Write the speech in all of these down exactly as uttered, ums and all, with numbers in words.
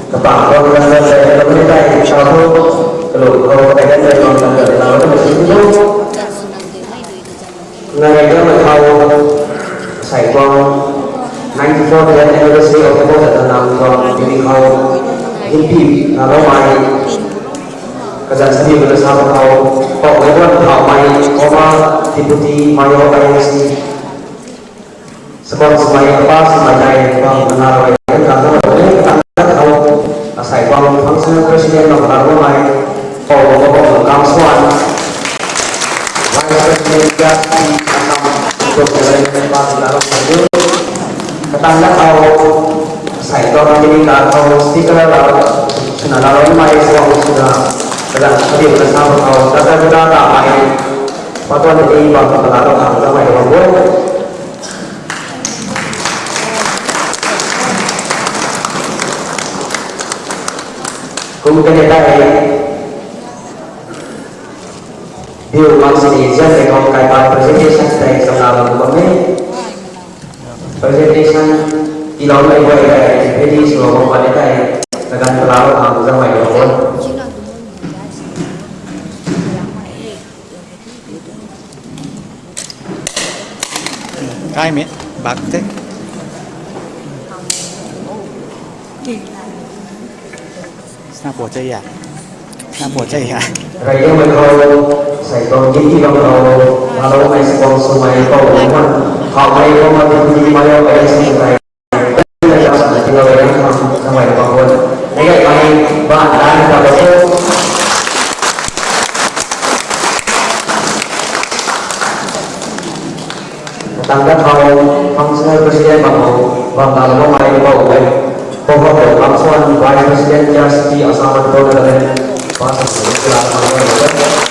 Kapang tuang kan kan tei, kan kan tei, sa thu, kalum khou, tei kan tei, tuang kan kan tei, na, kan kan tei, na, kan kan tei, na, kan kan tei, sai tuang, ninety-fourth anniversary of the Post Adam Nam tuang, uni khou, Hindi, na, lo mai, kazan sami, mana sa, khou, kok, mai, wan, khou, mai, koma, deputy, mayo, I S C, Sabon swmei, apa swmei tei bam kana rui, kan ta rui, kan ta khou, asei bam functional president bam kana rui, pou bam bam kam swan, vice president ya, asam, tu selai pa sila rui, katan ta khou, asei bam tini ta khou, speaker la, suna la rui, mai swang suna, kadan kadi na sa khou, kata kata ta mai, patuan tini bam kana rui, kan ta mai bam bam. Kum kane ta hei, biu mang sini zian tei khou kaipat presentation tei samna bam bam e. Presentation tiiloumei guay tei, ready swlou bam bam e tei, kaganv palau khang zangmei bam bam. Kaimei, bak the. Sna po cha ya. Sna po cha ya. Rai yamei khou, sei tuang gin ti bam khou, naloumei sbang swmei pou bam man, hawmei bam man, di di mai yau bai si rai. Tang dat khou, functional president bam khou, bam ta lou mai bam khou, Provost Lam Suan, Vice President, K R C T, Assam Manipur Nagaland, Pastor Sula Manipur Nagaland.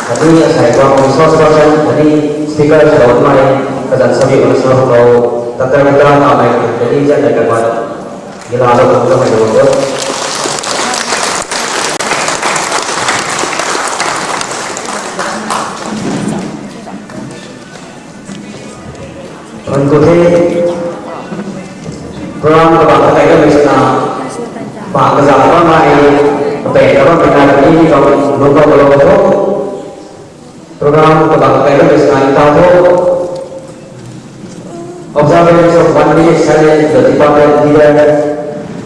Khatni asei tuang resource person, khatni speaker swlou mai, kazan sami na sa khou, Doctor Mitra Kamei, khatni zan na kapat, gila lou khang zangmei lou khou. Thuan ku the, program kabang kakai kamei swna, bang kazauh bam mai, kape kabam kakai kamei ni kau, lung kau lou tho. Program kabang kakai kamei swna, ta tho. Observance of one minute silence, the department leader.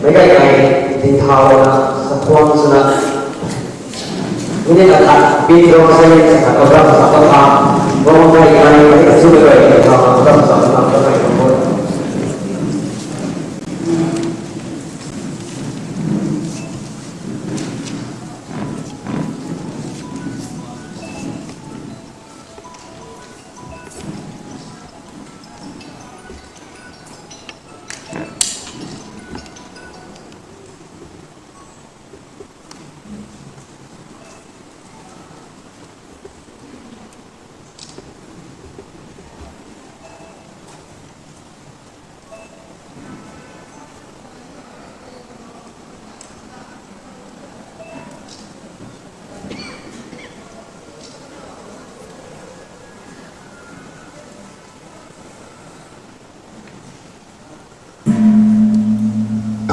Meic gay kai, ding thau na, sa thuan swna. Minute akhat, pin rong silence akhat, observe sa pa tha. Rong kai kai, meic gay chu kai, ding thau na, observe sa pa tha, observe sa pa tha.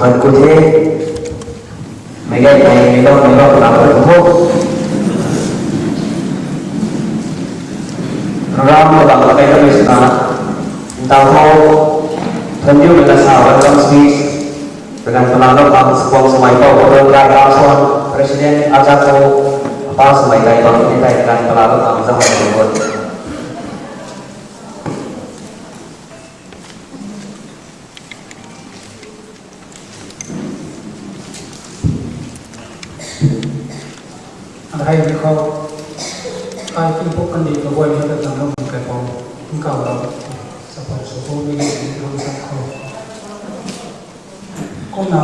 Thuan ku the, meic gay kai, meic gay, meic gay, na pun tho. Program kabang kakai kamei swna, ta tho, thuan diu mei ta sa welcome speech, kaganv palau lou khang sbang swmei pou, program kai Lam Suan, President, acha khou, apa swmei kai bam ni tei kaganv palau lou khang zangmei lou khou. Athei ni khou, kai tingpuk kandih kaguay ni ta tang lou kai pou, nkau lou, sa pou sw pou ni ni khou sa khou. Kumna,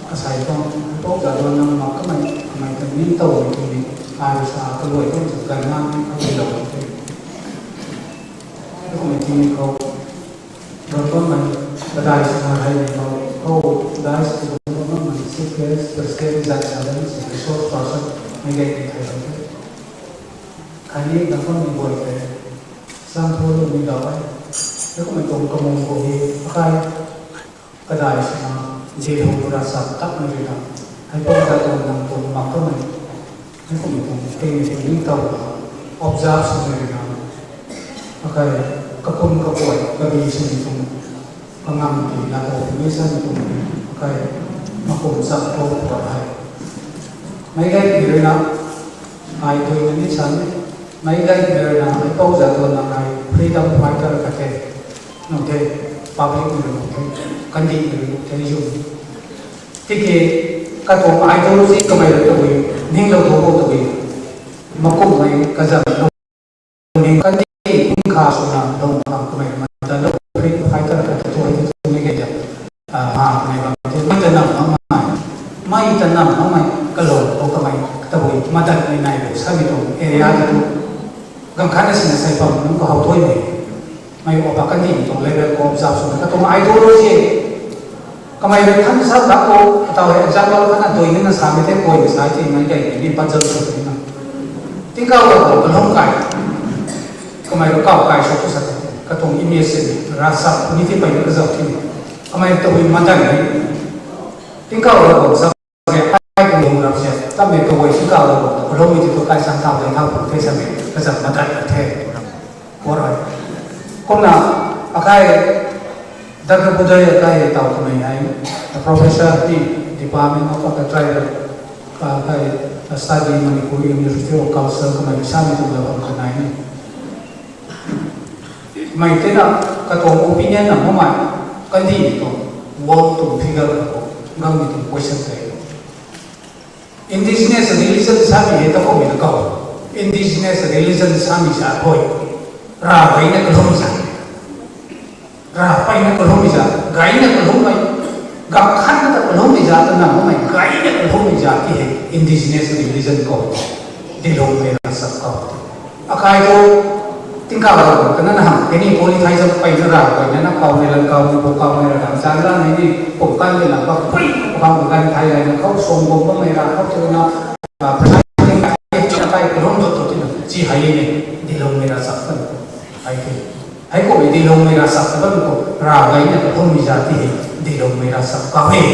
asei tuang, pou za duan nang mak kamei, kamei ta ni tow ni ni, ai sa kaguay tuang sa kai na ni khou lou te. Kumna ti ni khou, Bam bammei, kadai swna hei ni bam, khou dai sw bam bammei, C P S, President, Zat Sadan, resource person, mei gay ni thei bam the. Khatni bam bammei guay tei, sam thu lu ni dau e. Tei kumhmei tuang kamung khou hei, akai, Kadai swna, Dilhung ravchap tatmei rui na, hei pou zat tuang nang tuang mak kamei, hei kummei tuang tei ni tuang ni taw, observe swmei rui na, akai, kakum kapuai kabi swmei tuang, kangam ki na tuang ni sa ni tuang, akai, makum chap tuang puat hei. Meic gaymei rui na, ai tui na ni sa ni, meic gaymei rui na, hei pou zat tuang nang hei freedom fighter ka the, nang the, public ni rui nang the, kandih ni rui nang the, zun. Tiki, katuang ideology kamei rui tabui, ninglou thu bo tabui, makummei kazam, ning kandih, ning kha swna, dong khang kamei, mata lou, freedom fighter ka the, tu hei tu ni kei ja. Ah, ha, kamei bam the, mei ta nam makmei, mei ta nam makmei, kalou khou kamei, tabui, madat mei nai bo, samei tuang area ta tu, ganv khat na sina sai bam, nunc khou how thuy mei. Mei apa kandih tuang level khou observe swna, katuang ideology, kamei rui than sa ta khou, kataw hei example khatna dui nina samei the, kuay ni sa the, mei gaymei ni puzzle sw ni na. Tingkauh Ravguangc kalum kai, kamei rui kaw kai sw tu sa the, katuang image se, ravchap ni ti peyna kazauh ti, kamei tabui madat mei, Tingkauh Ravguangc sa, ai kum lung rap se, tamei kaguay Tingkauh Ravguangc ta kaloumei ti tu kai sang thau dei thau pum the samei, kazam madat na the. Alright. Kumna, akai, Doctor Budai akai tau kamei hei, professor ni, Department of Agriculture, akai, study Manipur University of Culture kamei samei tuang la bam kanei ni. Mei tina, katuang opinion na makmei, kandih tuang, world tuang figure khou, ganmei tuang question tei. Indigenous religion samei hei ta kummei na kaw. Indigenous religion samei sa hoi. Ravgayna kaloumei sa. Ravpeyna kaloumei sa. Gayna kaloumei. Gam khatna ta kaloumei sa ta na makmei. Gayna kaloumei sa ti hei indigenous religion kaw. Dilungmei ravchap kaw. Akai tu, Tingkauh Ravguangc ta na na hang, kaniw polytheism peyna Ravguangc na na kawmei lan kawmei bu kawmei ra dam chan la nei ni, pum kan le na bak pui, pum kan thai lai na khou suang bum bammei ra khou tu na, ah, pheysai tingkai, tingkai kalum tu tu tina, chi hei ni, Dilungmei ravchap kan, hei ti. Hei kummei Dilungmei ravchap kan khou, Ravgayna kaloumei sa ti hei, Dilungmei ravchap kaw e,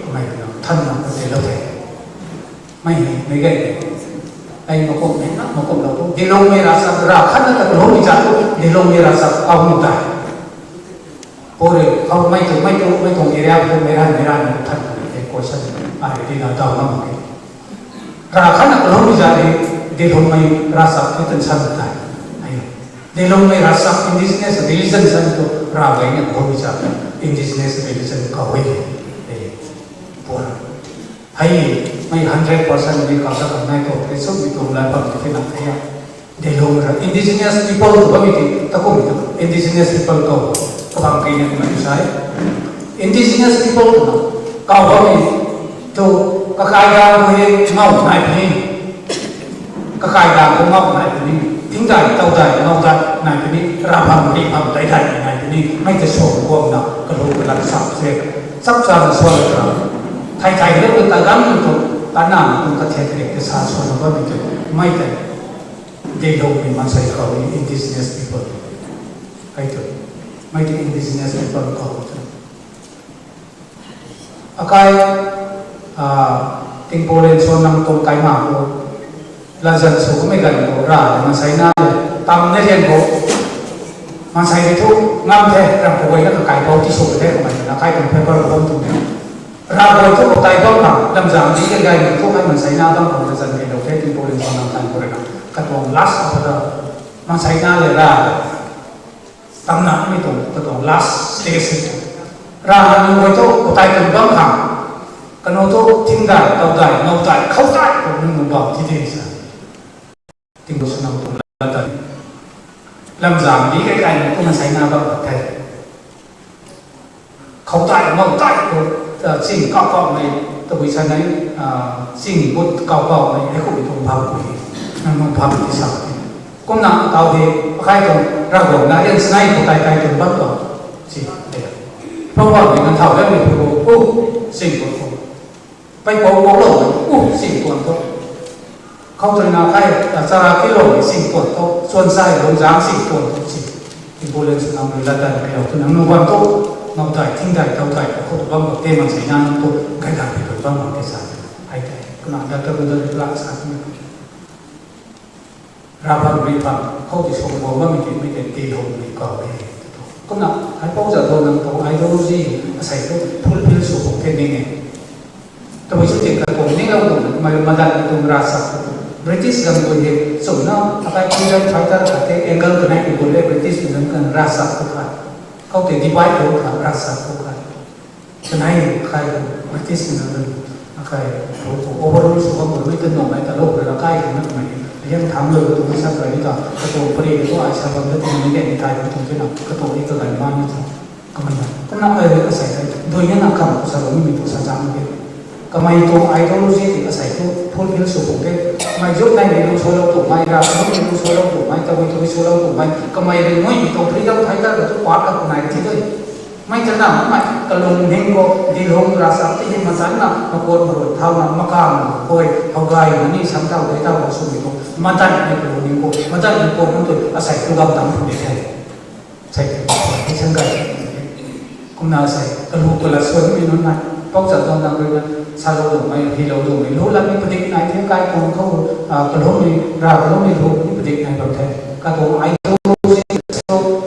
kummei na, than na, kummei lou the. Mei, mei gay. Ai makum mei na, makum lou tu. Dilungmei ravchap, rav khatna ta kaloumei sa tu, Dilungmei ravchap kaw nu tei. Pure, khou mei tu, mei tu, mei tuang area tu, mei ran, mei ran, mei than, mei question. Ai, di na daw na mak e. Rav khatna kaloumei sa di, Dilungmei ravchap tu tan san tei. Ai. Dilungmei ravchap indigenous religion san tu, Ravgayna kaloumei sa indigenous religion kaw e. Ai. Pure. Hei, mei hundred percent ni kasa kan nai khou, hei sum ni tuang lai bam ti na thei a. Dilungmei ra, indigenous people tu bammei ti, ta kummei tu, indigenous people kaw, kabam kei na kummei tu sai. Indigenous people tu na, kaw bammei tu, kakai dang khou hei ngau nai puni. Kakai dang khou ngau nai puni. Thingdai, taudai, ngaudai nai puni. Ravbam, rihbam, daidai nai puni. Mei ta suang guang na, kalung kalan sap se. Chap cha na suan la tra. Thai thai le ta gam tu, ta na tu ka the the sa suan la bammei tu. Mei ta Dilungmei maansei kaw ni indigenous people. Hei tu. Mei tu indigenous people kaw tu. Akai, ah, tingpou len suan nang tuang kai mak khou, latzan sw kummei ganv khou, ra, maansei na, tam na rian khou, maansei ni thu, ngam the, ram khou guay na kakai pou ti sw the, kummei na kai tuang paper khou bam tuang the. Ra guay thu, tai bam khang, lamzang di kai gay ni thu, kai maansei na bam khang, latzan kai lou the, tingpou len suan nang kai khou rui na, katuang last of the, maansei na le ra, Tamna mi tuang, katuang last stage hei. Ra nunc guay thu, katai tuang bam khang. Kanu thu, thingdai, taudai, ngaudai, khoudai, khou nunc nunc bam ti de sa. Tingpou len suan nang tuang latdanv. Lamzang di kai kai nunc kum maansei na bam khat the. Khoudai, ngaudai, khou, ah, ching kau kau mei, tabui sa nei, ah, ching but kau kau mei, hei khou tuang bam khou. Nang nunc bam ti sa. Kumna tau hei, akai tuang, Ravguangc na rian sanei khou tai tai tuang bam tuang. Si, e. Pau bam ni kan thau rian ni khou, u, sing tuang khou. Pei pou pou lou, u, sing tuang khou. Khou tuang na kai, a, chara kilou, sing tuang khou. Suan sai, lou zang, sing tuang khou, si. Ambulance nang rui latdanv kai lou, tu nang nu bam tu, ngam tai. Hingdai tau dai khou tu bam bam te man sei na nang tu gay gay pi tu bam bam te sa. Ai te. Kumna doctor Gundaru la sa tu. Rav bam ri bam khou ti song bam bam mi ti mi te ti hou mi kau e. Kumna ai pau za do nang tu ideology asei tu fulfill sw bam te ning e. Tabui sw ting katuang ninglou tuang, mei madan tuang ravchap tu. British gam gui hei, chumna, akai freedom fighter khat te, angle kanei tu le British tu nang kan ravchap tu khat. Khou te divide tu khat, ravchap tu khat. Kanei khai tu, British tu nang kan, akai, tu, tu, overrule sw bam tu, mei kan nong mei ta lou, la kai kan na mei. Liang tham lou tu, mei sa kai ni ta, katuang pari tu, ai sa bam tu, ni kan ni tai tu, tu, na, katuang ni tu, lai man ni tu. Kamei na, kumna ai rui asei tei, dui na na kam sa lo mi tu sa chang ke. Kamei tuang ideology ti asei tu fulfill sw pung ke. Kamei zut nai ni lu sw lo tu mai ra, lu ni lu sw lo tu mai, tabui tabui sw lo tu mai. Kamei rui mui mi tuang freedom fighter ka tu part ka nai ti dui. Mei ta na mei kalung ning khou, dilung ravchap ti hei madan na, makot marui thau na, makam na, koi, hau gay na ni sam tau dui tau na sw mi tu. Madan ni kalung ning khou, madan ni khou nang tu asei tu gam tam pung de the. Sei, hei sang gay. Kumna sei, kalu kala suan mi nunc nai. Pau chat tuang nang rui na, sa lou tuang mei, hi lou tuang mei, lu lam mi padik nai the kai tuang khou, ah, kalu mi, ra kalu mi lu mi padik nai bam the. Katuang ai tu si so,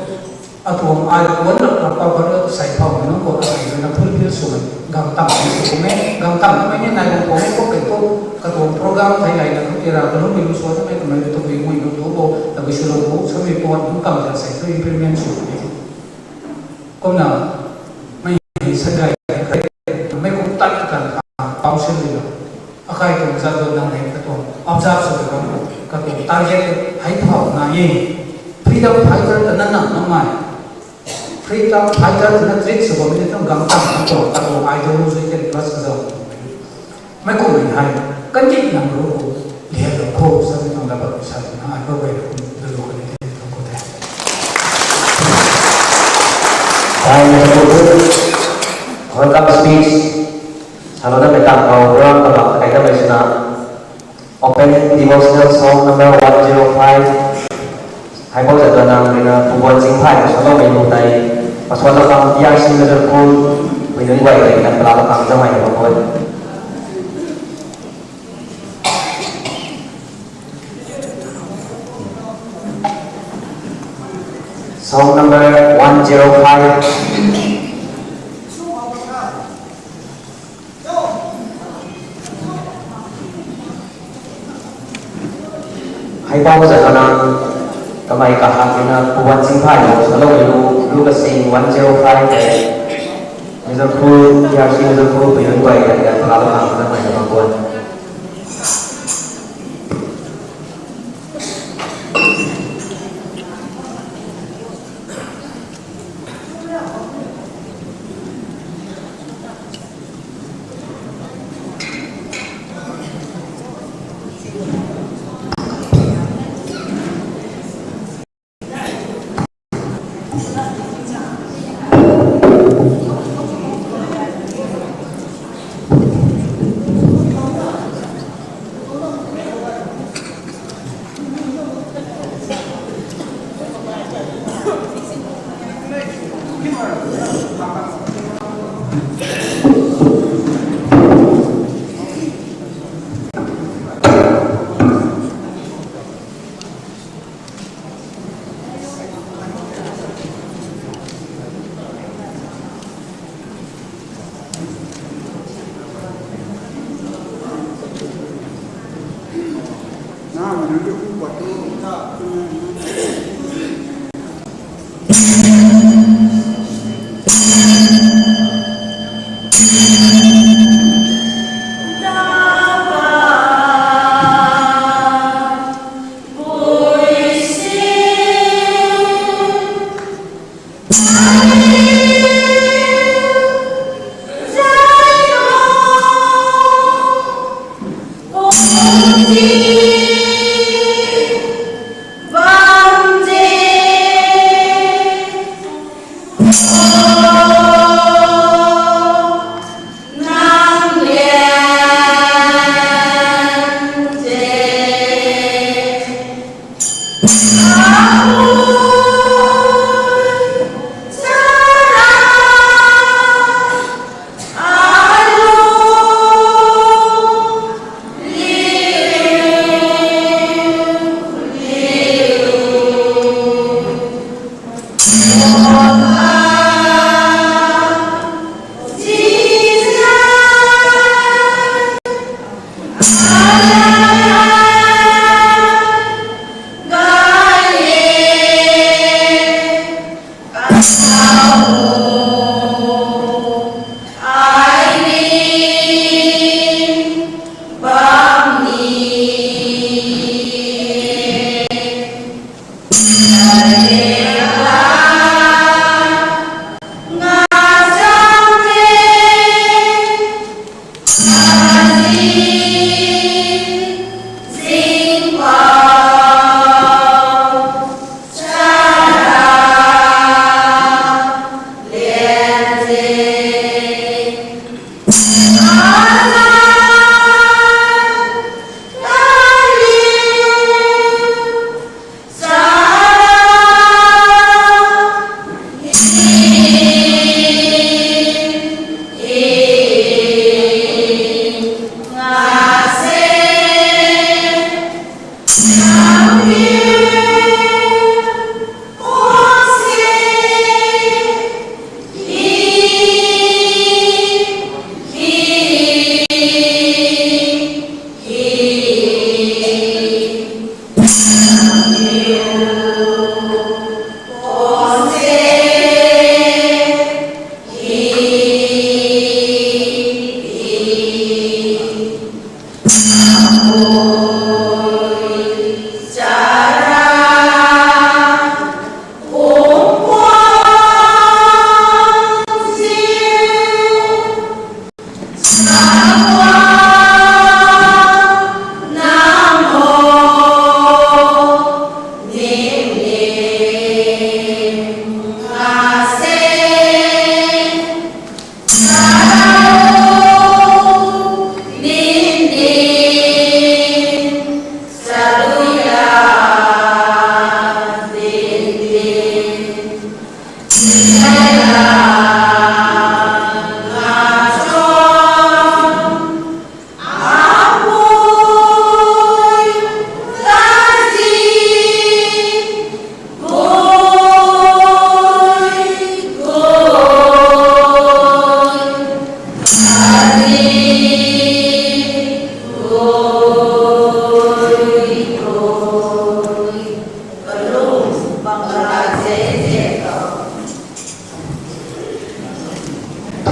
atuang ai kuan lak lak pa pa sei phau mi nunc khou asei rui na fulfill sw mei. Gam tam ni sw kum e, gam tam mei ni nai bam khou mei khou kei khou, katuang program thei lai na khou tira, kalum mi lu sua ta mei kamei tu bui mui lu tu bo, tabui sw lu bu, sw mi pon, lu kam ta sei tu implement sw ni. Kumna, mei hei sa gay, mei kum tat kan ha, council ni lo. Akai tuang zat do nang hei katuang, observe sw kan, katuang target hei phau na ye. Freedom fighter ta na nang nang mai. Freedom fighter twna treat sw bam ni tuang gam tam tuang, katuang ideology ten plus ka zau. Mei kum mei hei, kan ki nang ru khou, lian lou khou, sa ni tuang dapat sa ni na, ai khou wei kum, da lu khou ni tuang khou te. Ai, na khou tu, welcome speech, sa lou na mei tam khou, program khou, kai ta mei sina. Open devotional song number one zero five. Hei bou zat tuang nang rui na Pu Buan Singphai khou saloumei lu tei. Pasal lou khang T R C Major Khul, Pui Nunc Guay tei kan pala lou khang zauhmei na bam boi. Song number one zero five. Hei bou zat tuang nang, kamei kahak rui na, Pu Buan Singphai khou saloumei lu, lu kasing one zero five tei, Major Khul, T R C Major Khul, Pui Nunc Guay, kan kan pala lou khang zauhmei na bam boi.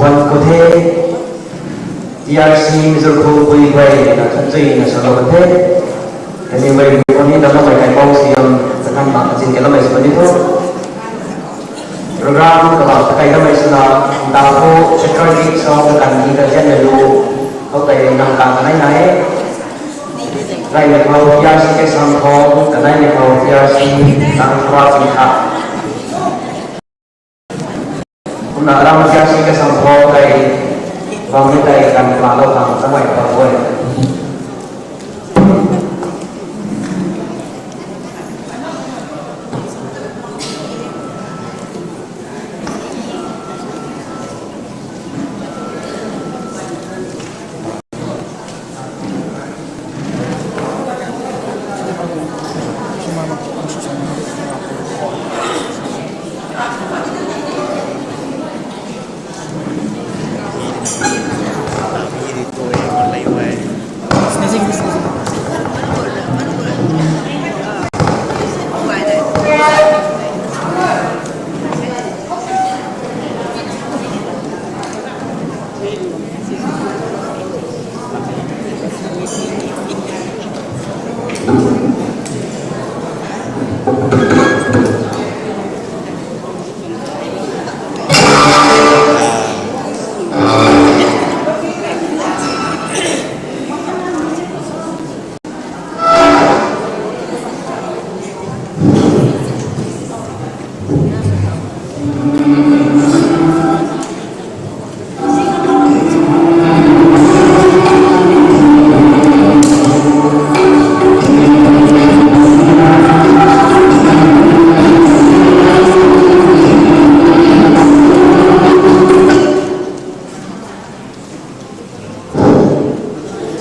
Wan khou the, T R C Mizoram khou pui guay na thanchuina salou kan the. Kaniw guay khou ni damloumei kaipouc sw am, kakhang bang kazin kaloumei sw ni tho. Program kabah kakai damei swna, nda khou patriotic song kakan ni kazian na lu, khou tei nang kan kanei na e. Gaymei khou T R C Kaisam Thong, kaneimei khou T R C Tangkhua Singkha. Kumna ram T R C Kaisam Thong tei, bam ni tei kan palou khang samei pa guay.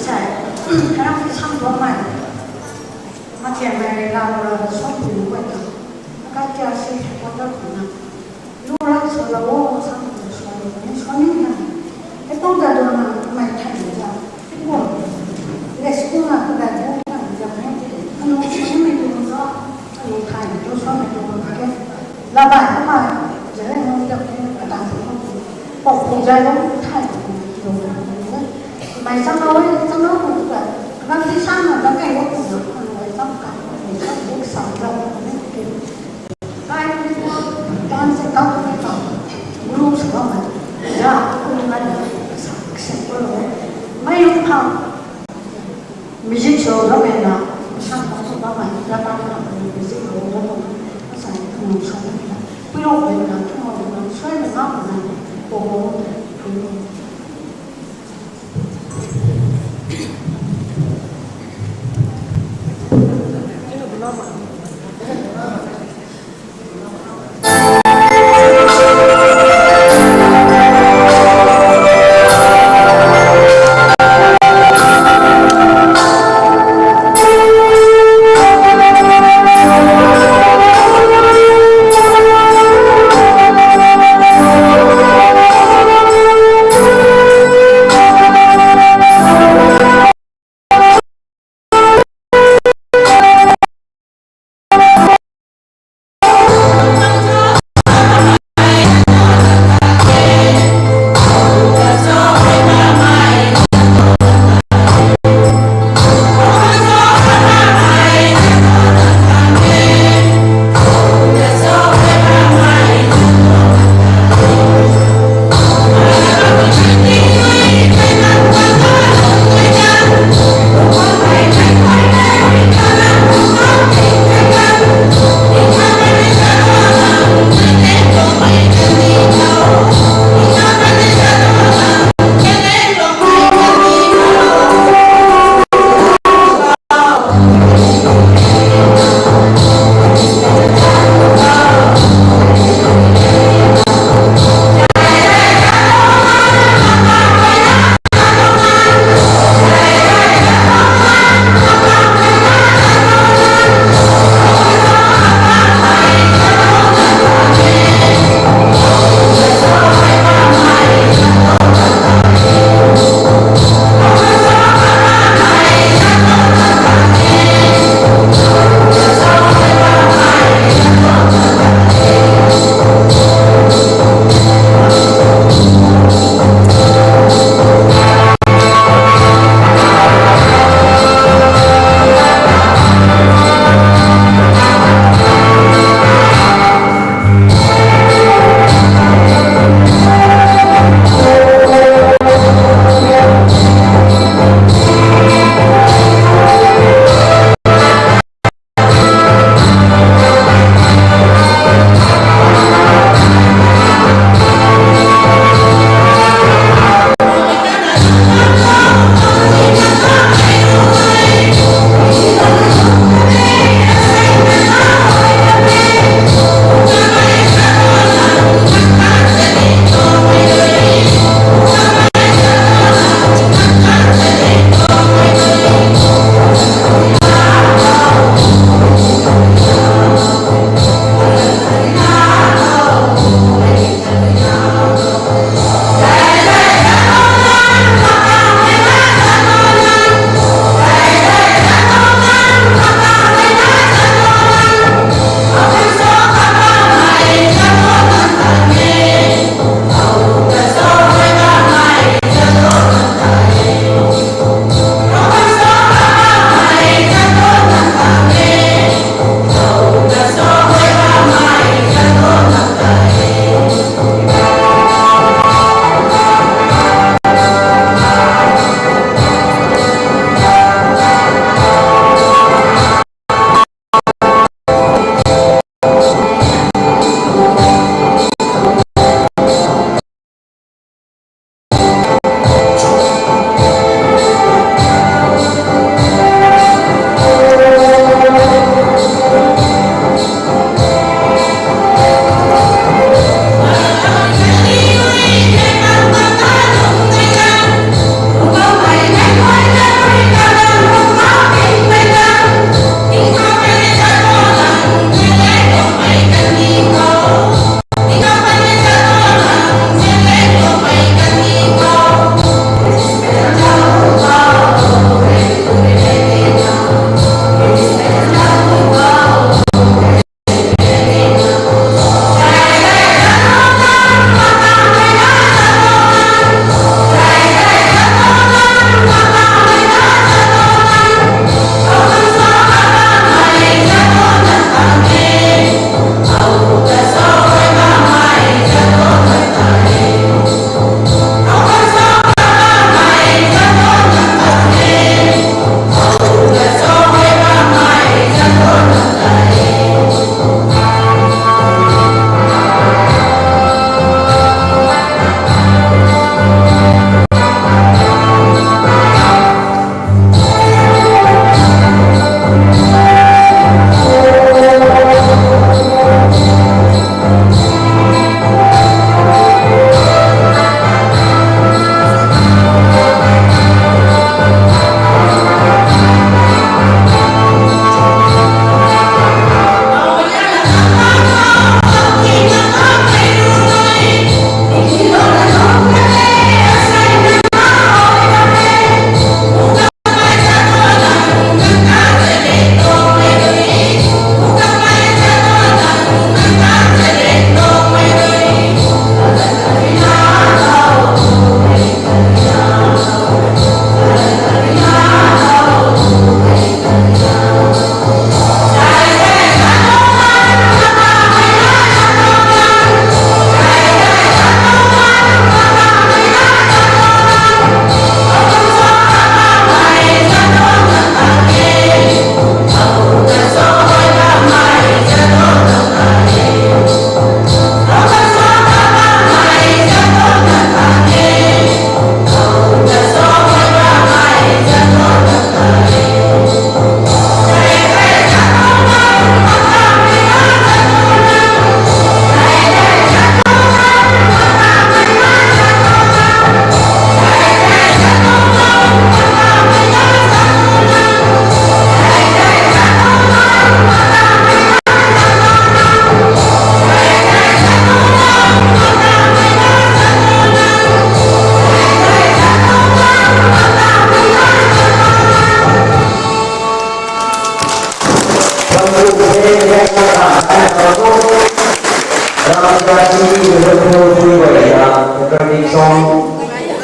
Sai, karam ki sam tuang mai. Machian mai rui lau ra song pui nu guay ta. Ka tia si supporter khou na. Lu ra sw la o, sam pui sw la o, ni sw ni na. E tau da do na, mai thai ni za. Wo. Le school na, ka bai bu na, za ni. Anu sw ni mai tu na. Anu thai ni tu sw mai tu na ke. Labai kumna, zaleng nunc ta kum, atang kum, pau kum zaleng nunc thay kum, lung kum, mei chang lou e, chang lou kum ta, ram ti sang na, ram kai lou kum na, kum lou e, chang kai, mei chang bu sa lou kum, kai kum, dan se kau kum ta, guru sa lou na, ya, kum na, sa, sa kum lou e, mei lung khang. Music show ram e na, sa khou sw bam e, Japan khou music show ram e na, sa khou sw bam e na, pui rou e na, thu rou na, sw e na, na, na, po po, pui rou.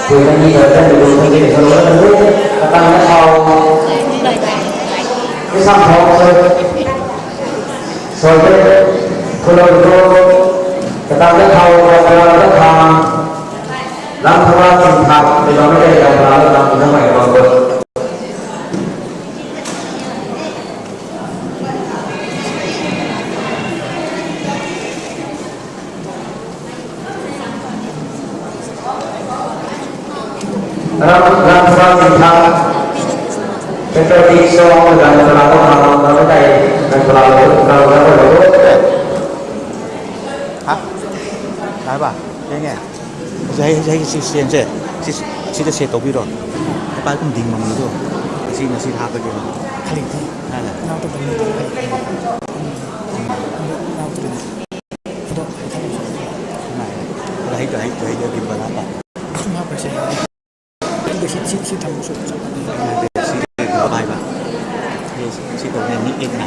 Pui na ni da da lu sa de sa lu da lu. Katang na thau. Ni sam thau sa. Sa de. Kulo lu. Katang na thau, katang na thau. Lam thau ting thau. Ni lam na de lam thau, lam thau mai lam thau. Ram, ram, ram, ram. Petrol diesel, ram, ram, ram, ram, ram, ram, ram, ram, ram. Ha? Lai ba? Yeng e. Zai, zai, si, si, si, si, si, si, si, tobiro. Apa kum ding mang tu. Si, si, ha, pa, kena. Kali ti. Nala. Nau tu bani tu. Nau tu bani. Ado, ado. Nai. Ado, ado, ado, ado, gimbal apa? Cuma apa sih? Ado, si, si, si, tamu, si, si. Ado, si, si, bye, bye. Yes, si, tu, ni, ni, ni.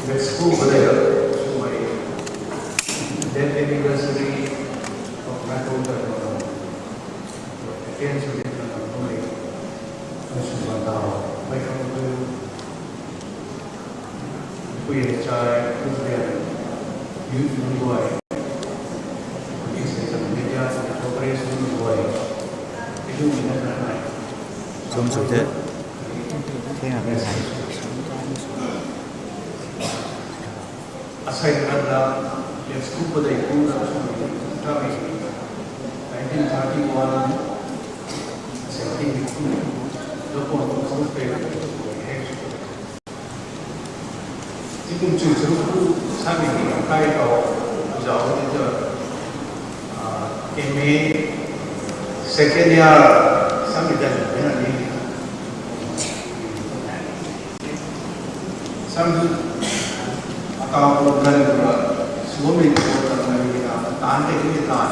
Let's go, brother. So my death anniversary of my older brother. Again, so we can only, I should want to, my come to, we are child, we are youth, we are, we say some media, operation, we are, we do, we don't have, Tum sw the. Theng a asai rana, let's go for the Ipu na sw the. Nineteen thirty-one, seventeen, the point of the Tikum chu chu ku sami ni kai tau zau ni tu, ah, M A second year sami dan ni na ni. Sami tu atau program tu la, sumi program na ni na, tan te ni tan.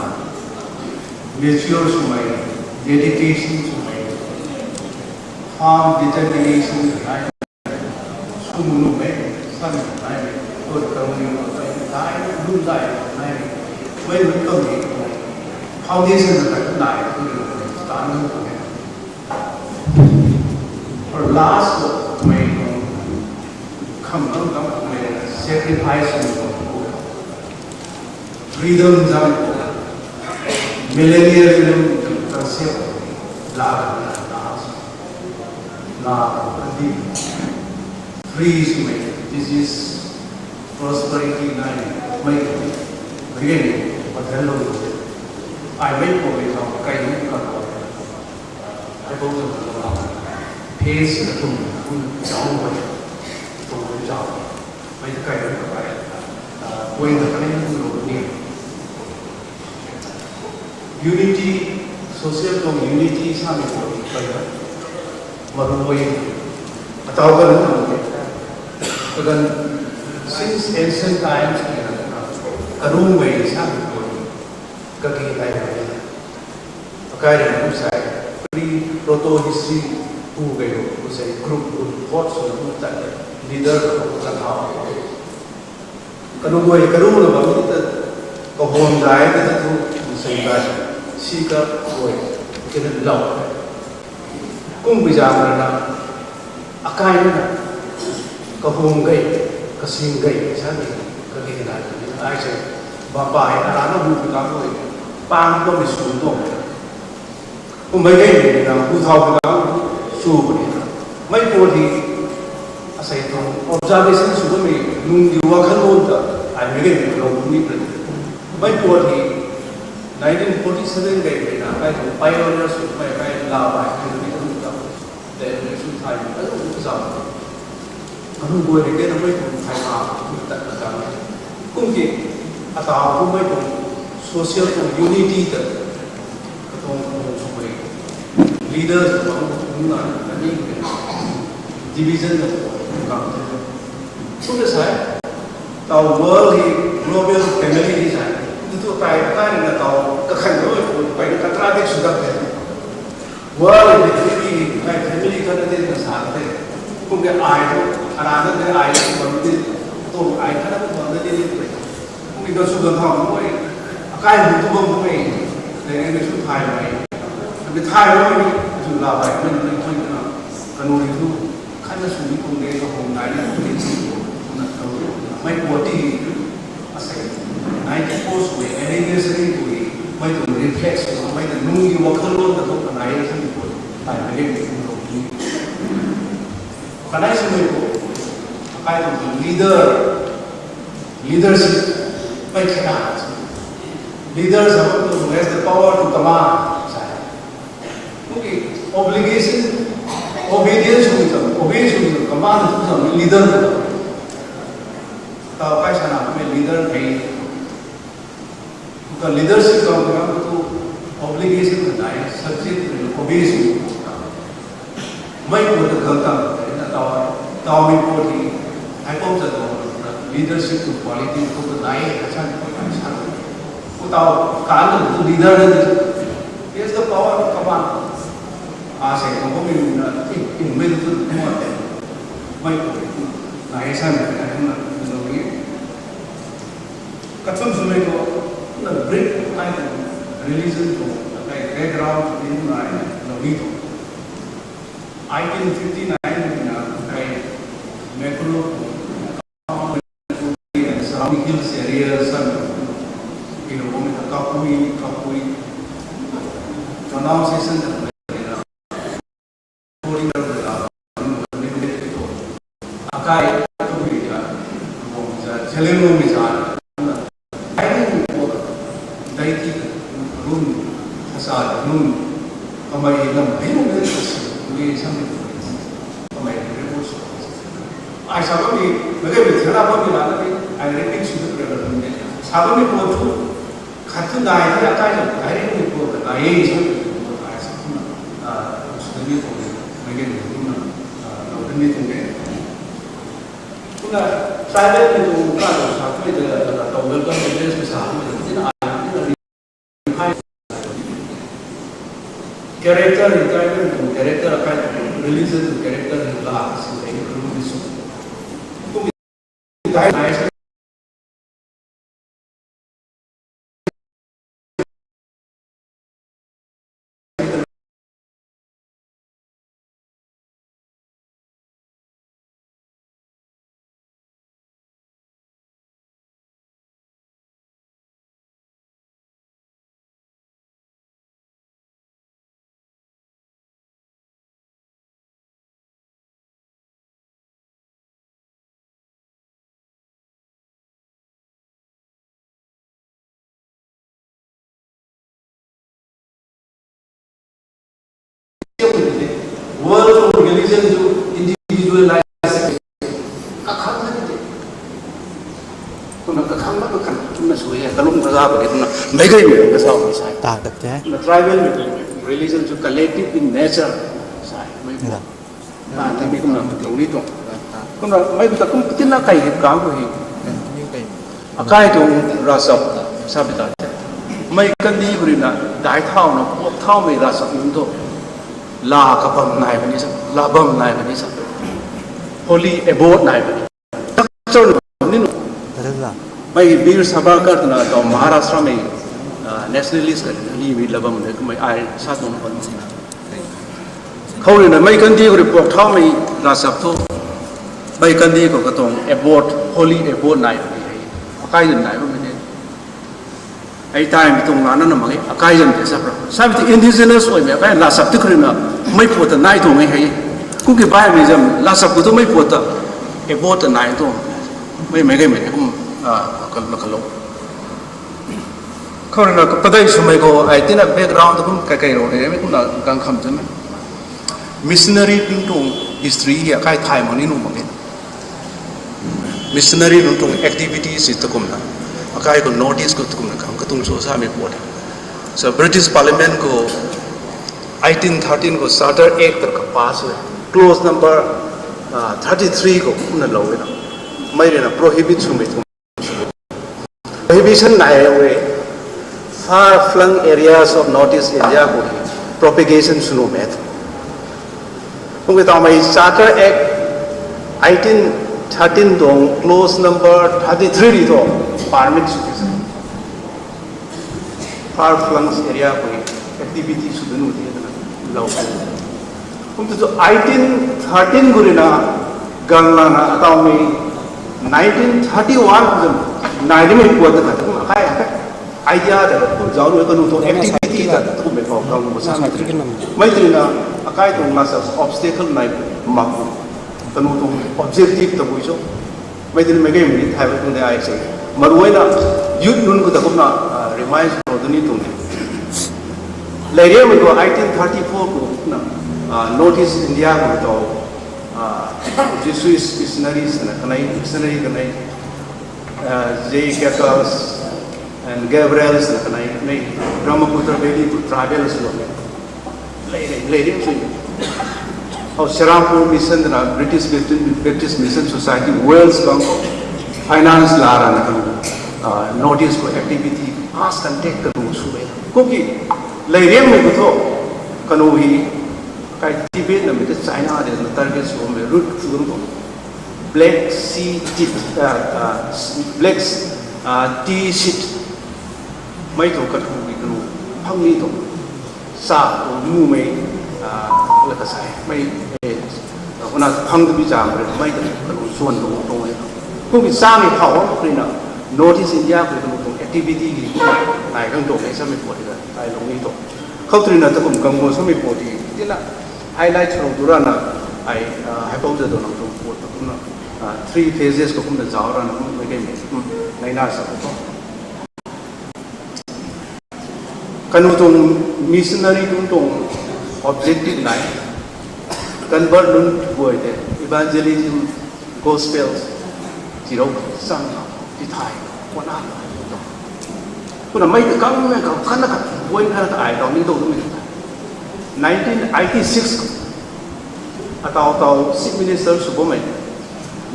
Mature swmei, dedication swmei, firm determination swmei. Sum lu mei, sami nai mei, kut kang ni, tai, lu dai, nai mei, mei lu kang ni, foundation na kai nai, kut lu mei, tan lu mei. For last mei, kham kang kang mei, sacrifice mei, freedom zam, millennialism concept, la, la, la, la, free swmei, disease, prosperity nai, mei, mei, mei, patel lo, ai mei ko mei ko, kai mei ko, ai ko mei ko, face atum, atum zau mei, atum zau, mei kai mei ko, ai, ah, point na kai mei ko ni. Unity, social tuang unity samei khou pai na. Marui, atau ka na tang ke. Kagan, since ancient times, karumei samei khou, kagi nai mei. Akai rui na kum sai, pre proto history pu kai lo, kum sai group, group thought swna kum tat, leader khou tat hau. Kanu guay karu na bam ni ta, kahon dai ta ta thu, sei dai, si ka guay, kina lau. Kum bi zam rana, akai na, kahon gay, kasing gay, sa ni, kagi na, ai sei, bam bai, arana hu ka guay, pang ko mi su to. Kum mei gay ni na, hu thau na, su ni na. Mei pun hi, asei tuang observation sw bammei, nung di wa khan lou ta, ai mei gay ni lou ni pre. Mei pun hi, nineteen forty-seven gay ni na, kai tuang pioneer sw, mei kai la bai, ni tuang ta. Then ni sw thai, ai tuang zam. Kanu guay ni kena mei tuang thai na, tat na zam. Kum ki, atau kum mei tuang social tuang unity ta. Katuang tuang swmei leaders tuang tuang na, na ni division na tuang kam. Kum na sai, tau world hi global family ni sai. Ni tu tai, tai na tau, kakhan na tuang, pai na contradict sw dak te. World ni family ni, ai family khat na te na sa te. Kum ke ai tu, arana te ai tu bam te, tu ai khat na tu bam te ni. Kum ki ka sw ka thau mei, akai hu tu bam mei, lei nai ka sw thai mei, ka thai mei, ka sw la bai mei, mei, mei, na, kanu ni tu, Ana sw ni kum de ka hong nai na kum de si ko na tau mei ko ti asei nai ki post we anniversary ko mei tu reflect sw mei tu nung ki wakhan lo ta tu kanai sa ni ko tai mei de ni kum lo ni kanai sw mei ko akai tu leader leadership mei khe na leaders have to has the power to command sa Kuki obligation, obedience sw ta, obey sw ta, command sw ta, leader ta. Tau kai sana kume leader thei. Kuka leadership ka kuka tu obligation ta nai, subject ta obey sw ta. Mei ko ta kang ta, na tau, tau mei ko ti, hai pom ta tau, leadership tu quality tu ta nai, hai san ko nai san. Ko tau kan tu leader na He has the power to command. Asei kang ko mei na, in, in mei tu mo te. Mei ko, na he san na, na, na, na, na, Kacham swmei ko, na brief ai tu religion tu, ai background tu ni nai, na ni tu. Eighteen fifty-nine na, ai Meklo tu, and surrounding hills area san, ilo ko mei ta Kapui, Kapui, pronunciation ta, Akai, Kapui ta, Bong za, Zeliangrong mi za, ai ni ko, dai ti, run, kasa, run, kamei lam, hei mo, hei mo, hei mo, hei mo, hei mo, hei mo, Ai sa bam ni, mei ge mei thela bam ni la na ni, ai repeat sw tu kre la bam ni. Sa bam ni ko tu, khat tu nai the akai na, ai ri ni ko ka nai ye sa tu ko ai sa tu na, ah, sw ni ko ni, mei ge ni tu na, ah, lo ni tu ni. Kuna, tribal ni tu ka lo sa tu ni de, ah, tau welcome address ni sa tu ni de, ni na ai ni na Character, retirement tuang character akai tuang religion tuang character hei la si hei kru ni sw. Kum dai nai World religion tu individualize kakhang na te. Kumna kakhang na kakhang kumna sui he kalum kaza ba kumna mei gay mei kaza ba sai. Ta ta te. Kumna tribal mei religion tu collective in nature sai. Mei. Kumna, mei kumna, tau ni tuang. Kumna, mei kumna, kum tina kai hip kang ko hi. Akai tuang ravchap, sa pi ta. Mei kandi khou rui na, dai thau na, puak thau mei ravchap nunc tu. La kabam nai bani sa, la bam nai bani sa. Holy abode nai bani. Structure ni nu. Mei Bir Savarkar na tau Maharashtra mei, ah, nationalist ka ni mei la bam nai kumei ai sa tuang bam si. Khou rui na mei kandi khou rui puak thau mei ravchap tu. Mei kandi khou katuang abode, holy abode nai bani hei. Akai zan nai bam ni. Hei tai mei tuang lana na mak e, akai zan te sa pra. Sa mei ti indigenous oi mei akai ravchap tu khou rui na mei puat ta nai tuang e hei. Kum ki bai mei zam ravchap khou tu mei puat ta abode ta nai tuang. Mei mei gay mei kum, ah, ka, ka lo. Khou rui na kapadei swmei khou ai tina background tu kum kai kai ro de mei kumna gang kham zam mei. Missionary nunc tuang history hei akai thay mak ni nu mak e. Missionary nunc tuang activities hei tu kumna, akai khou North East khou tu kumna khang katung cho sa mei puat e. So British Parliament khou eighteen thirteen khou Charter Act ta ka pass e. Clause number, ah, thirty three khou kumna lou e na. Mei rui na prohibit swmei tuang Prohibition nai e, far flung areas of North East India khou propagation sw nuh mak e. Kum ki tau mei Charter Act eighteen thirteen tuang clause number thirty three rui thu permit sw ti sa. Far flung area khou activity sw dun nuh ti na lou. Kum tu tu eighteen thirteen gu rina ganglana atau mei nineteen thirty one gu nai di mei puat ta kum akai akai idea ta kum zau lu kanu tu activity ta kum mei pau kang gu sa mei tu na akai tu masa obstacle nai mak kanu tu objective ta bui cho. Mei tini mei game ni thai tung de ai se. Maruina youth nun ku ta kumna remind sw tu ni tung de. Leiriam mei ko eighteen thirty four ku na North East India ku to Jesuit missionaries na kanei missionary kanei J Cattles and Gabriels na kanei nei Brahmaputra Valley ku tribals lo nei. Lei lei lei ring sui. Hau Serampore Mission na British Baptist, Baptist Mission Society Wales bang ko finance la ra na kanu uh, notice ko activity pass contact kanu sui. Kuki lei ring mei ko tho kanu hi kai Tibet na mei China de na target sw mei route sw ko Black Sea tea, uh, uh, Black uh, Tea Seed mei tu katu ki kanu phang ni tu sa tu mu mei la ka sai mei kuna phang tu bi jam re mei tu kanu suan tu tu mei tu bi sa mei phau kri na North East India kri kanu tu activity ki nai kang tu mei sa mei poti ka tai lo ni tu khau tri na tu kum kang mo sa mei poti ti na highlight song tu ra na ai hai pau za do nang tu poti tu na three phases ko kum na zau ra na mei ke mei nai na sa ko Kanu tuang missionary nunc tuang objective nai, convert nunc guay tei evangelism, gospel, tirou chang tithay, wana. Kuna mei ta kang na kau kan na ka point kan na ka ai tau ni tau tu mei ta. Nineteen eighty six atau tau chief minister sw bammei,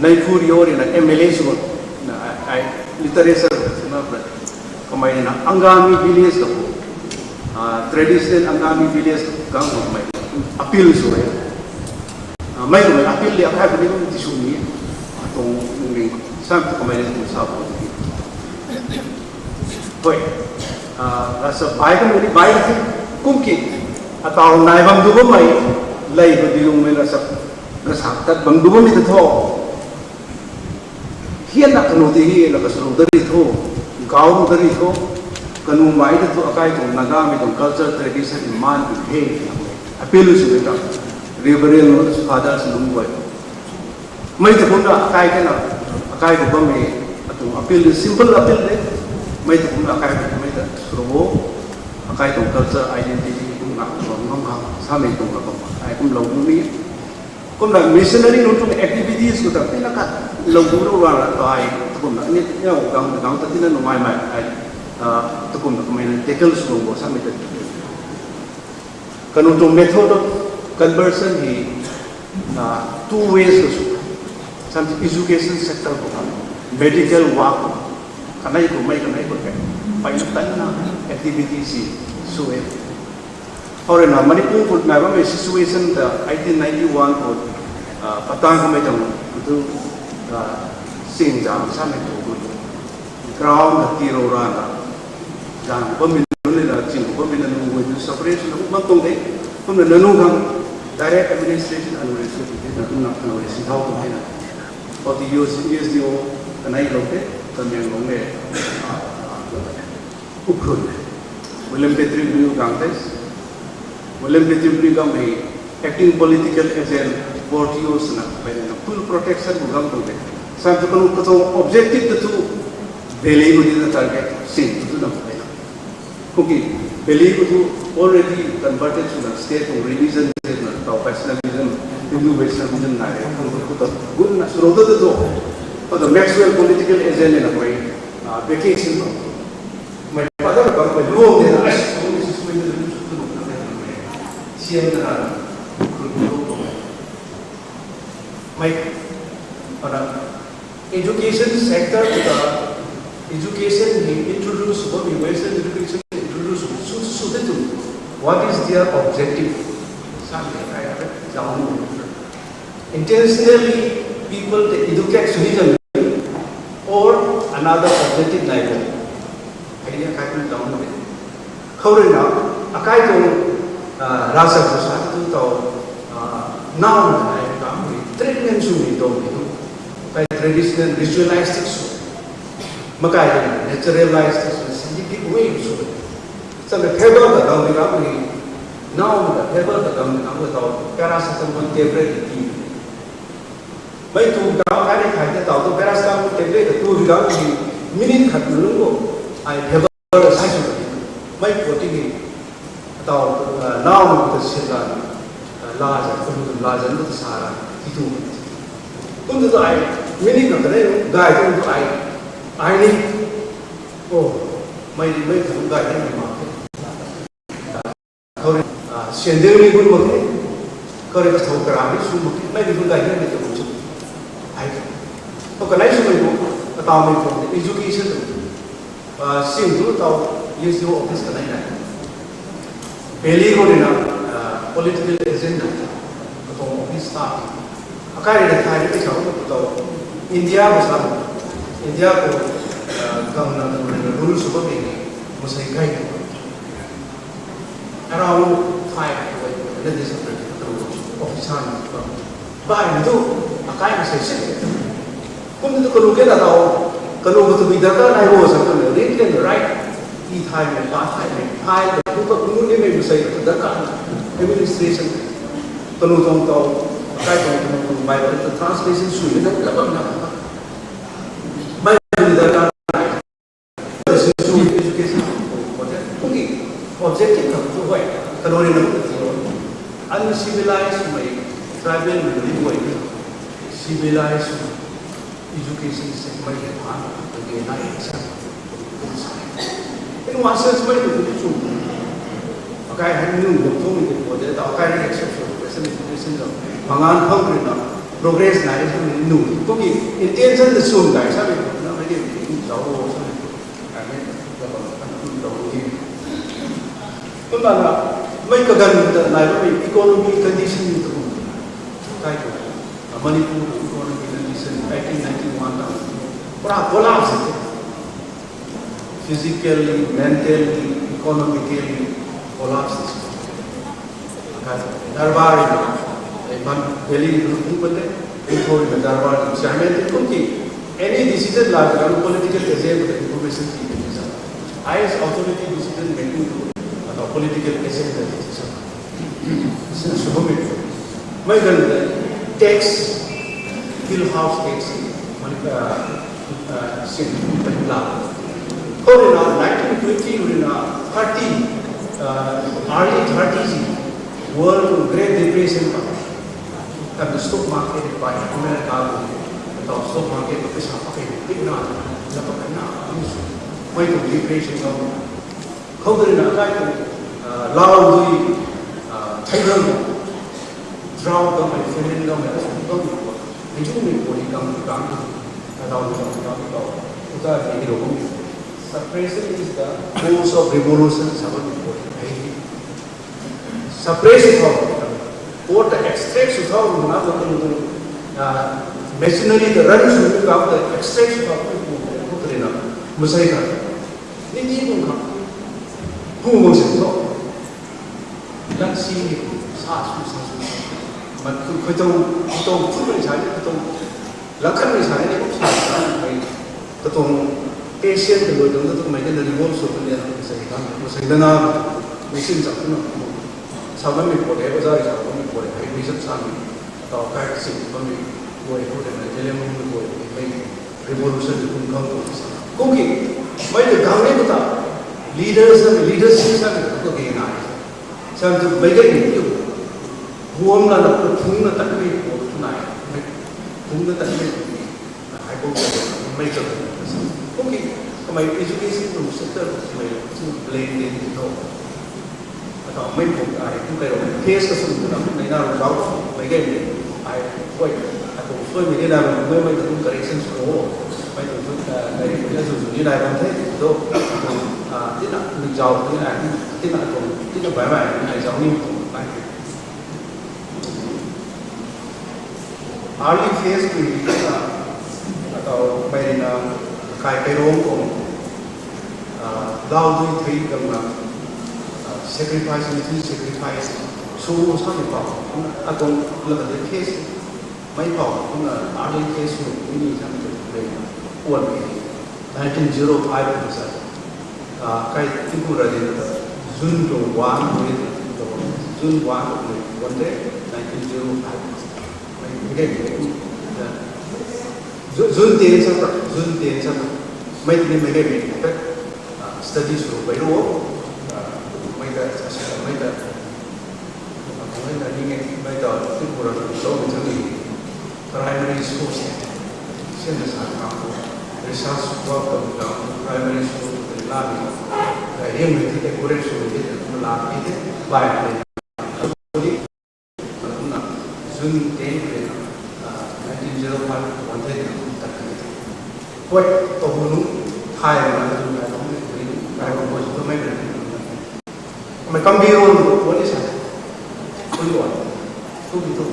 Neiphiu Rio rui na M L A sw bam na ai literature sw na pra. Kamei na Angami village ka pu, traditional Angami village gang kamei appeal sw e. Mei kamei appeal li akai kuni ti sw ni, atong ning sam kamei ni tu sa pu ti. Hoi, rasa bai kamei ni bai ti kum ki atau nai bam du bammei lei ko di lungmei rasa gasak tat bam du bammei ta tho. Hian na kanu ti hi la kasru dari tho, gau dari tho, kanu mai da tho akai tuang Nagamei tuang culture tradition man tu he, appeal sw ta, Reverend Father sw lung guay. Mei ta kumna akai kena, akai tu bammei, atu appeal de, simple appeal de. Mei ta kumna akai tu mei ta suru, akai tuang culture identity kum na kum ngam ngam, sa mei tuang la kum, ai kum lou ni. Kumna missionary nunc tuang activities ku ta tina kat lou kum lou ra tai, kumna ni ni gang gang ta tina nungai mai ai, kumna kumei na tackle sw bo sa mei ta. Kanu tuang method of conversion hi two ways ka sw. Sam education sector ko, medical work ko, kanei ko mei kanei ko ke, pai na tan na activities hi sw e. Hau rui na Manipur khou nai bammei situation ta eighteen ninety one khou patang kamei tang tu sing jam sa mei tu ground ka tiro ra na jam bammei nunc na ching bammei na nunc guay tu separation na bam tuang de. Kumna nanu khang direct administration anu rui sw tu na kumna anu rui si thau tu hei na. Hau ti U S, U S D O kanei lou te, Tamenglong le, Ukhrul le. William Pettigrew gang te. William Pettigrew gang hei acting political agent, Bortio swna pai na full protection bu gang tu de. San tu kanu katu objective tu tu Delhi bu di na target sin tu tu na pai na. Kumki Delhi bu tu already converted swna state tuang religion na tau Vaishnavism, Hindu Vaishnavism na re. Kanu katu gun na suru tu tu tu. Katu Maxwell political agent na pai vacation tu. Mei father bang mei luang de na ai sum ni sum ni sum ni na de mei siam na khun lu to mei. Mei pada education sector ta education ni introduce bo ni Western education introduce su su de tu. What is their objective? Sa ni kai a jao ni. Intentionally people te educate sw ni ta or another objective nai bo. Hei ni akai tu zauc na de. Khou rui na akai tu rasa tu sa tu tau Now na ai kam ni treatment sw ni do ni tu. Kai traditional ritualistic sw. Makai ni naturalistic sw, scientific way sw. Sa na favour ta dang ni kam ni. Now na favour ta dang ni kam ni tau. Paracetamol tablet ti. Mei tu kam kai ni khai ta tau tu paracetamol tablet tu ni kam ni minute khat ni lung ko. Ai favour sai sw. Mei ko ti ni. Tau, uh, now ta sila, uh, la ja, kum tu la ja, tu sa ra, ti tu. Kum tu ai, minute na ta nei, gai tu tu ai, ai ni. Oh, mei, mei tu gai nei ma. Kau ri, ah, sian deu ni gun mak ni. Kau ri ka thau kara ni sw mak ni. Mei ni gun gai nei tu sw. Ai. Kau kanei sw mei tu, ka tau mei tu, education tu. Ah, sing tu tau S D O office kanei nai. Delhi khou rui na, ah, political agent na, katuang office staff. Akai rui na thai rui sa khou tau India khou sa, India khou, ah, gang na rule sw bammei ni, masei kai. Around five, like, na this officer na, bai na tu, akai masei si. Kum tu kanu ke na tau, kanu ka tu bi darkar nai ho sa tu na, read and write. I thai mei, pa thai mei, thai ka tu ka kunu ni mei masei tu darkar na, administration. Kanu tang tau, akai tang kanu tu Bible tu translation sw ni na, la bam na. Bible ni darkar nai. Education, education, objective khang tu hoi, kanu ni na tu. Uncivilized mei, tribal mei ni hoi, civilized education system mei hei phaan, tu ke na exam, tu sa. In one sense mei tu tu chu. Akai hei nu bu tu ni ko de, tau akai ni exception, special education lo. Mangan phang ri na, progress na ri tu ni nu. Tu ki intention de sum kai sa ni na mei de ni zau lo sa ni. Ai mei, la bam kan tu zau ni. Kumna na, mei kaganv ta nai bammei economy condition ni tu. Kai tu. Manipur economy condition, eighteen ninety-one ta. Pura collapse. Physically, mentally, economically collapse. Darbar, eh, man, Delhi ni tu pun pun de, Ningthou rui na darbar ni chairman te kum ki, any decision la, the political agent with information ki, highest authority decision making tu, atau political agent the decision. Sina sw bammei. Mei ganv de tax, Hill House tax, mani, ah, ah, sin, la. Khou rui na nineteen twenty rui na thirty, ah, early thirties, World Great Depression pa. Kan stock market pa, America ko, atau stock market ko paisa pa kai pik na, la pa kai na, mei tu depression na. Khou rui na kai tu, ah, lau dui, ah, thai dang, drought dang, famine dang, dang, dang, dang, dang, dang, dang, dang, dang, dang, dang, uta ni hei lo. Suppression is the cause of revolution, sa bam ni pui. Suppress sw thau, or the extract sw thau, na tu tu, ah, machinery the run sw thau, the extract sw thau, tu tu, tu tu na, masei ka. Ni ni bung kha. Hu bung sin tho. Lan si ni, sa su, sa su. Mat tu, khoi tau, khoi tau, khoi tau, sa ni, khoi tau. Lan khan ni sa ni, khoi sa, sa ni. Katuang patient ka loi tuang tu mei na revolt sw kan ni, sa ni kan, sa ni na, machine sa tu na. Sa bam ni pui de, bazaar sa bam ni pui de, hei reason sa ni. Tau kai si bam ni pui, pui de, na, jele mung ni pui, mei. Revolution ni kum khang kum sa. Kum ki, mei de gang ni ta, leaders na, leadership sa ni ko ge na. Sa tu mei de ni tu. Huam na na, phung na tat mei ko tu na. Mei, phung na tat mei ko ni. Hai ko mei ko. Kum ki, kamei education tu sector mei tu blame de ni to. Atau mei phung ai, kum kai ro, case ka sum tu na, mei na ro zau, mei ge mei, ai, koi, ai kum sui mei ni na ro, mei, mei tu correction sw ro, mei tu, ah, mei, mei tu, tu ni na ro the, tu, ah, tina, mei zau, tina, tina tu, tina bai bai, mei zau ni tu, ai. Early phase tu ni na, atau mei na, kai kai ro ko, ah, lau dui thei kam na, ah, sacrifice, little sacrifice, Sw samei pau, kumna atuang laka de case, mei pau, kumna early case sw, mi ni samei de, mei, one, nineteen zero five kumsa. Ah, kai tingkum ra de, June tuang one, June one, one de, nineteen zero five. Mei, mei de, June, June ten sa ta, June ten sa ta. Mei tini mei de, mei de, ah, study sw bai ro, ah, mei de, mei de, Mei ta Tripura khou lou mei chang ni primary school, sian na sa khang, research work khou khang, primary school khou la ni, riang mei ti accurate sw mei ti la ni te, bai ni, kumna June ten ni, ah, nineteen zero five one ten ni tat ni. Koi, kahun nunc, thai na, June thai nunc ni, thai nunc koi, tu mei ni. Mei kambi run tu, koi ni sa. Koi ni, tu bi tu.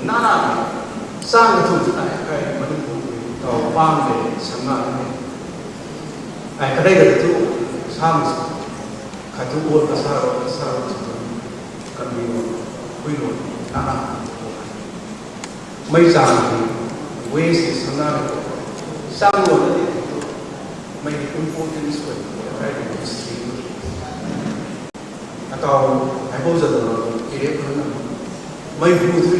Na na, sang tu tu na, kai Manipur tu, tau pang de, sang na de. Ai, kadai kadai tu, sang sa. Khat tu bol ka sa ro, ka sa ro, sa ro, kan bi ro, khui ro, na na. Mei chang ni, waste ni sa na ro, sang ro na di tu. Mei ni important sw, kai ni history. Atau, ai bo za ro, kire ko na. Mei bu tu,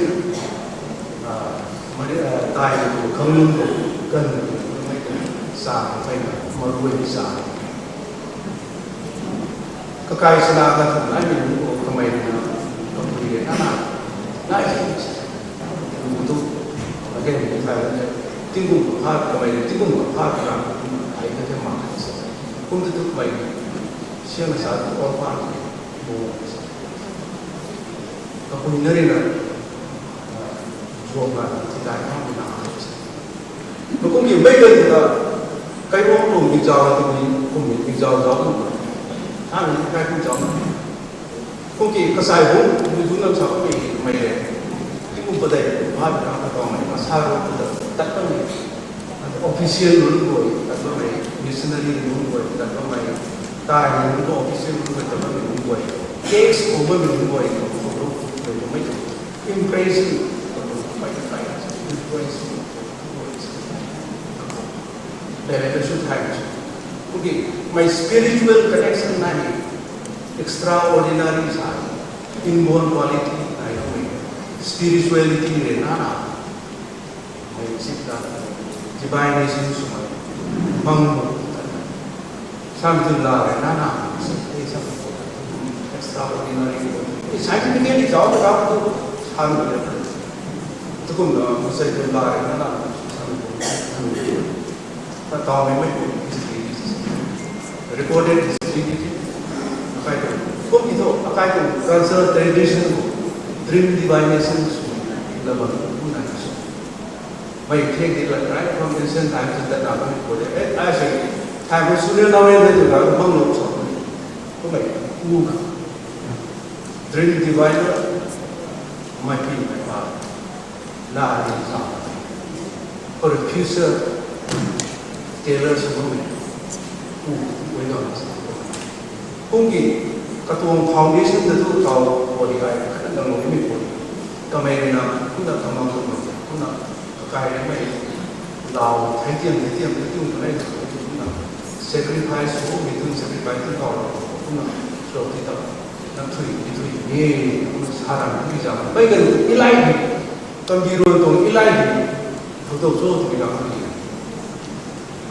ah, mei, ah, tai tu, kang lung tu, kan tu, mei tu, sa, mei na, maruai sa. Kakai sana ka thum nai mi nunc khou kamei na, kapui le na na, nai si, tu, again, tingkum kaphat, kamei tingkum kaphat ka, ai ka the ma, kum tu tu kamei, siang sa tu all part, bo, kapui na ri na, zuang na, ti dai na, mi na, Makum ki mei kan ta, kai wang kum mi zau, kum mi, kum mi zau zau kum. Tha ni kai kum zau. Kum ki kasai bu, mi bu nam sa kum mi mei le. Ki kum padai, ba na ka tong mei, ka sa ro pu da, tat pa mei. Official run boi, tat pa mei, missionary run boi, tat pa mei. Tai run ko official run boi, tat pa mei run boi. Case ko mei run boi, ko ko ko mei. Impressive, ko ko mei kai, impressive. Direction thanks. Okay, mei spiritual connection na ni extraordinary sa, inborn quality na ni, spirituality re na na, mei sip na, divination sw mei, mang mo, sam tu la re na na, sip te sam, extraordinary. Scientifically zau ta tu, sam tu, tu kum na, sei tu la re na na, sam tu. Atau mei mei kum history, recorded history ni ti. Akai tu, kum ki thu, akai tu cultural tradition, dream divination sw, la bam kum na sw. Mei thek di la, right from ancient times that na bam ko de. Eh, ai sei, time ko sw na na mei de la bam lo sw. Kum mei, u ka. Dream diviner, mei pi mei pa. La ni sa. Kho rui future tailor sw bam e. Pu, ui gam sa. Kum ki, katuang foundation ta tu tau, body ai, khat na nang lo ni mi body. Kamei na, kumna kamang kumna, kumna, kakai mei, lau, thai tiam, thai tiam, thai tiam, kumna, sacrifice, hu, mi tu sacrifice, tu tau, kumna, so, ti tau, na thui, ti thui, ni, kumna, sa ram, ti zam, mei kan, ilai, Kambi run tuang ilai hei, thau tau cho twmei lam hei,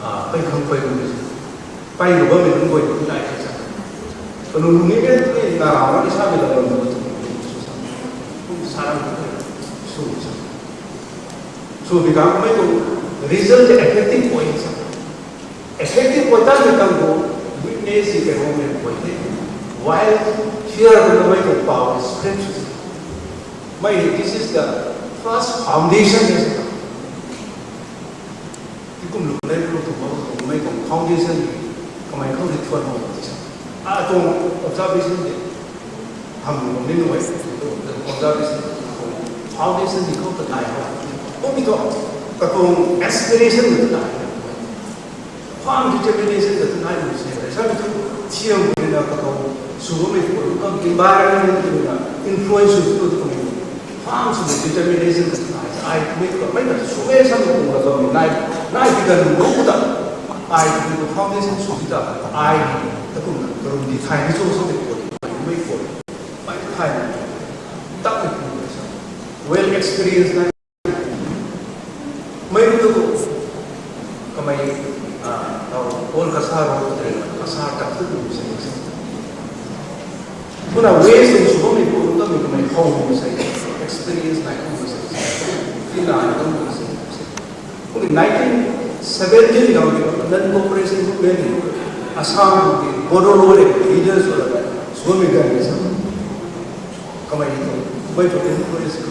ah, pei khang pei run, pei run bammei nunc guay ilai hei sa. Kanu nunc ni kan twmei na rau ni samei lam lam tu, kum sa ram tu, sw sa. Sw bi kan mei tuang result effective point sa. Effective point tan mei kan khou witness hei kei hou mei point the. While fear tuang mei tuang power spread. Mei, this is the first foundation, is it? Ti kum lu le lu tu ma tu mei tuang foundation, kamei khou di thuan ho ti sa. A tuang observation de. Ham lu ni nu e, observation, foundation di khou ta nai ho. Kum mi tu, katuang aspiration di ta nai ho. Firm determination di ta nai ho se. Sa mi tu, thiam ni na katuang Sw bammei pun kam environment twna influence sw tu twmei. Farm sw determination ka ai ai mei ka mei ka sw e sam kung ka bam nai nai ti kan lu ta ai ti ko foundation sw ta ai ta kum na rum di thai ni cho so de ko mei ko mai thai na tak ko sa well experience na Mei tu kamei, ah, tau, all kasar ro, kasar tak tu tu se se. Puna ways in sw bammei pun kamei kamei how tu se, experience nai tu se. Tina nai tu se. Puni nineteen seventeen gam ki non cooperation movement Assam ki Bodo Road leaders wala sw bammei gam ni sa. Kamei tu, kamei tu influence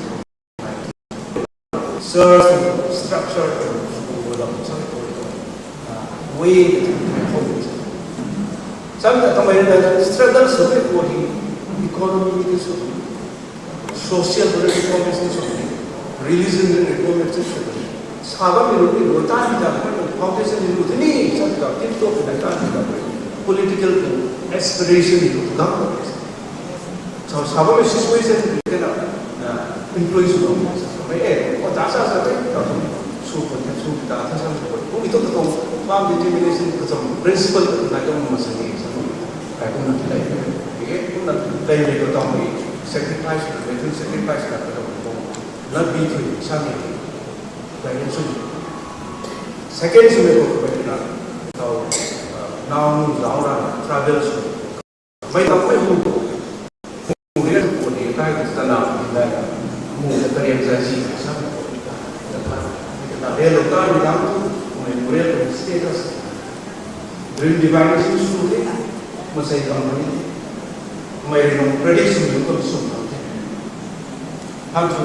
church structure lam sa tu, ah, way how sam ta kamei na struggle sw pe ko hi economy ni sw, social reformation sw, religion reformation sw. Sa bammei lu ni lu ta ni ta foundation ni lu ni sa ta tip to na ta ni ta political aspiration ni lu ta So, sa bammei situation kena, na, influence lo. Sa bammei, eh, o ta sa sa bammei, ta sa, su ko, su ta sa sa ko. Kung itu ko, farm determination ko sa, principle ko na ko ma sa ni sa. Kai kung na kilai. Oke, kung na kilai ko ta ni sacrifice na, sacrifice na ko. Na bi tu sa ni. Kai ni su. Second su ko ko na. Tau, uh, now, now, travel su. Mei ta mei mu. Mu ni tu ko ni kai tu ta na ni dai. Mu ta kariam zai si sa. Ta ta. Ta ta rel lo ta ni dam tu. Mei mu rel lo status. Dream divine si su ni. Masei kam ni. Mei ri nong prediction ni ko su ta. Hang tu,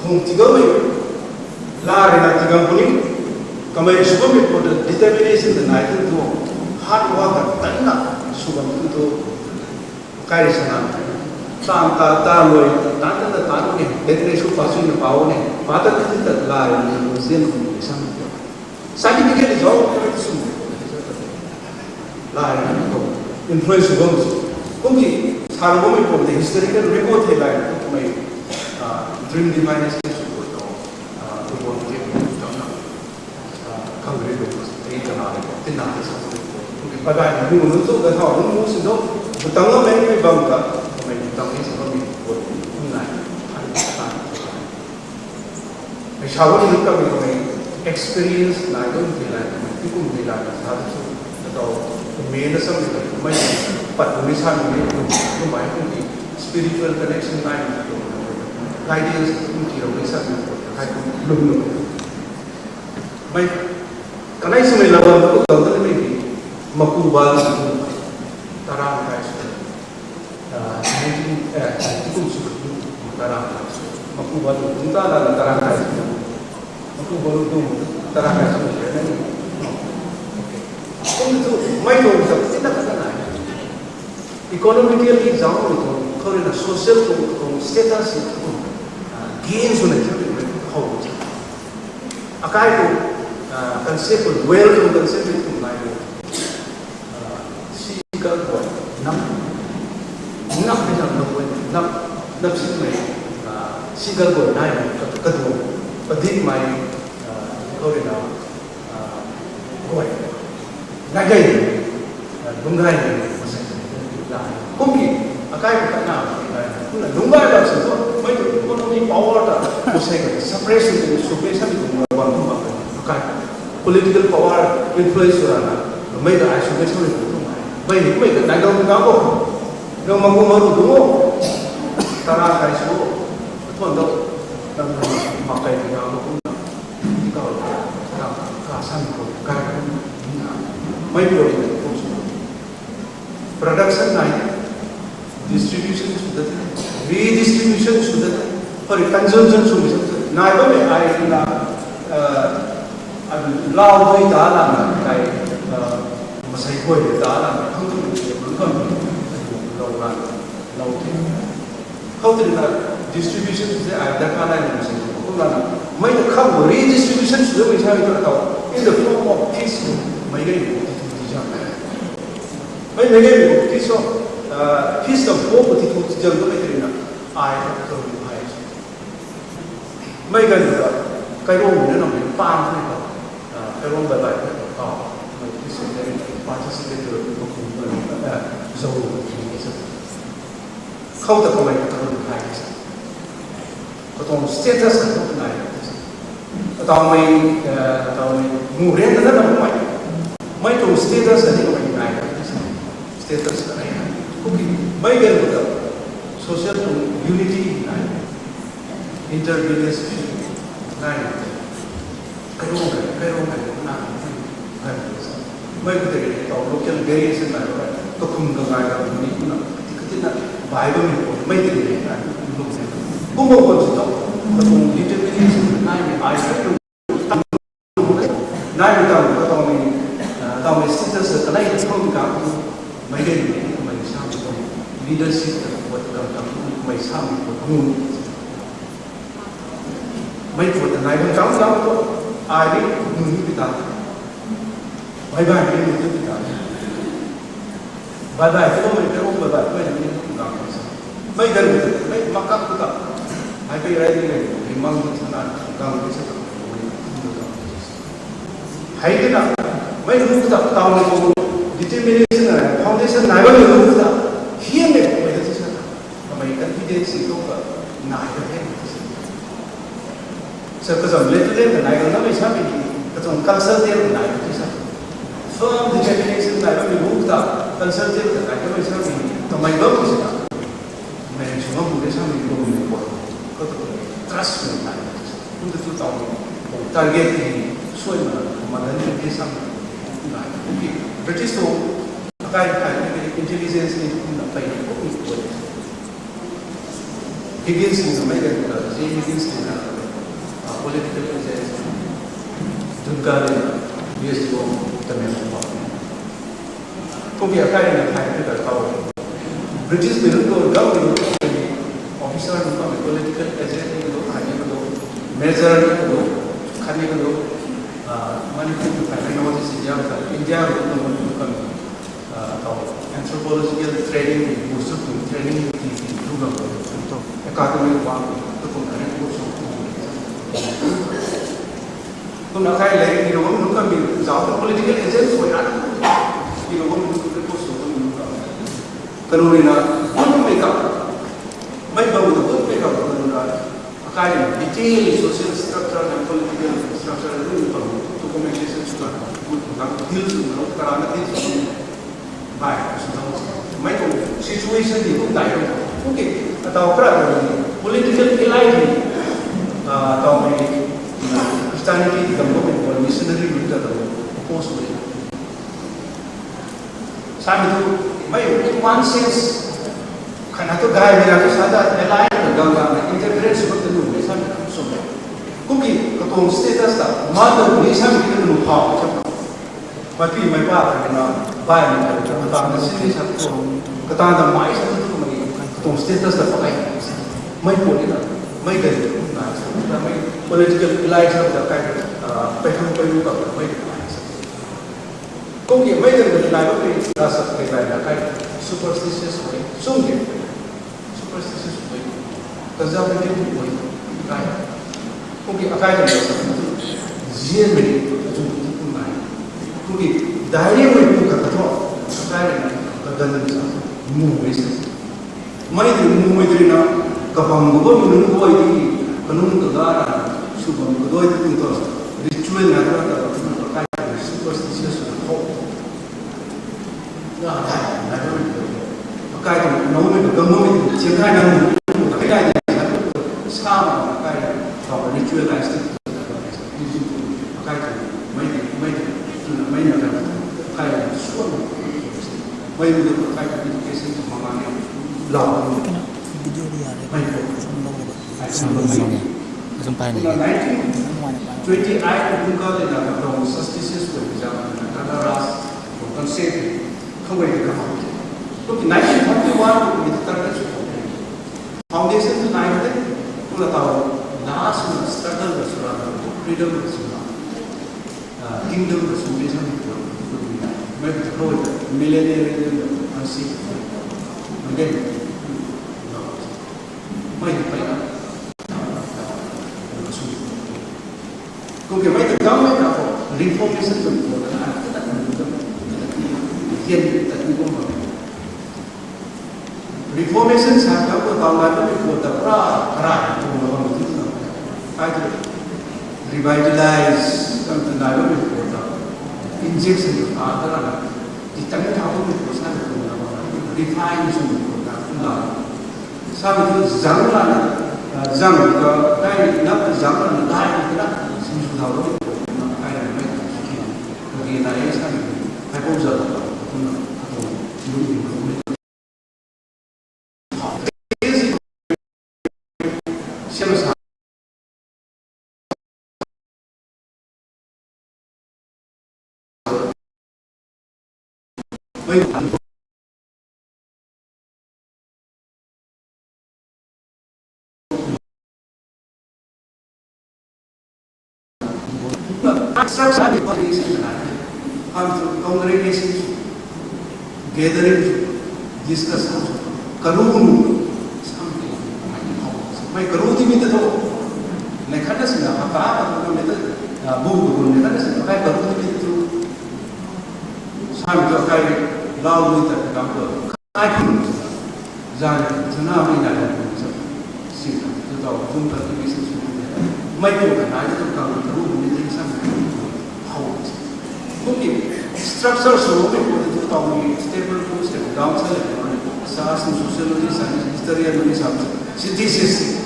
khung tigam mei, la rui na tigam puni, kamei sw bammei pun ta determination ta nai tu tu, hard work ta tan na sw bam tu tu, kai rui sa na, tan ta, tan lui, tan ta, tan ta, tan ni, determination pa sw ni pau ni, pa ta tu ta la rui ni, lu zian ni, lu sam ni. Certificate zauc kha sw. Lai na ko influence bam sw. Kumki sa bammei pun de historical record hei lai na ko mei, ah, dream divine sw ko to, ah, to bam ke kam na, ah, khang ri ko ei ta na ko tin na sa ko. Kumki pagai na mu nu to da thau mu si do. Butang lo mei mei bam ka, mei butang ni sa bammei pun nai. Mei sa bammei nunc kamei kamei experience nai dun ti lai kamei tikum ti lai na sa tu su. Tau kummei na sam ni kamei pat kummei sa ni ni kum kum mai kum ti spiritual connection nai ni kum guidance kum ti rau ni sa ni kum kai kum lum lum. Mei kanei swmei la bam tu tang ta ni mei ti maku ba ni kum tara kai su. Ah, nineteen, eh, nineteen sixty-two, tara, maku ba tu, kum tara na tara kai, maku ba tu, tara kai, okay. Kum tu, mei tu, sa, tina ka na. Economically, zang tu, kau na social tu, tu, status tu, ah, gain sw na tu, how. Akai tu, ah, concept tu, wealth tu, concept tu, nai tu. Ah, si ka guay, nap, nap ni nap, nap guay, nap, nap si mei, ah, si ka guay nai mei, ka, ka duang, padit mei, ah, kau rui na, ah, guay, nai gay, ah, lung gay mei, masei, la, kum ki, akai ka na, kumna lung gay ba si tu, mei tu economy power ta, masei ka suppression, suppression tu, bam tu, bam tu, akai. Political power influence sw rana, mei ta ai sw mei sw ri tu mai. Mei ni mei ta dai dau dau bo. Nang maku maru tu mo. Tara kai sw. Thon dau. Nang mak kai ni dau bo. Ni kau ta ka san ko kai ko. Mei ko ni ko sw. Production nai, distribution sw dat, redistribution sw dat, sorry, consumption sw dat, nai bammei ai na, uh, lau dui ta lana, kai, uh, masei guay ta lana, khang tu ni, khang tu ni, lau lana, lau ti. How to do that? Distribution is the, uh, that kind of thing. Kumna, mei ta khang redistribution sw dat mei sa mei ta tau, in the form of peace, mei gay, mei gay, peace of Feast of Hope ti tu ti jang tu mei tei na, ai ta tu hai. Mei gan ta, kairong na na mei pan tu na, kairong bai bai na ka, mei Christian na participate tu tu kum na, zo tu sa. Khou ta kamei ta tu hai sa. Katuang status ka tu nai. Ataw mei, ataw mei, mu ren na na mei. Mei tuang status ka ni kamei nai. Status ka nai. Kuki mei gan ta social tuang unity nai. Inter-village nai. Kairong kai, kairong kai, na, na, mei khou tei, tau local variation nai, kakhum kangai, kakhum ni, na, kati, kati na, Bible ni, mei tei ni, na, lung se. Kum bo kum si tau, kakhum determination nai ni, ai, nai ni tau, tau ni, tau ni status, kanai, kakhum ka, mei tei ni, mei sa, leadership, what, kam, kam, mei sa, what, Mei pu ta nai bam cham cham tu, ai ni nu ni pi ta. Bye bye ni nu ni pi ta. Bye bye tu mei pe bye bye tu ni nu ni pi ta. Mei gan ni mei makak tu ta. Ai pe rai ni ni mang ni sana gang ni sana. Hai ni na mei nu ta tau ni tu determination na foundation nai bam ni nu ta. Hian ni mei ta sana. Kamei confidence ni tu ka nai ka the. Sa kazam le tu le ka nai ka na mei sa mei ni, katuang culture te ka nai ka sa. Firm determination nai ka mei bu ta, culture te ka nai ka mei sa mei ni, kamei bam si ta. Mei sw bam bu de sa mei ni bam ni bam. Ka tu trust mei nai. Kum tu tu tau ni, target ni, suai ma, ma dan ni de sa mei ni nai. British tu, akai kai ni intelligence ni kum na pai ni kum ni bam. Higgins ni mei gan ta, J Higgins ni na, political agent, Duncan ni na, B S D O, Tamil Nadu. Kum ki akai ni na khai ni ta tau. British mei tu, gam mei tu, officer ni na, political agent ni tu, khai ni tu, major ni tu, khai ni tu, Manipur tu khai ni tu, North East India ta, India tu, tu, tu, tu, Ah, tau anthropological training, Muslim training, ti, ti, tu, tu, tu, academy wa, tu, tu, training, Muslim, tu, tu, na kai le, ni lo, nu ka mi, zau, political agent, so, ya, ni lo, nu, tu, tu, so, nu, ka. Kanu ni na, nu, me ka, mai ba, nu, me ka, kanu na, Akai detail social structure and political structure ni pang documentation sw kan, kum tang deal sw na, karana deal sw ni, bai sw na, mei tuang situation ni kum dai tuang, okay, ataw kara tuang ni political elite ni, ah, taw mei, Christianity ti kam ko, missionary ni ta tuang, oppose sw ni. Samei tu, mei in one sense, khatna tu gaymei na tu sa ta, align na gang gang na interpret sw bam ta nuh mei samei tu sw mei. Kum ki katuang status ta, mother ni samei ki ta nuh phau sa ta. Mei pi mei pa ta na, bai mei ta, katan ta sin ni sa tu, katan ta mai sa tu mei, katuang status ta pakai. Mei pu ni ta, mei gay na, mei political elite sa ta kai, ah, pai hang pai lu ka, mei ta mai sa. Kum ki mei ta nai bam ni, na sa kai bai na kai, superstitious way, sum ki, superstitious way, conservative way, kai. Kum ki akai ta na sa, zian mei, tu tu kum nai. Kum ki, dairi mei pu ka ka tho, akai na, ka gan sa, mu mei sa. Mei tei mu mei tei na, kabam gu bam nunc guay tei, kanunc kaga na, sw bam kadoi tei kum ta, ritual na ta, ta, ta, ta, kai, superstitious na, ho. Na, kai, na, na, kai, na, na, mei, ka, mei, chiang kai na, mu, kai, kai, sa, ma, kai, ta, ritualized, kai, mei, mei, tu na, mei, na, kai, suan, mei, tu, kai, education, mama, ni, lau, Video di ya re. Mei, tu. Sam lo ni. Asam pai ni. Twenty-eight kum ka le na ka tong suspicious way jam na ka na ras ko kan se ko wei ka ma. To nineteen thirty-one ko ni ta ka chu ko. Foundation tu nai te. Ko la tau last na struggle na sura, freedom na sura. Ah, kingdom na sura, mei tu ko millenarianism na ansi. Mei ni peyna, kumki mei ta government na khou reformation tw khou na, na, na, na, na, na, na, reformation sa ta khou tau nai bammei khou ta pura karai khou na bam tu na. Ai tu revitalize kan tu nai bammei khou ta injection ta ta na. Di tang thau bammei khou sa na khou na bam. Refine sw khou na tu na. Sa mi tu zang la na, zang ka dai na zang la na dai na na. Sim sw thau bammei khou na kai na mei. Kagi na e sa mi tu. Hai pou zang la tu na. Tu lu ni khou mei. Congregation gathering, discussion, karu nu, mei karu ti mi ta tho. Nei khat na sina hapa ka tu mei ta, bu bu nei khat na sina kai karu ti mi ta tu. Sam ta kai lau ni ta kam ko. Ai kun zan chana mei na la kun sa. Sina tu tau kun ta ti mi sa su. Mei ko ta nai tu kam karu ni ti sa. How. Kumki structure sw mei khou tu tau ni stable tu step down sa le. Sa sw sociology, science, history, and sa synthesis.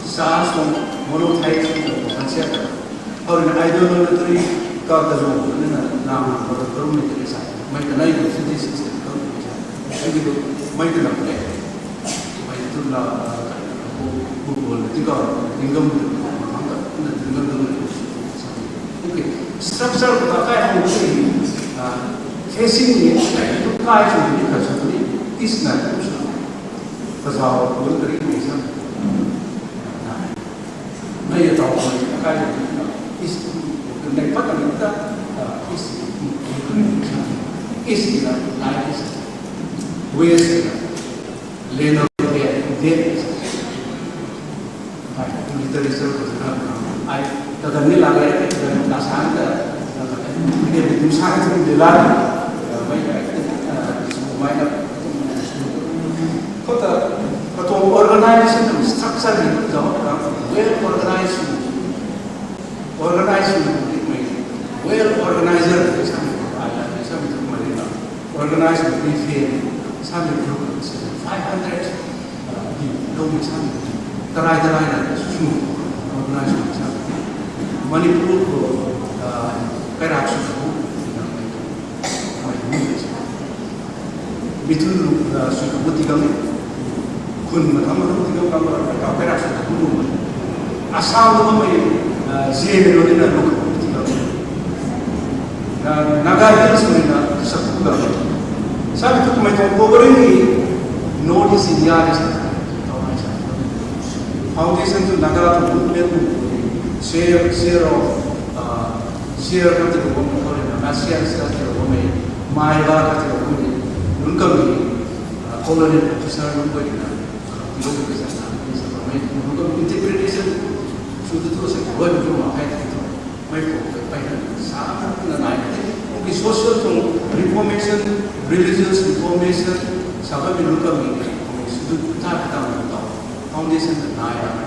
Sa sw monotheism concept. How in idolatry ka ta zo ni na na mono karu ni sa. Mei ta nai tu synthesis ka sa. Sigi tu mei ta na le. Mei tu na, bu bu ti ka tingam tu na tingam tu. Okay. Structure ko ta kai hang tu, facing ni kai tu kai tu ni ka sa ni is na tu sa. Ka zau ko ta ri ni sa. Mei ya tau ko kai tu is tu nei pat ni ta is is na life is waste Leonardo da Vinci. Literature ko na ai ta ni la le ta san ta ni tu sa ni la mai mai na ko ta ka tuang organization structure ni tu zau na well organized organized ni mei well organizer ni sa ni ai la ni sa ni tu mai na organized ni fi sa ni group five hundred di lou mei sa ni tarai tarai na su organize sa Manipur ko kai rak su mei mei mithun lu sui kabu tigam ni khun matham matham tigam kam ra ka pera sui kabu lu Assam lu mei je mei lu ni na lu kabu tigam ni Naga Hills mei na saku gam sa mi tu mei tuang covering ni North East India ni sa foundation tu Naga tu movement tu share share of share ka ti lu mei ko na Asian ka ti lu mei mai ba ka ti lu mei nunc kam ni colonial officer nunc guay na ti lu mei sa na ni sa mei nunc kam interpretation sw tu tu sa guay nunc kam ma kai ti tu mei ko kai na sa na nai na ti okay social tu reformation religious reformation sa ba mi nunc kam ni sw tu ta ta ta foundation na nai na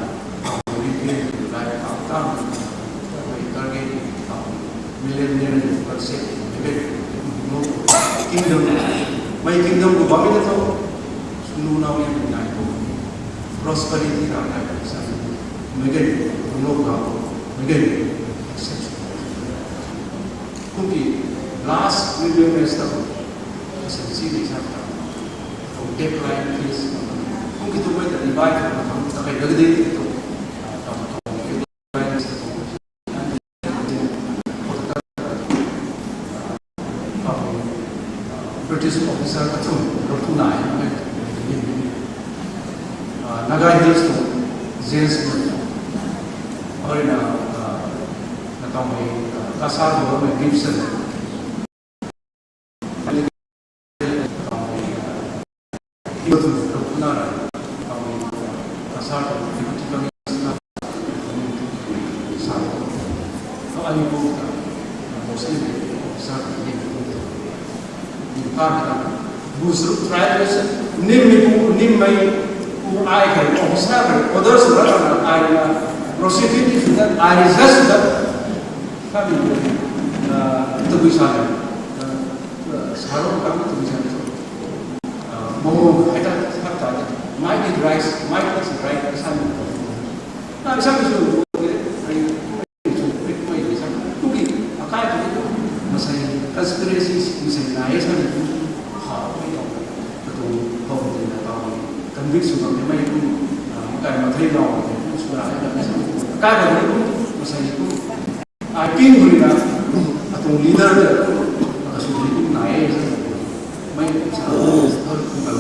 Millennium concept, mei kingdom, mei kingdom khou bammei na tho, sunu nau ni nai tho, prosperity ra nai tho sa, mei kingdom khou, mei kingdom accept. Kumki last million years ta, sensi ni sa ta, from decline phase, kumki tu mei ta revive ta, ta kai gagdi tu, ta, ta, British officer kathum, kathum nai, Naga Hills tu, James tu, aur na, na tau mei, Kasa tu mei Gibson. Iba tu Ani bu ta, Muslim officer ni bu ta, ni pa ta, Buzruk tribe se, nim ni bu, nim mai bu ai kha officer kha orders ra ta ai na, prosecute sw ta, ai resist sw ta, kami bu, ah, tabui sa, ah, ah, sarou kami tabui sa. Ah, mo hai ta, hai ta, mai ki rice, mai ki rice, rice ni. Na, isang ni sw, ai, ai, sw, ai, mai, isang, tu ki, akai tu, masai, conspiracy, masai na, isang ni, ha, mai, tu, tu, tu, tu, tu, convict sw, mai, mai, tu, ah, kai, mathai, na, tu, sw, na, isang, akai tu, masai, tu, ai, king, tu, na, atuang leader, tu, tu, sw, tu, na, isang, mai, isang, tu, tu, tu,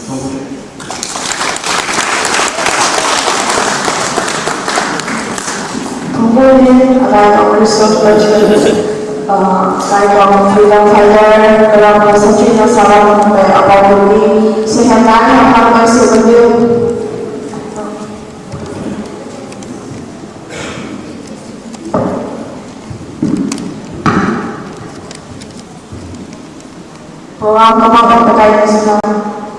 tu, Thank you, Allied Operation Budget, uh, Saigon Freedom Fighter, Kalam Sachina Salam, Abang Bumi, Sehan Nai, Hapang Mai Sibunyu. Program kabam pakai ni swna,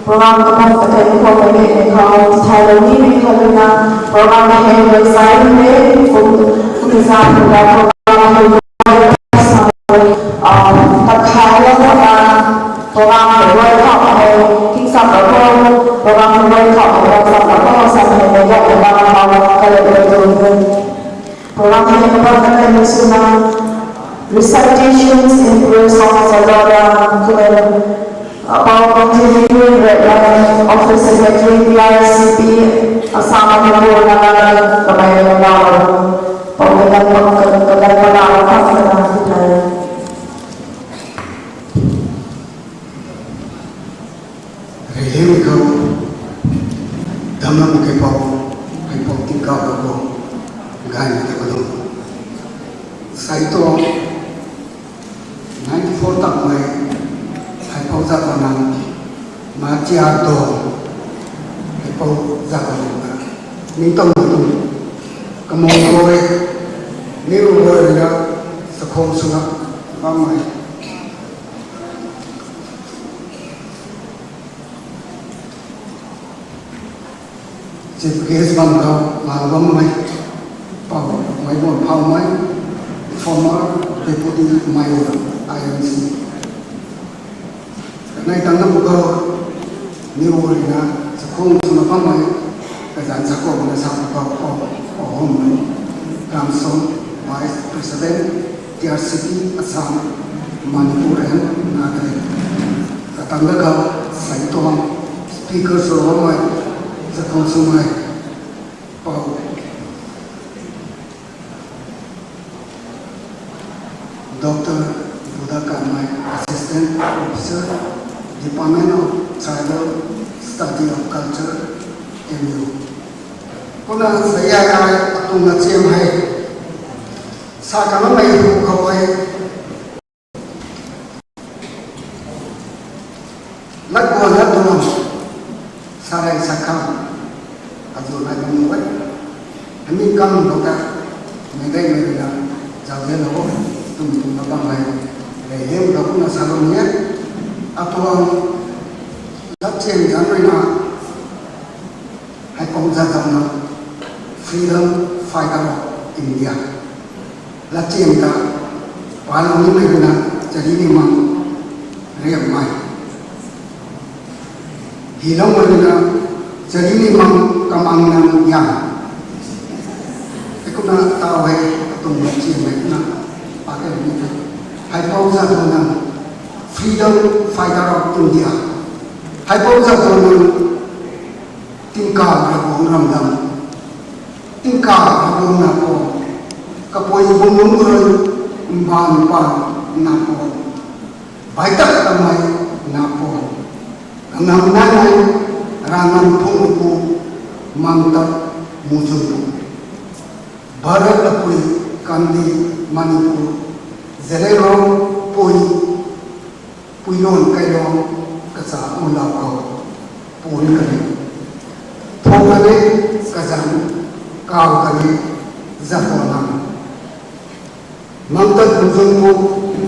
program kabam pakai ni khou pakai ni khou, tithaylou nimei khou ruina, program hei rui sai ni, kum, kum ni sa, kum da program hei, ah, takhaylou khou na, program hei rui khou hei, king sam lou khou, program hei rui khou hei, sam lou khou, sam hei, mei gap na bam khou, kalem lou tu ni. Program hei kabam pakai ni swna, recitations in praise of the Lord, uh, Abang Bumi, Reverend Office Secretary, P I C P, Assam, Manipur, Nagaland, kamei na, Pau Kadan, Pau Kadan, Kadan, Kadan, Kadan, Kadan, Kadan. Rihliu khou, damna bu kaipou, kaipou tingkauh khou, gay na ta kalum. Sai tu, ninety four tak mei, kaipou zat ta nang, ma chia do, kaipou zat ta nang ta. Ning tang na tu, kamang rui, niu rui na, sakhong swna, bam mei. Chief guest bam khou, lau bam mei, Pau Meibuan Phaumei, former deputy mayor, I M C. Kanei tang na bu khou, niu rui na, sakhong swna bam mei, kazan sakhong na sa bu khou, Pau, Pau Hommei, Ramsong, Vice President, T R C P, Assam, Manipur and Nagaland. Katang da khou, sai tuang, speaker sw bammei, sakhong swmei, Pau, Doctor Buda Kanmei, Assistant Professor, Department of Tribal Study of Culture, M U. Kumna sai ai ai, atung na chiam hei. Sa kang mei hu khou hei. Lat guan lat duan, sa rei sa kham, azu nai bam nu e. Hami kam lo ta, mei dei mei rui na, zau de lo, tum tum na bam hei, rei hei lo kumna sa bam ni e. Atuang, lat chiam zan rui na, Haipou Jadonang, Freedom Fighter of India. Latchiam ta, palou nimei rui na, Chari Nimang Riammei. Hiloumei rui na, Chari Nimang Kamang Nang Yang. Heikumna tau hei, atung latchiam hei kumna, pa ke ni ta. Haipou Jadonang, Freedom Fighter of India. Haipou Jadonang, Tingkauh Ravguangc Ramdam, Tingkauh Ravguangc Nac Pon, Kapui Bumlung Gurun, Mbaanv Paan Nac Pon, Baitak Tamei Nac Pon, Rangam Nainei, Rangam Phungpu, Mamtak Muchungpu, Bharat Lapui Kandi Manipur, Zeliangrong Pui, Puiluan Kailong, Kacha Mulau Khou, Pun Kani, Thong Kani, Kazan, Kau Kani, Jadonang. Mangtat Muzungpu,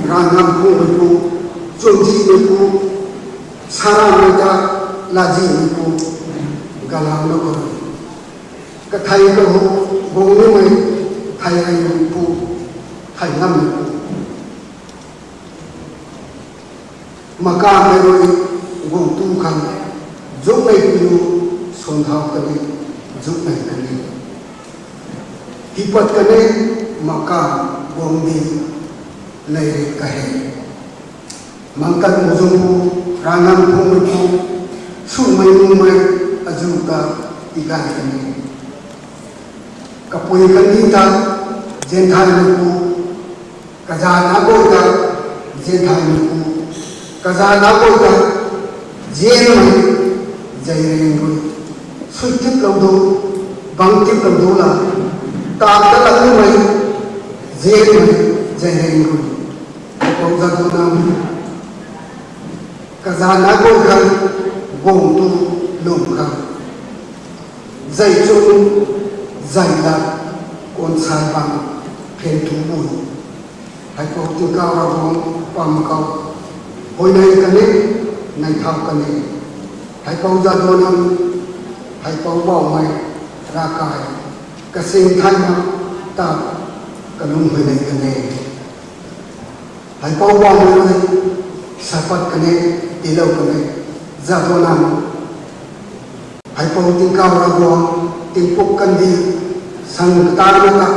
Rangam Phungmeipu, Chumzihmeipu, Saramei ta Lazihmeipu, Galauna Khou, Kathei Kahu, Guangnimei, Theireymeipu, Theingammeipu, Makamei rui Guangtu khang, Zukmei piu, Suanthau kani, Zukmei kani, Tipat kani, Makam, Guangdi, Leiri Kahei, Mangtat Muzungpu, Rangam Phungmeipu, Sumei Mumei, Azu ta, Tigan kani, Kapui kani ta, Zianthaimeipu, Kazanaguay ta, Zianthaimeipu, Kazanaguay ta, Zianmei, Zeireng rui, sui tiplou du, bang tiplou du la, ta ta la tumei, Zianmei, Zeireng rui, Haipou Jadonang, Kazanaguay khang, Guangtu lum khang, Zeichun, Zeilat, Kuansaibang, Phentu Bui, Haipou Tingkauh Ravguangc pam khou, huayney kani, neihthau kani, Haipou Jadonang, Haipou Baumei, Ravkai, Kasing Thaina ta, kalum huayney kani, Haipou Baumei rui, sapat kani, tiilou kani, Jadonang, Haipou Tingkauh Ravguangc, Tingpuk Kandih, sang katarmei ta,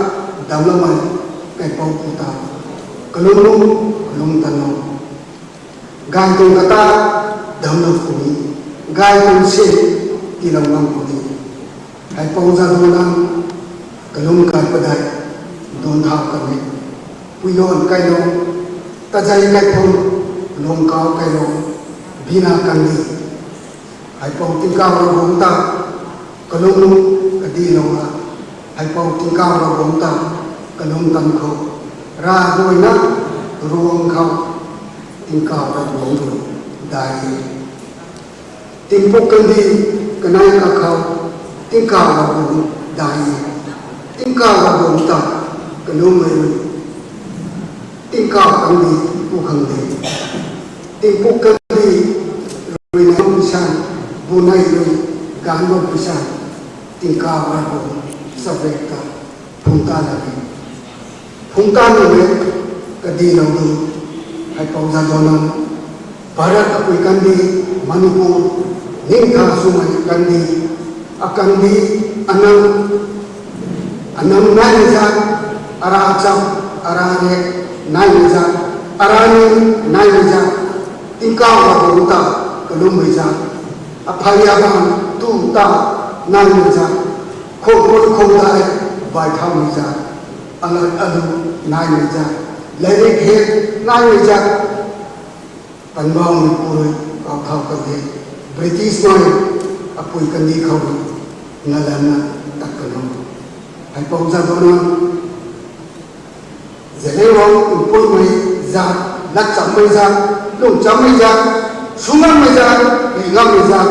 damcloumei, Kaipouc pu ta, kalum lum, kalum tanlou, gay tuang kata, damclou puni, gay tuang sin, tiilou ngam puni, Haipou Jadonang, kalum kai padeih, Duanthau kani, Puiluan Kailung, Tazei Kaiphun, Lungkauc Kailung, Bina Kandih, Haipou Tingkauh Ravguangc ta, kalum lum, kadilou la, Haipou Tingkauh Ravguangc ta, kalum tan khou, rav ruina, ruang khou, Tingkauh Ravguangc rui, dai e. Tingpuk Kandih, kanei kakhou, Tingkauh Ravguangc, dai e. Tingkauh Ravguangc ta, kalummei rui, Tingkauh Kandih, pu khang de, Tingpuk Kandih, rui nai pui san, bu nei rui, ganv bam pui san, Tingkauh Ravguangc, sabek ta, phungtan la e. Phungtan la e, kadilou du, Haipou Jadonang, Bharat apui kandih, Manipur, ningtha swmei kandih, akandih, anam, anam naimei zat, ara cham, ara rek, naimei zat, ara ning, naimei zat, Tingkauh Ravguangc ta, kalummei zat, aphai aban, tu ta, naimei zat, khongpui khongdai, baithaumei zat, alat alu, naimei zat, lairik het, naimei zat, Tanbaumeipu rui kauthau kan the, British mei, apui kandih khou rui, ngalanna, tat kan o. Haipou Jadonang, Zeliangrong Tingpuimei zat, latchammei zat, lungchammei zat, swmei zat, ringammei zat,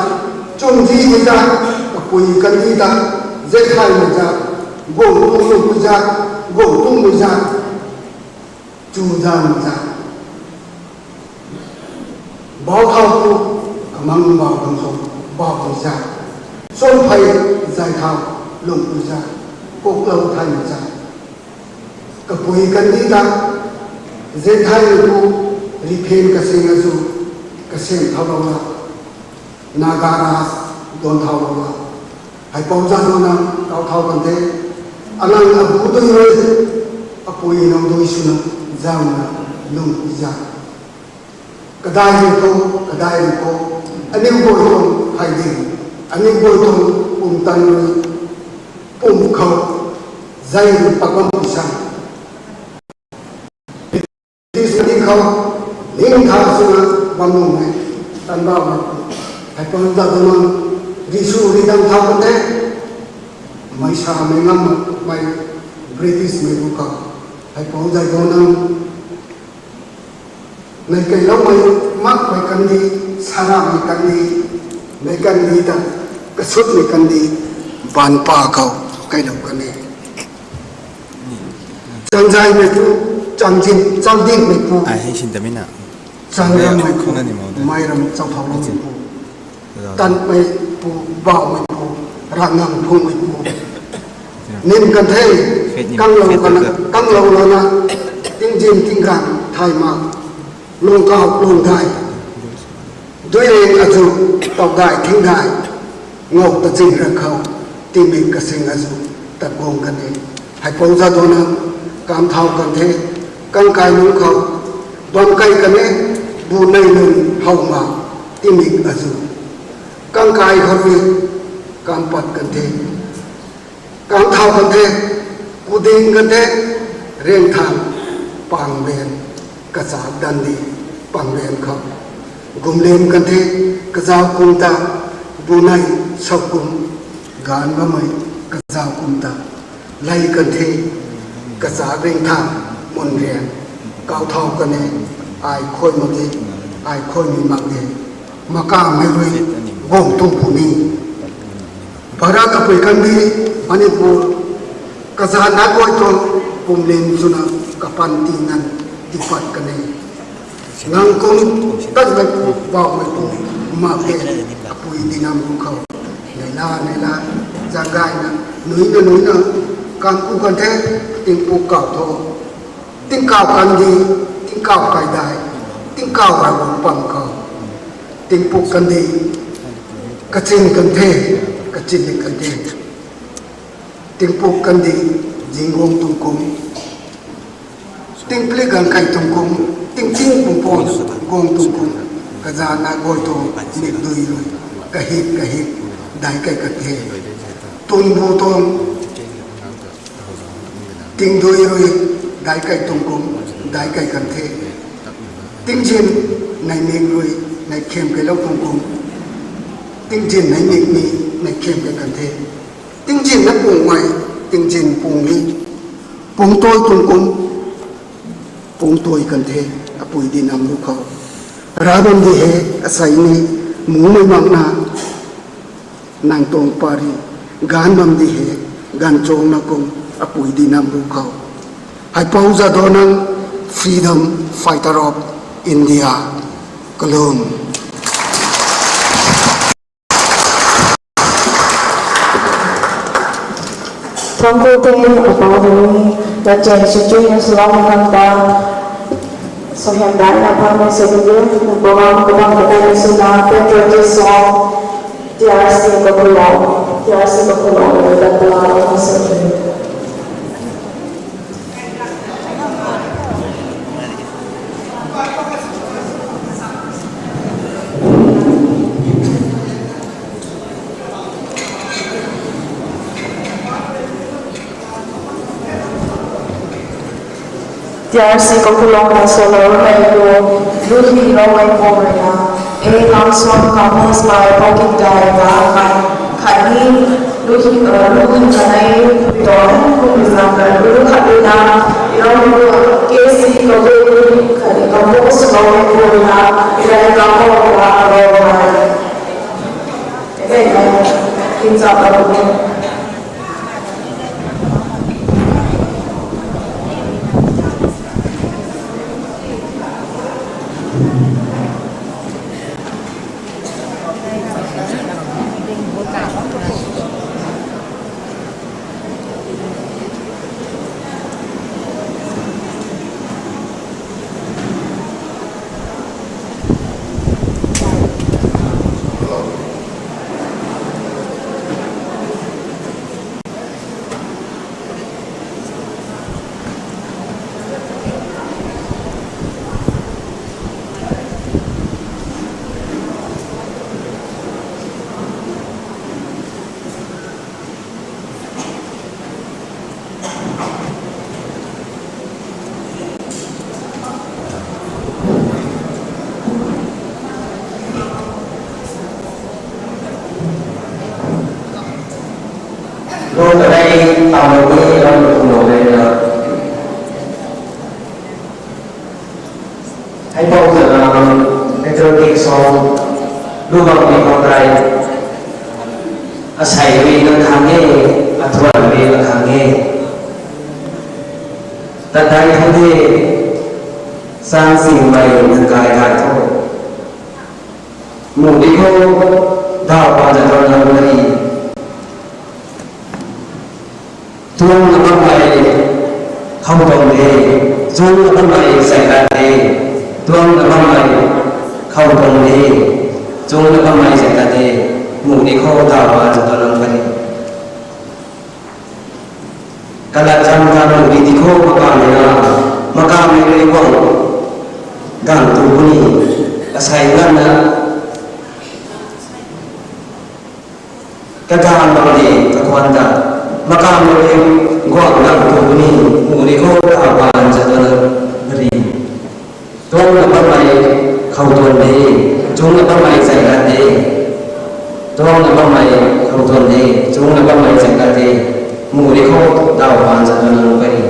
chumzihmei zat, kapui kandih ta, Zianthaimei zat, Guangtu lungpui zat, Guangtumei zat, Chuzanmei zat, Bauthau pu, kamang bau bang song, bau pui zat, Chomphei, Zaithau, lungpui zat, Kuklou Thaimei zat, kapui kandih ta, Zianthaimeipu, Riphen Kasing Azu, Kasem Thaulou la, Naga Raj, Duanthau lou la, Haipou Jadonang, kauthau kan the, alang abu dui rui, apui nang dui swna, zauna, lungpui zat, kadai rui khou, kadai rui khou, aniu guay tuang phay ding, aniu guay tuang pumtan rui, pum khou, zei rui pak bam pui san, British mei ding khou, ningtha swna bam nuhmei, Tanbaumeipu, Haipou Jadonang, Jisu ridang thau kan the, meisamei ngammei, British meipu khou, Haipou Jadonang, mei keiloumei, makmei kandih, saramei kandih, mei kandih ta, kasutmei kandih, baanv pa khou, keilou kan e. Chanzaimeipu, Changzin, changdinmei pu. Ai hei sin tamina. Chang rammei pu, khona ni mo de. Mei ram chau thau rammei pu. Tanmei pu, baumei pu, rangang phungmei pu. Nim kan the, kang lou kan, kang lou lana, tingzin tinggang, thay ma, lungkau lungdai. Duiring azu, taudai thingdai, ngou ta zing ra khou, tingmik kasing azu, ta guang kan e. Haipou za dona, kam thau kan the, kang kai lung khou, bam kai kan e, bu nei lung hau ma, tingmik azu. Kang kai khou rui, kam pat kan the, kam thau kan the, kuding kan the, rengthang, pangben, kachak dan di, pangben khou. Gumlim kan the, kazau kum ta, bu nei, sau kum, gan mamei, kazau kum ta. Lei kan the, kachak rengthang, mun rian, kau thau kan e, ai khoi mak e, ai khoi mi mak e. Makamei rui, guang tuang puni. Bharat apui kan di, Manipur, kazana guay tuang, pumlim swna, kapan ti ngan, tipat kan e. Nang kum, tanmei pu, baumei pu, mak e, apui dinam ru khou. Neila, neila, zanggaina, nuina, nuina, kam ku kan the, tingpuk kau tho. Tingkau kan di, tingkau kai dai, tingkau Ravguangc pam khou. Tingpuk kan di, kachin kan the, kachin ni kan the. Tingpuk kan di, zingguang tuang kum. Tingpli gan kai tuang kum, tingting pungpon, guang tuang kum. Kazana guay tuang, mikdui rui, kahip kahip, dai kai kan the. Tunbu tuang, tingdui rui, dai kai tuang kum, dai kai kan the. Tingzin, nai mik rui, nai khim kai lou tuang kum. Tingzin, nai mik ni, nai khim kai kan the. Tingzin na pungmei, tingzin pung ni. Pungtui tuang kum, pungtui kan the, apui dinam ru khou. Ra bam di he, asei ni, mungmei makna, nang tuang pari, gan bam di he, ganv chuangna kum, apui dinam ru khou. Haipou Jadonang, freedom fighter of India, kalum. Thank you, thank you, Apau Dawei. The change situation is long and, uh, so hymn that I found myself in the program, the one that I listen, uh, patriotic song, T R C Kaphulong, T R C Kaphulong, that, uh, I was, uh, T R C Kaphulong na solo mei lu, lu hi lo mei po mei na, e kam suan kam hos pai po kin dai na, mai, khat ni, lu hi, eh, lu hi kanei, pui don, pui zang kan, lu khat lu na, i lo mei lu, K C Kaphulong, khat ni kam hos lo mei po na, i dai kam po na, lo mei. Amen. Kin sa pa lu. Lo kanei, tau lo ni, lo ni kum lo ni na. Hei pou zana, patriotic song, lu bam ni bam rai. Asei rui na khang e, athuan rui na khang e. Tat dai thu de, sang singmei nang kai kai tho. Mu di khou, daw pa zat tuang nang pari. Tuang na bammei khou tuang de, chung na bammei zat tat de. Tuang na bammei khou tuang de, chung na bammei zat tat de. Mu di khou, daw pa zat tuang nang pari. Kalat cham ka mu di di khou, makamei na, makamei rui guang gang tu puni, asei nganvna kagang bam de, kakhwan ta, makamei rui guang gang tu puni, mu di khou, daw pa zat tuang nang pari. Tuang na bammei khou tuang de, chung na bammei zat tat de. Tuang na bammei khou tuang de, chung na bammei zat tat de. Mu di khou, daw pa zat tuang nang pari.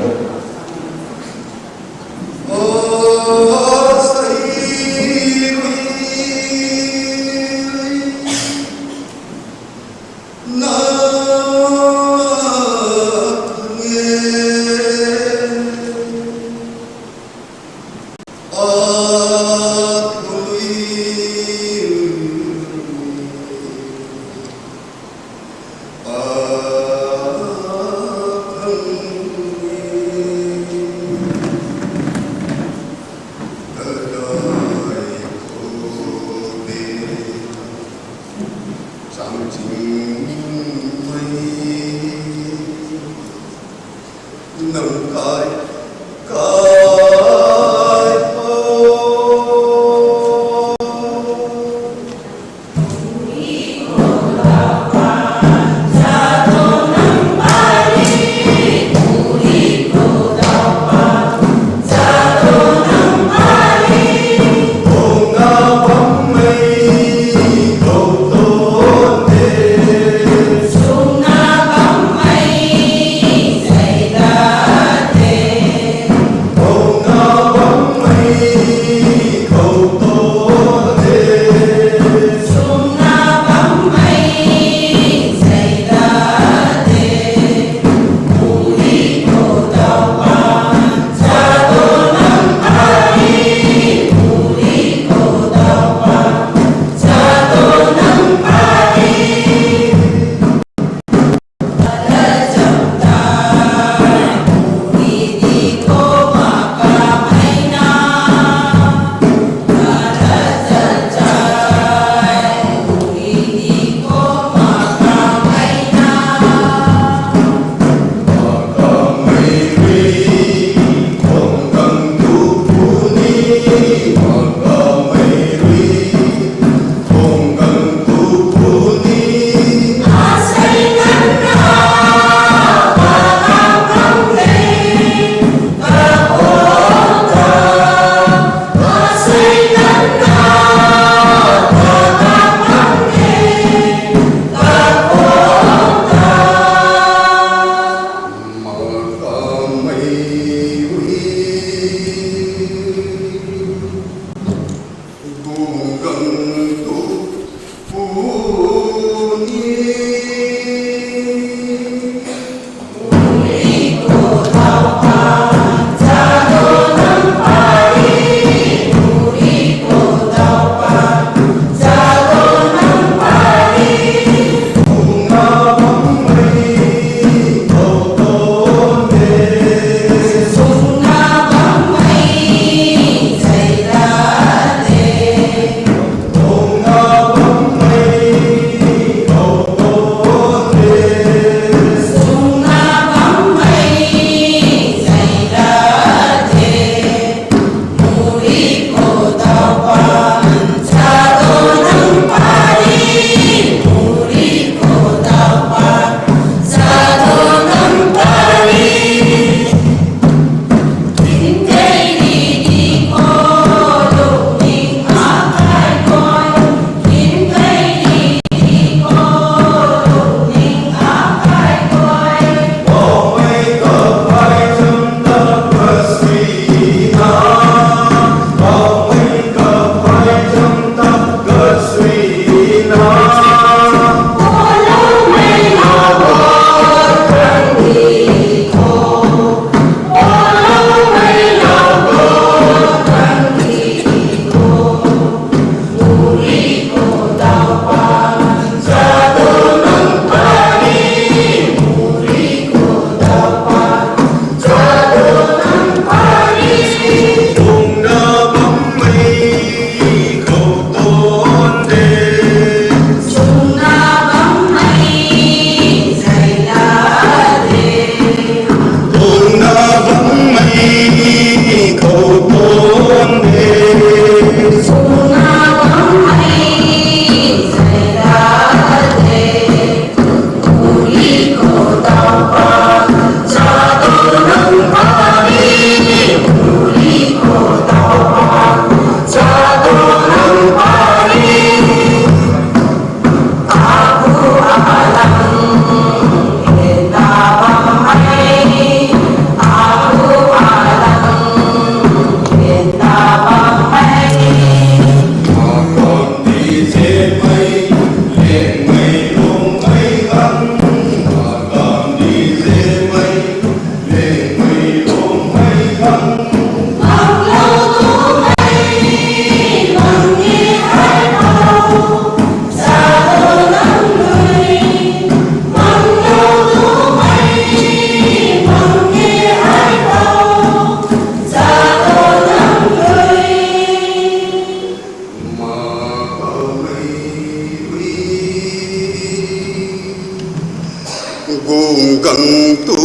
Gung gang tu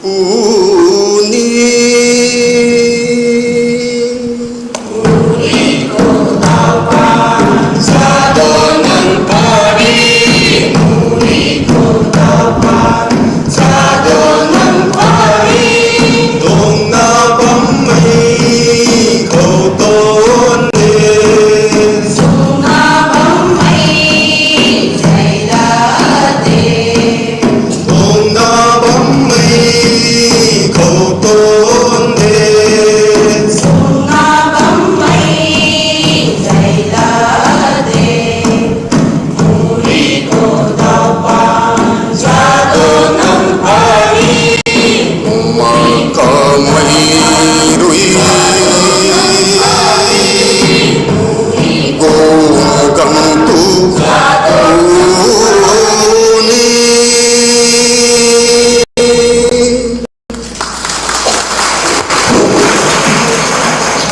puni.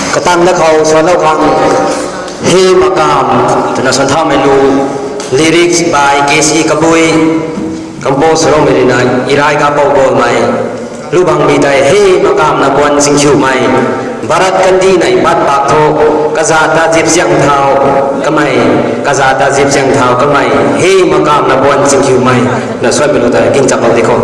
Katangna khou suanlou khang, He Makam twna suan thaumei lu, lyrics by K C Kabui, compose swloumei rui na Irai Gapou Golmei. Lubangbi tei He Makamna buan singkhiumei, Bharat Gandhi nei pat pak thu, kazat ta zip chiang thau kamei, kazat ta zip chiang thau kamei, He Makamna buan singkhiumei, na suanmei lu tei king chaplou di kho.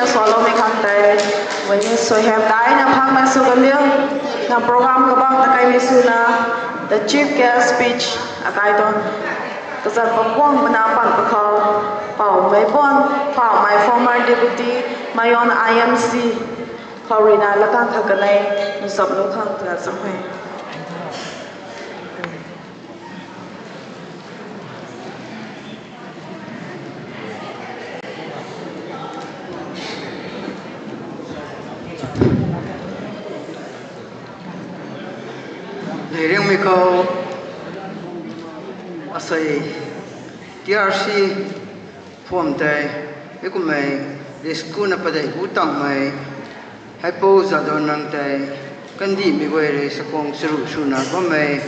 Swallow ni khang tei, wani suaihiam daina phangna sw kaliu, na program kabang ta kaimei swna, the chief guest speech, akai tuang, kazat pakuang mana pan pakhou, Pau Meibuan, Pau Mei former deputy, Mayon I M C, khou ruina lakang kha kanei, nusap lu khang tuna cham hei. Leiriangmei khou asei T R C form tei, heikumhmei, disku na padeih bu tangmei, Heipou Jadonang tei, kandihmei guay rui sakuang charuh swna bammei,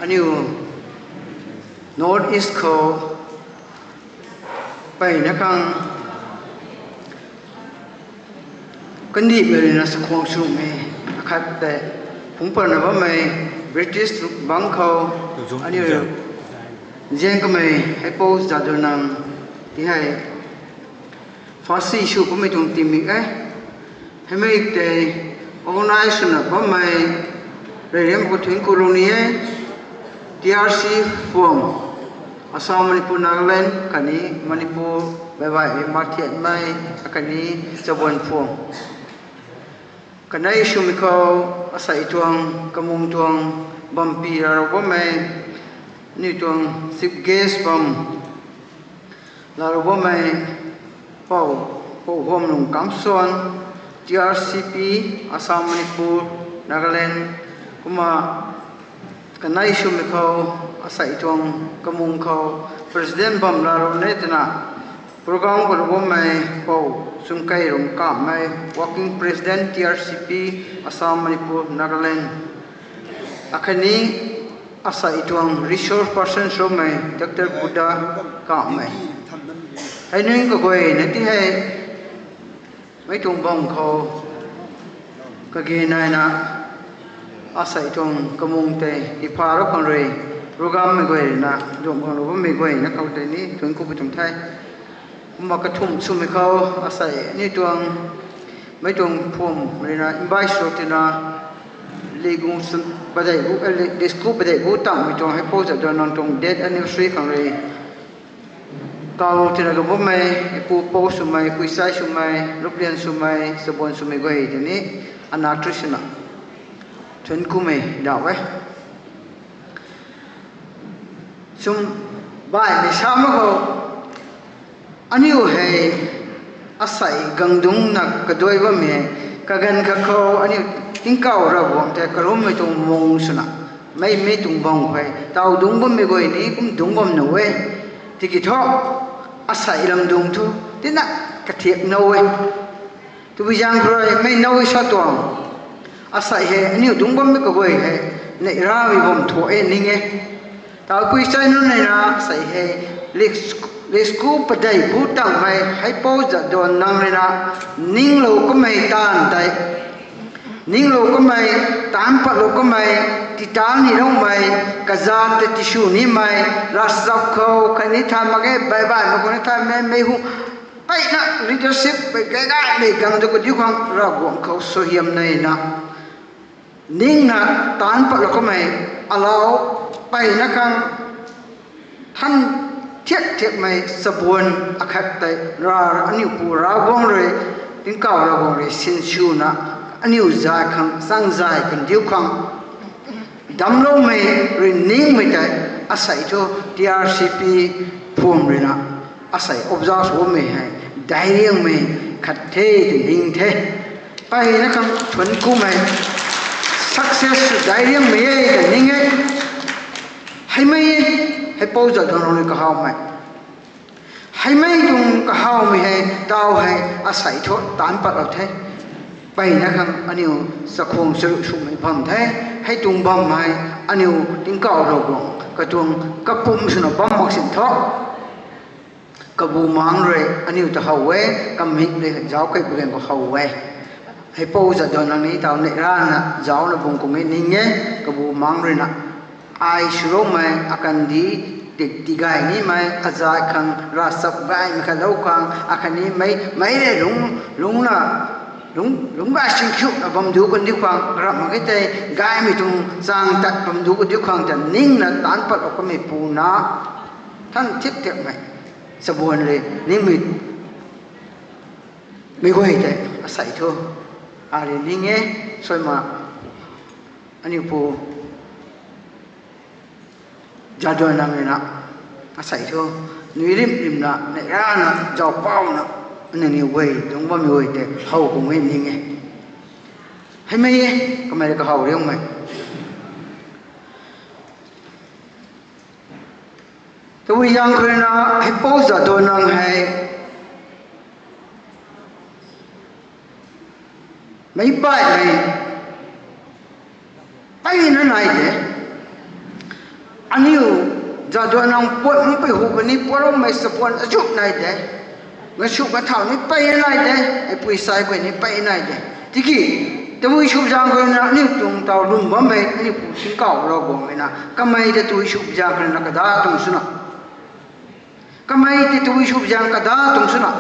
aniu North East khou, peyna khang, kandihmei ruina sakuang charuhmei, akhat tei, phungc patna bammei, British bangc khou, aniu, zian kamei, Heipou Jadonang, ti hei, phasi sw kamei tuang timik e. Heimei tei, organize swna bammei, Reiriam Kathun Kurung ni e, T R C form, Assam, Manipur, Nagaland, khatni Manipur, Baibai, Marthiatmei, khatni Chabuan form. Kanei swmei khou, asei tuang, kamung tuang, bampi rarou bammei, aniu tuang chief guest bam, larou bammei, Pou, Pou Huamlung Kamson, T R C P, Assam, Manipur, Nagaland, kumna kanei swmei khou, asei tuang kamung khou, president bam larou ne twna, program khou lou bammei, Pou Chungkeirung Kamei, working president, T R C P, Assam, Manipur, Nagaland. Akhatni, asei tuang resource person swmei, Doctor Buddha Kamei. Hei nunc kaguayna ti hei, mei tuang bam khou, kage naina, asei tuang kamung tei, ipharou khang rui, program mei guayna, duang khang lou bammei guayna khou tei ni, thuanc ku pi tuang the. Kumna kathumh swmei khou, asei ni tuang, mei tuang phum ruina, invite sw tina, ligung sw, padeih bu, eh, li-, disku padeih bu tangmei tuang, Heipou Jadonang tuang death anniversary khang rui, kau tina lou bammei, ipu pou swmei, puisai swmei, luplian swmei, chabuan swmei guay tei ni, ana tru swna, thuanc kumei dauh e. Sum baihmei sa mak khou, aniu hei asei gang dungcna kaduai bammei, kaganv khat khou aniu tingkauh Ravguangc tei karummei tuang mung swna, mei mei tuang bam khou hei, taw dungc bammei guay ni kum dungc bam nuh e. Tiki thu, asei lam dungc thu, tina kathiak now e. Tabui zaeng khou rui mei now e sa tuang. Asei hei aniu dungc bammei kaguay hei, neih ramei bam thu e ning e. Taw puisai nunc neina asei hei, lis-, lisku padeih bu tangmei Heipou Jadonang ruina, ninglou kamei taanv tei, ninglou kamei, taanc patlou kamei, titan niloumei, kazat tei tisw nimei, ravchap khou khatni thay mak ge, baibaihmei khou ni thaymei, mei hu, peyna leadership pei kaigaymei gang tu kadiu khang Ravguangc khou suaihiam neina, ningna taanc patlou kamei, alau, peyna khang, than thiak thiakmei chabuan akhat tei, ra, aniu pu Ravguangc rui, tingkauh Ravguangc rui sinswna, aniu zay khang, chang zay kandiu khang, damcloumei rui ningmei tei, asei thu T R C P phum ruina, asei observe swmei hei, dairiangmei khat the tw ning the. Peyna khang thuanc kumei, success sw dairiangmei e tw ning e. Heimei, Heipou Jadonang rui kahawmei. Heimei tuang kahawmei hei, taw hei, asei thu taanc patlou the. Peyna khang aniu chakhwang charuh swmei bam the. Hei tuang bam hei, aniu tingkauh Ravguangc katuang kapumc swna bam mak sin thu, kabu maengc rui aniu ta how e, kamik rui zauc kei pui ganv khou how e. Heipou Jadonang ni taw neih rana zaucna bung kung e ning e, kabu maengc ruina. Ai swloumei akandih, Ti, tigay nimei, azat khang, ravchap gaymei khat lou khang, akhatni mei, mei le lung, lungna, lung, lungc gay singkhiuna bam du kan di khang, ramh mak e tei, gaymei tuang chang tat bam du kan di khang ta, ningna taanc pat lou kamei puna, than thip thipmei, chabuan le, ningmei, mei guay tei, asei thu, ari ning e, suaima, aniu pu, Jadonang rui na, asei thu, nui rim rimna, neih rana, zaupauna, aniu ni guay, dungc bammei guay tei, how kum e ning e. Heimei e, kamei rui kahaw riangmei. Tabui zaeng khou rui na, heipou Jadonang hei, meic paihmei, peyna nai de. Aniu, Jadonang puat mpui hu kani puatloumei chabuan azuh nai de. Gasu kathau ni peyna nai de, heipui sai guay ni peyna nai de. Tiki, tabui sw zaeng khou rui na aniu tuang taw lwm bammei, aniu pu singkauh Ravguangc rui na, kamei ta tabui sw zaeng khou rui na kada tuang swna. Kamei tei tabui sw zaeng kada tuang swna.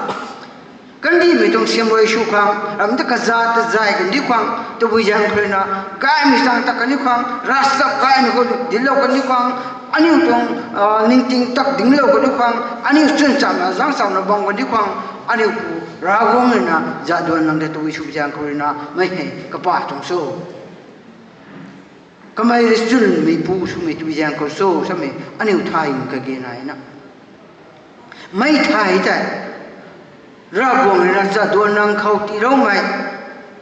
Kandihmei tuang siam rui sw khang, ramh ta kazat ta zay kan di khang, tabui zaeng khou rui na, gaymei chang tat kan di khang, ravchap gaymei khou dinclou kan di khang, aniu tuang, ah, ningting tak dinclou kan di khang, aniu chwn chamna zaeng chamna bam kan di khang, aniu pu Ravguangc rui na, Jadonang tei tabui sw zaeng khou rui na, mei hei kapa tuang sw. Kamei rui chwnmei pu swmei tabui zaeng khou sw, samei aniu thay kage nai na. Mei thay tei, Ravguangc rui na Jadonang khou tiiloumei,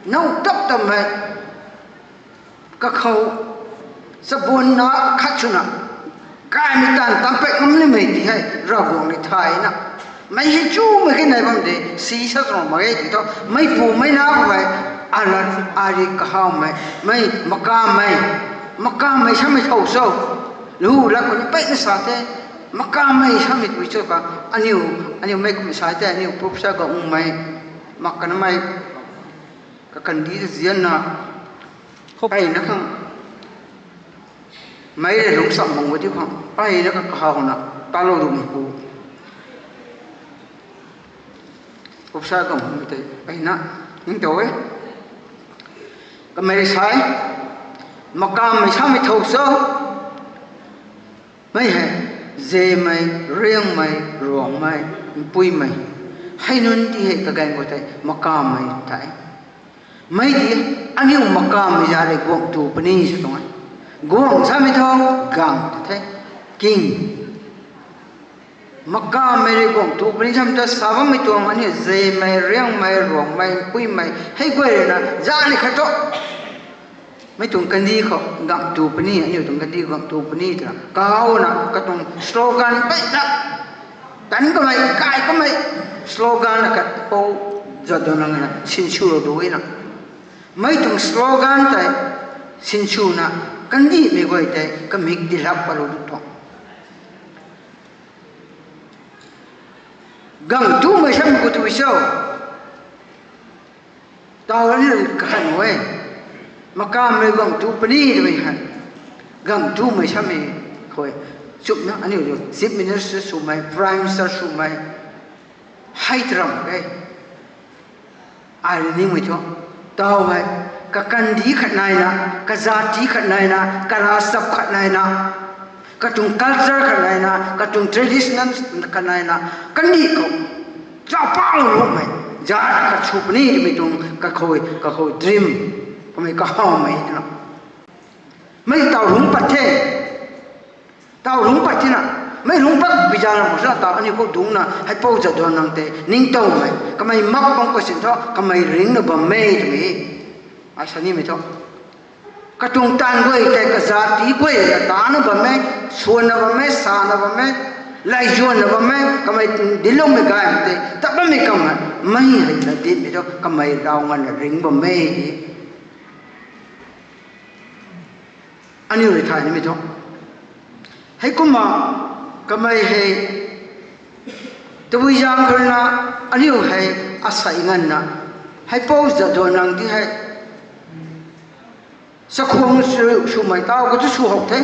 now tap tammei, kakhou, chabuan na khat swna, gaymei taanv taanc pat ngam nimei ti hei, Ravguangc rui thay na. Mei hei chumei khe nai bam de, si sa tuang mak e ti thu, mei pu mei na khou hei, ala, ari kahawmei, mei, makammei, makammei samei thow cho, lu lat khou ni peyna sa the, makammei samei tabui cho ka, aniu, aniu mei kum sa the, aniu professor Gaungmei, mak kanamei, kakandih ta zianna, peyna khang, mei rui lungc cham bang khou di khang, peyna ka kahawna, talou dumei pu. Professor Gaungmei tei, peyna, ningtow e. Kamei rui sai, makammei samei thow cho, mei hei, zemei, riangmei, ruangmei, mpuimei. Hei nunc ti hei kaganv khou tei, makammei tei. Mei ti, aniu makammei za rui guangc tu puni sw tuang e. Guangc samei thu, gang ta the, king. Makammei rui guangc tu puni samei ta sa bammei tuang aniu zemei, riangmei, ruangmei, mpuimei, hei guay rui na, zani khat thu. Mei tuang kandih khou guangc tu puni, aniu tuang kandih guangc tu puni twna. Kauna, katuang slogan peyna. Tan kamei, kai kamei, slogan na khat pou, Jadonang na, sinswlou du e na. Mei tuang slogan tei, sinswna, kandihmei guay tei, kamik dilap palou du tuang. Guangc tumei samei khou tabui cho. Taw aniu kakhan e. Makammei guangc tu puni twmei hei. Guangc tumei samei khou. Chumna aniu Chief Minister swmei, Prime Minister swmei. Hei taram e. Ai rui ningmei thu. Taw hei, kakandih khat naina, kazati khat naina, karavchap khat naina, katuang culture khat naina, katuang traditional khat naina, kandih khou, chapang rumei, zat khat sw puni twmei tuang kakhou, kakhou dream, kamei kahawmei twna. Mei taw lungc pat the. Taw lungc pat thina. Mei lungc pat pi zaeng lam khou sa taw aniu khou dungcna, heipou Jadonang tei, ningtowmei, kamei mak bam khou sin thu, kamei ringcna bammei twmei. Ai sa nimei thu. Katuang taanv guay tei kazati guay na tana bam e, swanna bam e, sana bam e, laizuanna bam e, kamei dincloumei gaymei tei, tat bammei kamei, mei hei na dinmei thu, kamei rav nganvna ringc bam e. Aniu rui thay nimei thu. Heikumna, kamei hei, tabui zaeng khou rui na, aniu hei, asei nganvna, heipou Jadonang ti hei, Chakhwang sw, swmei tau khou tu sw hok the.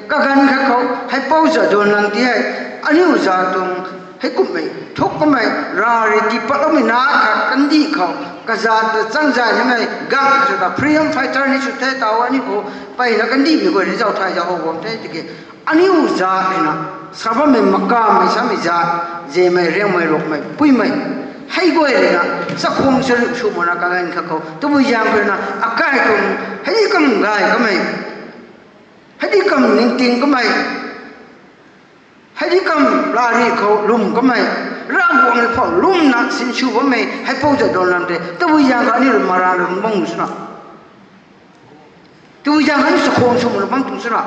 Kaganv khat khou, Heipou Jadonang ti hei, aniu zat tuang, heikumhmei, thuk kummei, ra rui tiipatloumei na khat kandih khou, kazat ta changzay nimei, gang sw ta freedom fighter ni sw the tau aniu khou, mpeyna kandihmei guay ni zauc thay zauc how guang the tiki. Aniu zat ruina, sa bammei makamei samei zat, zemei, riangmei, ruakmei, puimei. Hei guay ruina, chakhwang sw, sw makna kaganv khat khou, tabui zaeng khou ruina, akai tuang, hei kam gay kamei, hei kam ningting kamei, hei kam rari khou lwm kamei, Ravguangc rui phou lwmna sinsw bammei, Heipou Jadonang tei, tabui zaeng khou aniu rui mara lwm bam swna. Tabui zaeng khou aniu chakhwang sw makna bam tuang swna.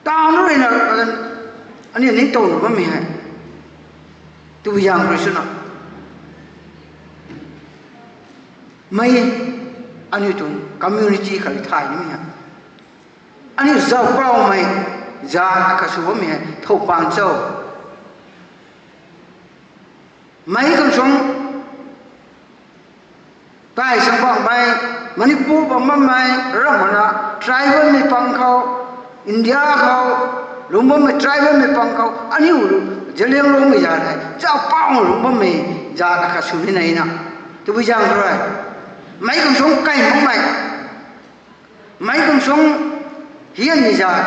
Taw nu ruina, aniu ningtowna bammei hei. Tabui zaeng rui swna. Mei, aniu tuang community khat thay nimei hei. Aniu zauc paumei, zat akhat sw bammei hei, thow paan cho. Mei kum suang, tai sang bangmei, Manipur bam bammei, ram mana, tribalmei pang khou, India khou, lungc bammei tribalmei pang khou, aniu, Zeliangrongmei zat hei, zauc pau lungc bammei, zat akhat sw ni neina. Tabui zaeng rui. Mei kum suang kai makmei. Mei kum suang hianmei zat,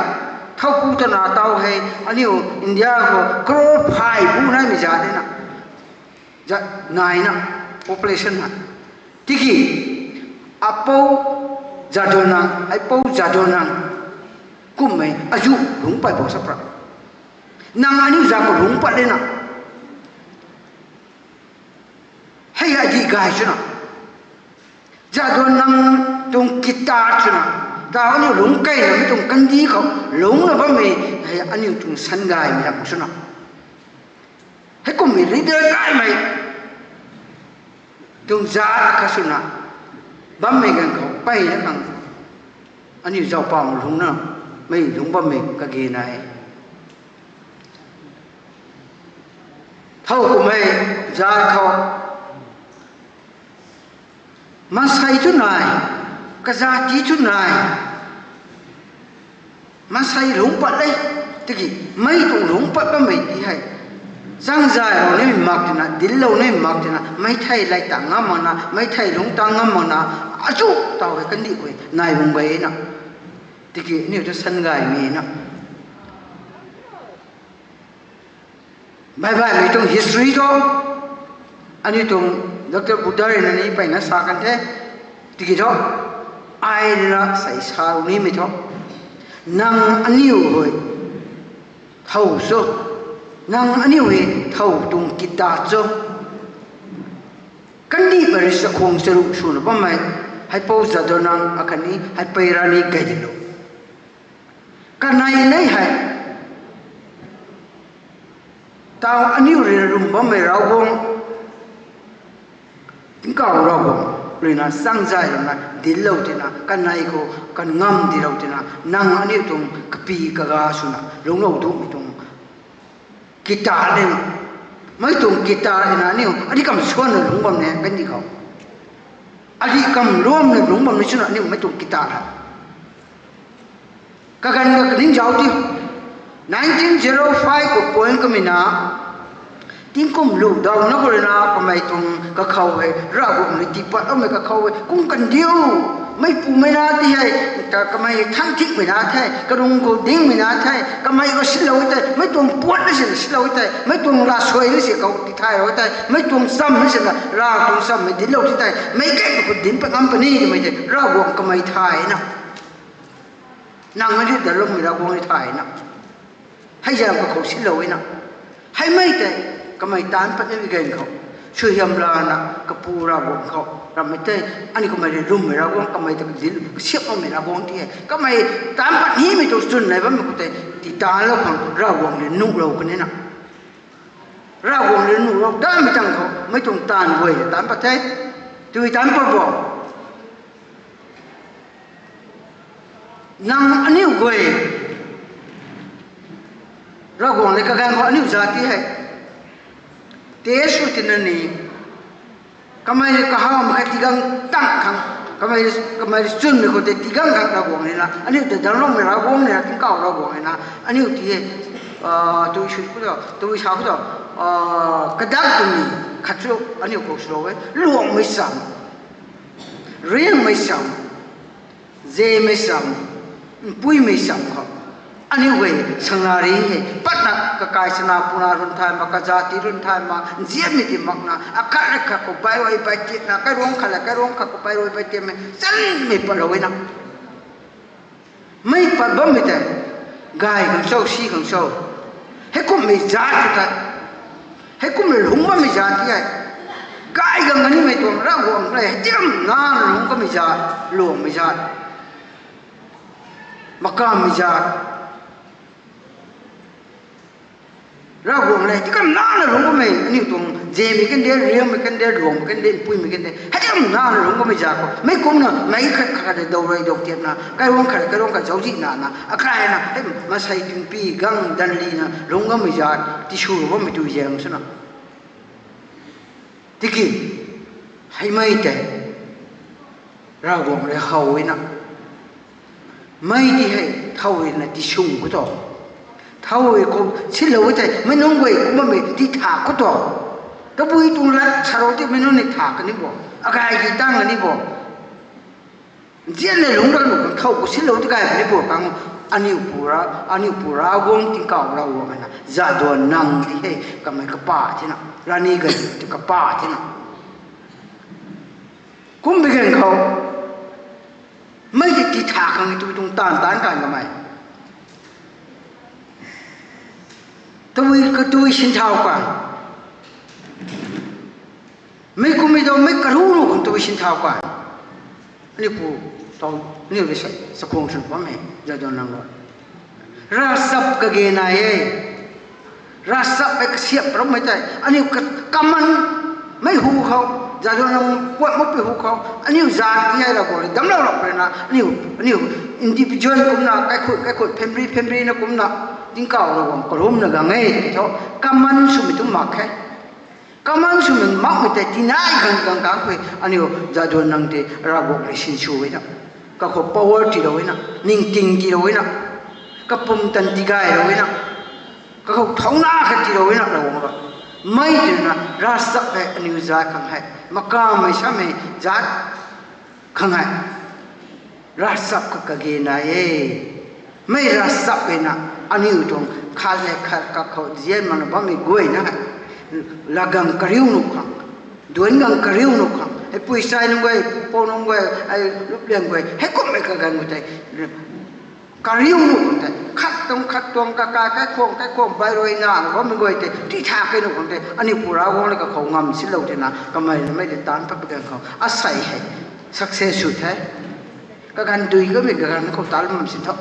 thowpu twna taw hei, aniu India khou crore phay bu naimei zat na. Zat naina, population na. Tiki, apou Jadonang, aipou Jadonang, kumhmei, azu lungc pat bo sapra. Nang aniu zat khou lungc pat lena. Hei adih gay swna. Jadonang tuang kita swna. Taw aniu lungc keynamei tuang kandih khou, lungcna bammei, hei aniu tuang sangaymei lam swna. Heikumhmei leader gaymei tuang zat akhat swna. Bammei ganv khou, mpeyna khang. Aniu zauc pau lungcna, mei lungc bammei kage nai. Thow kumhmei zat khou. Maansei thu nai, kazat ti thu nai. Maansei lungc pat le, tiki, mei tuang lungc pat bammei ti hei. Changzay rau ni mak tina, dinclou ni mak tina, mei thei lay ta ngam makna, mei thei lungc ta ngam makna, achu taw hei kandih khou nai bung gayna. Tiki, aniu ta sangaymei na. Baih baihmei tuang history thu, aniu tuang Doctor Buddha rui na ni mpeyna sa kan the, tiki thu, ai rui na sei sa nimei thu, nang aniu hei thow cho, nang aniu hei thow tuang kita cho. Kandih pari chakhwang charu swna bammei, Heipou Jadonang akhatni, Heipei Rani Gaidinliu. Kanei nei hei. Taw aniu rui lwm bammei Ravguangc, tingkauh Ravguangc rui na changzay rui na dinclou tina, kanei khou kan ngam dilou tina, nang aniu tuang kapi kaga swna, lungclou dumei tuang kita lena. Mei tuang kita rui na aniu, adih kam swanna lungc bam ne, kandih khou. Adih kam luamna lungc bam ni swna aniu mei tuang kita la. Kaganv ka kaning zauc ti. Nineteen zero five khou point kamei na. Tingkum lu dauna khou rui na kamei tuang kakhou hei, Ravguangc rui tiipatloumei kakhou hei, kum kandiu. Meipumei na ti hei, ta kamei thangthikmei na the, karung khou dingmei na the, kamei khou silou tei, mei tuang puat na sina silou tei, mei tuang lasui na si khou tithaylou tei, mei tuang cham na sina, Rav tuang chammei dinclou ti tei, meic key khou dinc pat ngam puni twmei tei, Ravguangc kamei thayna. Nang na ri dalummei Ravguangc ni thayna. Hei zaeng kakhou silou na. Heimei tei, kamei taanc pat ni ganv khou. Suaihiam lana, kapu Ravguangc khou. Rammei tei, aniu kamei rui lwmmei Ravguangc, kamei ta kadin, kasiamhloumei Ravguangc ti hei. Kamei taanc pat nimei tuang chwn nai bammei khou tei, titaanlou khang Ravguangc rui nuhlou kanina. Ravguangc rui nuhlou datmei tang khou, mei tuang taanv guay taanc pat the. Tui taanc pat bo. Nang aniu guay. Ravguangc le kaganv khou aniu zat ti hei. Tei sw tina ni. Kamei kahawmei khat ti gang tang khang. Kamei, kamei chwnmei khou tei tigang khang Ravguangc rui na, aniu ta dangloumei Ravguangc rui na, tingkauh Ravguangc rui na, aniu ti e, tui sw khou tho, tui sa khou tho, kadak twmei khat chu aniu khou swlou e, luangmei cham, riangmei cham, zemei cham, mpuimei cham khou. Aniu guay sangnari hei patna kakai chana puna run thay mak, kazati run thay mak, nzianmei ti makna, akhat le khat khou bairui bai tiatna, kairuang khat le kairuang khat khou bairui bai tiatmei, chanmei patlou e na. Mei pat bammei tei, gay khang cho, si khang cho, heikumhmei zat khou tei, heikumhmei lungc bammei zat ti hei, gay khang kanimei tuang Ravguangc le, hei tiram nana lungc kamei zat, luangmei zat, makammei zat. Ravguangc le, tiram nana lungc kamei, aniu tuang zemei kandih, riangmei kandih, luangmei kandih, mpuimei kandih, hei tiram nana lungc kamei zat khou. Mei kumna, mei khat khat khat dau rui dau tiatna, kairuang khat, kairuang khat zauczihna na, akaina, hei, masei tingpi, gang, danlina, lungc kamei zat, tiswlou bammei tu zaeng swna. Tiki, heimei tei, Ravguangc rui how e na. Mei ti hei, thow rui na tisung khou tho. Thow rui khou silou e tei, meic nunc guay kumna mei ti tha khou tho. Tabui tuang lat sa rou ti meic nunc ni tha kani bo. Akai ki tang kani bo. Nzian le lungc ran nu khang thow khou silou ti gay kani bo kang, aniu pu ra, aniu pu Ravguangc tingkauh Ravguangc na, Jadonang ti hei, kamei kapa thina, rani gay ti kapa thina. Kum bi gan khou, mei ti ti tha khang tu tuang taanv taanc kan kamei. Tabui katui sinthau kan. Mei kummei tho, mei karu nu khang tabui sinthau kan. Aniu pu, tho, aniu rui sa, chakhwang swn bam e, Jadonang rui. Ravchap kage nai e. Ravchap hei kasiap rammei tei, aniu ka, kaman mei hu khou, Jadonang kuat makpui hu khou, aniu zat ti hei Ravguangc rui damclou lak rui na, aniu, aniu individual kumna, kaikhut, kaikhut, family, family na kumna, tingkauh Ravguangc kalumna gang e, tho, kaman swmei tu mak khe. Kaman swmei makmei tei tinai khang gang kang khou, aniu Jadonang tei Ravguangc rui sinsw e na. Kakhou power tiilou e na, ningting tiilou e na, kapumtan tigaylou e na, kakhou thauna khat tiilou e na Ravguangc rui. Mei twna ravchap hei aniu zat khang hei, makammei samei zat khang hei. Ravchap kha kage nai e. Mei ravchap e na, aniu tuang khat le khat kakhou nzian makna bammei guay na hei, latgang kariu nu khang, duanc gang kariu nu khang, hei pui sai nunc guay, pupouc nunc guay, hei lupliang guay, heikumhmei kaganv khou tei, kariu nu khang tei, khat tuang khat tuang kakai, kaikhwang, kaikhwang, bairui na bammei guay tei, ti tha kei nu khang tei, aniu pu Ravguangc le kakhou ngam silou tina, kamei na mei tei taanc pat pi gan khou, asei hei, success sw the. Kaganv dui kamei kaganv khou taanc bam sin tho.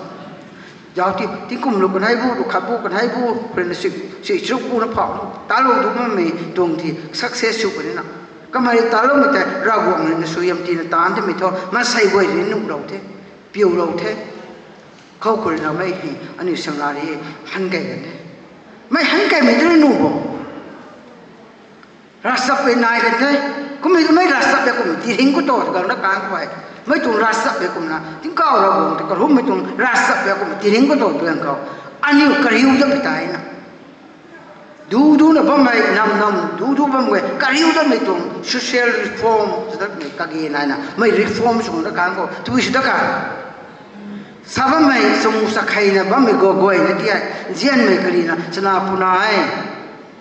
Zauc ti, tingkum lu kanei bu, lu khat bu, kanei bu, khou rui na sui, sui chuk bu na phau, taanclou du makmei tuang ti success sw puni na. Kamei taancloumei tei Ravguangc rui na suaihiam tina taanc tamei thu, maansei guay rui nuhlou the, piulou the. Khou khou rui na mei hei, aniu sangnari hei, han kei kan the. Mei han keimei tu rui nuh bo. Ravchap e nai kan the. Kummei tu mei ravchap e kum tiringc khou tho, gang na kan khou e. Mei tuang ravchap e kumna, tingkauh Ravguangc tei kalummei tuang ravchap e kum tiringc khou tho, tuang khou. Aniu kariu dammei tei na. Du du na bammei, nam nam, du du bammei, kariu dammei tuang social reform, sw datmei kage nai na, mei reform sw na kan khou, tui sw dat kan. Sa bammei, cham sa kheina bammei guay guay na ti hei, nzianmei karina, chana puna e.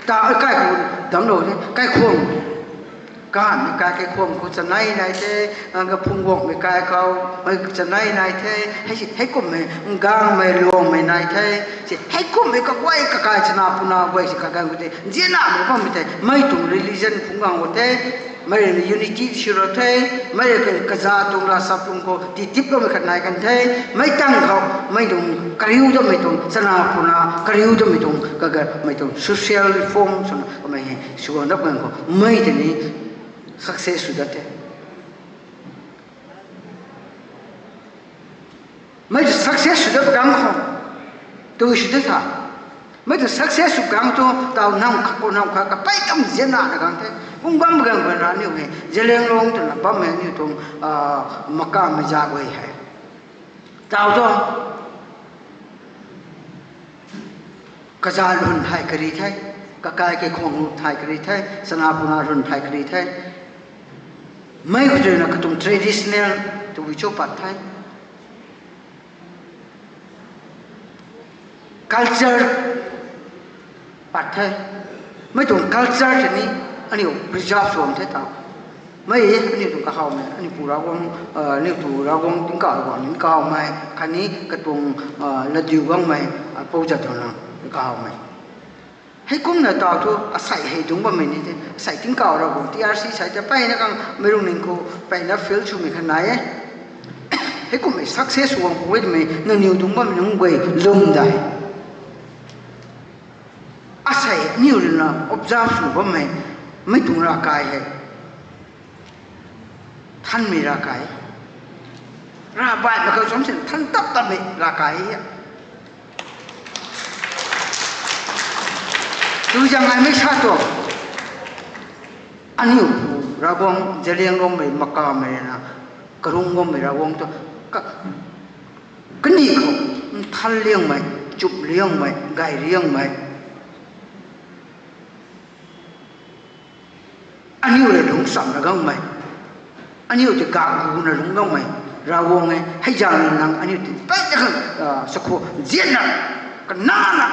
Ta, kaikhwang damclou the, kaikhwang. Kanmei kai kaikhwang khou chanei nai the, kaphung guangmei kai khou, mei chanei nai the, hei, heikumhmei, gangmei, luangmei nai the, si, heikumhmei kaguay kakai chana puna guay si kaganv khou tei, nzianna mei bammei tei, mei tuang religion phungc gang khou the, mei rui unity sw rou the, mei rui kazat tuang ravchap tuang khou, ti tiploumei khat nai kan the, mei tang khou, mei tuang, kariu dammei tuang, chana puna, kariu dammei tuang, kaganv, mei tuang social reform swna, kamei hei, sw gang dat kan khou, mei tei ni, success sw dat the. Mei tu success sw dat kan khou, tui sw dat tha. Mei tu success sw gang tu, taw nam khat khou nam khat kapei kam nzianna na gang the. Kum bam gang khou Ra niu hei Zeliangrong twna bammei aniu tuang, ah, makammei zat guay hei. Tau tu. Kazat run thai kari the, kakai kaikhwang run thai kari the, chana puna run thai kari the. Mei khou twna katuang traditional tabui cho pat the. Culture pat the. Mei tuang culture tei ni aniu preserve sw bam the tau. Mei aniu tuang kahawmei, aniu pu Ravguangc, ah, aniu tu Ravguangc tingkauh Ravguangc ni kahawmei, khatni katuang, ah, latdiu guangmei, ah, Pou Jadonang kahawmei. Heikumna tau thu asei hei dungc bammei ni the, asei tingkauh Ravguangc T R C sei ta peyna khang meic lungning khou peyna feel swmei kha nai e. Heikumhmei success guang pui twmei nangniw dungc bammei nunc guay lwm dei. Asei aniu ruina observe sw bammei, mei tuang ravkai hei thanmei ravkai. Ravbaihmei khou cham sin than tap tapmei ravkai e. Tu zaeng ai mei sa tu. Aniu pu Ravguangc, Zeliangrongmei makammei na, karung guangmei Ravguangc tu, ka, kaniw khou, nthan liangmei, chup liangmei, gay liangmei. Aniu rui lungc chamna guangmei. Aniu tei gaguna lungc guangmei. Ravguangc e, hei zaeng nang aniu tei peyna khang, ah, sakhu zianna, kanana,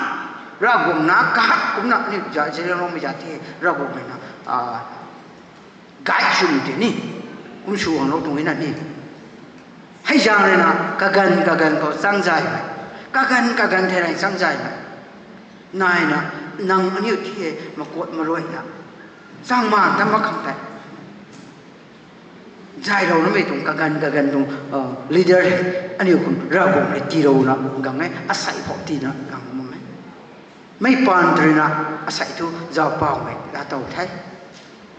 Ravguangc na kahat kumcna aniu za, Zeliangrongmei za the, Ravguangc e na, ah, guide swmei tei ni, kum sw guanglou tuang e na ni. Hei zaeng rui na, kaganv kaganv khou chang zaymei. Kaganv kaganv thei rui chang zaymei. Naina, nang aniu ti e, makuat maruaina. Chang maan ta mak khang tei. Zaylouna mei tuang kaganv kaganv tuang, ah, leader hei, aniu khou Ravguangc rui tiilouna gang e, asei phou tiina gang bam e. Mei paan rui na, asei thu zaupawmei laatow the.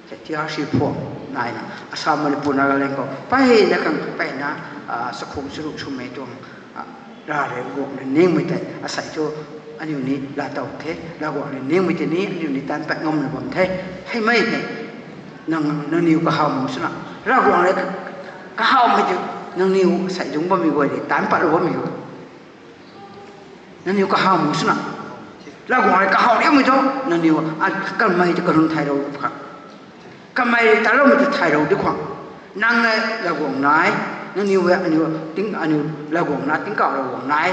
Tei T R C phou, naina, Assam, Manipur, Nagaland khou peyna khang peyna, ah, chakhwang charuk swmei tuang, ah, ra rui guangna ningmei tei, asei thu aniu ni laatow the, Ravguangc rui ningmei tei ni, aniu ni taanc pat ngamna bam the. Heimei hei, nang, nangniw kahaw mak swna, Ravguangc rui kahawmei tei, nangniw asei dungc bammei guay rui taanc pat lou bammei o. Nangniw kahaw mak swna, Ravguangc rui kahaw riamei thu, nangniw, a, kamei tei karun thaylou khang. Kamei rui taloumei tei thaylou di khang. Nang e Ravguangc nai, nangniw e aniu ting, aniu Ravguangc na tingkauh Ravguangc nai.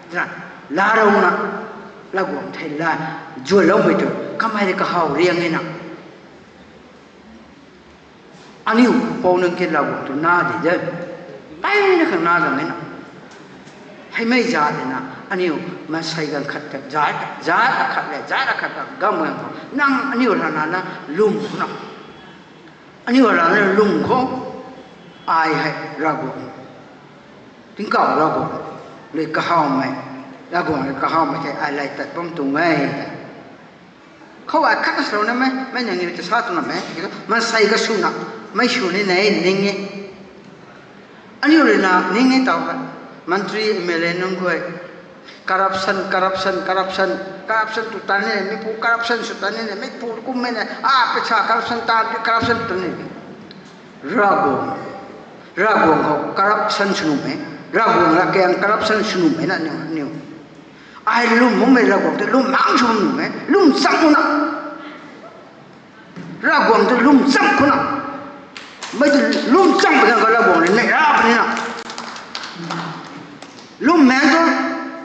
Twna, laarouna, Ravguangc thei la, zuanloumei tu, kamei rui kahaw riang e na. Aniu pou nunc ki Ravguangc tu na di de. Peyna khang na gang e na. Heimei zat e na, aniu maansei ganv khat ta, zat, zat akhat le, zat akhat ta, gam ganv khou. Nang aniu rana na lwm khou na. Aniu rana lwm khou. Ai hei Ravguangc. Tingkauh Ravguangc. Rui kahawmei. Ravguangc rui kahawmei the, ai lay tat bam tuang e. Khou ai khat na swlouna mei, mei nangniw ta sa twna mei, maansei kaswna, mei sw ni nei ning e. Aniu rui na ning e tau hei, mantri, M L A nunc guay, corruption, corruption, corruption, corruption tu tan ni, meipu corruption sw tan ni, meipu kummei na, a, paisa corruption tan, corruption tan ni. Ravguangc, Ravguangc khou corruption sw nuhmei, Ravguangc latkaeng corruption sw nuhmei na niw, niw. Ai lwm makmei Ravguangc ta lwm mang sw nuhmei, lwm cham khou na. Ravguangc ta lwm cham khou na. Mei ta lwm cham pui na ka Ravguangc rui nei ra puni na. Lwm maeng thu,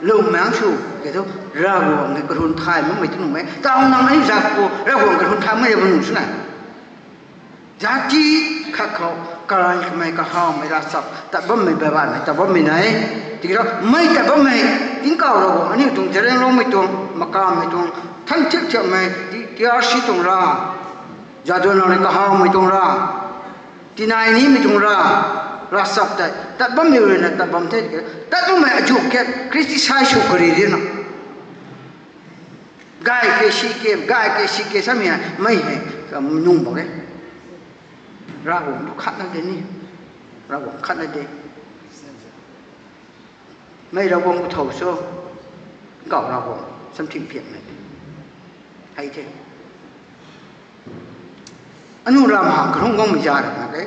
lwm maeng sw, ke thu, Ravguangc ni karun thay makmei tu nuhmei. Tau nang aniu zat khou, Ravguangc karun thay makmei bam nuh swna. Zati khat khou, karan kamei kahawmei ravchap, tat bammei baibaihmei, tat bammei nai. Tiki ra, mei tat bammei, tingkauh Ravguangc, aniu tuang Zeliangrongmei tuang, makammei tuang, than thiak thiakmei, ti, T R C tuang ra. Jadonang rui kahawmei tuang ra. Tinai nimei tuang ra. Ravchap tei, tat bammei rui na, tat bam the, tat bammei azuh ke, criticize sw kari di na. Gay ke si ke, gay ke si ke samei hei, mei hei, nung bak e. Ravguangc tu khatna de ni. Ravguangc khatna de. Mei Ravguangc khou thow cho, kau Ravguangc, something piakmei. Hei the. Anu ram hang karung guangmei zat na ke.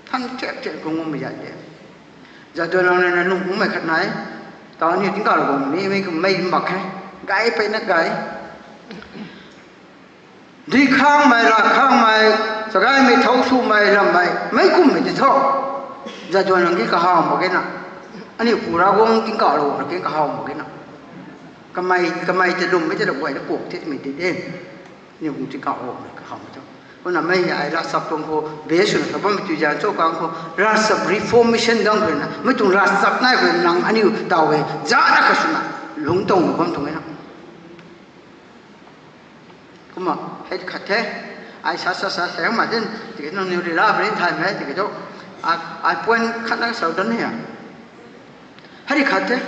Than tiak tiak karung guangmei zat de. Jadonang na nung mei khat nai. Tau ni tingkauh lou guang ni mei kum mei mak khe. Gay peyna gay. Dui khangmei, ra khangmei, chagaymei, thau swmei, rammei, mei kummei ti tho. Jadonang ki kahaw mak ge na. Aniu pu Ravguangc tingkauh lou na ki kahaw mak ge na. Kamei, kamei tei lwmmei tei la guayna kuak thitmei ti de. Aniu pu tingkauh lou na kahaw mak tho. Kumna mei ai ravchap tuang khou, base swna sa bammei tu zan cho kang khou, ravchap reformation gang khou na, mei tuang ravchap nai khou nang aniu taw e, zana kha swna, lungc tuang bam tuang e na. Kumna, hei khat the. Ai sa sa sa sa ma din, tiki nang niw rila brin thaymei, tiki thu. Ai, ai point khat na sa dan he. Hei khat the.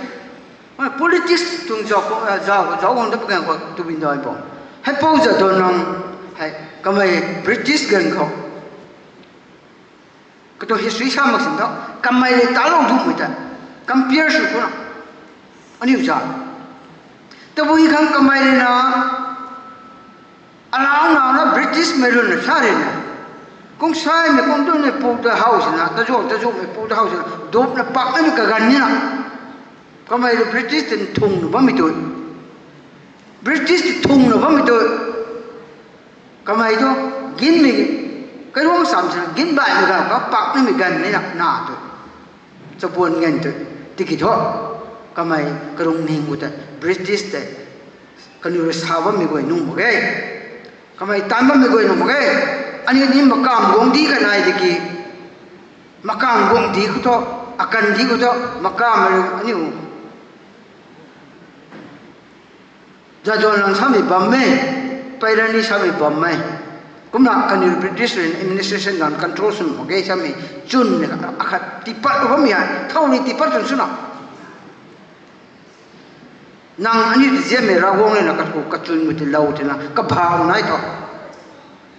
Mei politics tuang zau, zau, zau guang da pagang khou tu bin dai bo. Hei pou Jadonang, hei, kamei British ganv khou. Katuang history sa mak sin tho, kamei le talou dumei ta, compare sw khou na. Aniu zat. Tabui khang kamei le na, alau na na British mei run na sa re na. Kung sai mei kung tu ni pu ta how sina, ta zuang ta zuang mei pu ta how sina, dup na pak na mi kaganv ni na. Kamei le British tin thung na bammei tu. British tin thung na bammei tu. Kamei tu, ginmei, kairuang sam sina, gin baihmei ganv, ka pak nimei ganv ni na, na tu. Chabuan ngan tu, tiki thu, kamei karung ning khou tei, British tei, kaniw rui sa bammei guay nung mak ge. Kamei tan bammei guay nung mak ge. Aniu ni makam guangcdic kanai tiki, makam guangcdic khou thu, akandic khou thu, makam aniu Jadonang samei bam e, Peirani samei bam e. Kumna kaniw British rui administration ganv control swn mak ge samei chwn ni akhat tiipat lou bammei hei, thau ni tiipat chwn swna. Nang aniu ti ziammei Ravguangc rui na kakhou kachwn mei ti lou tina, kabau nai tho.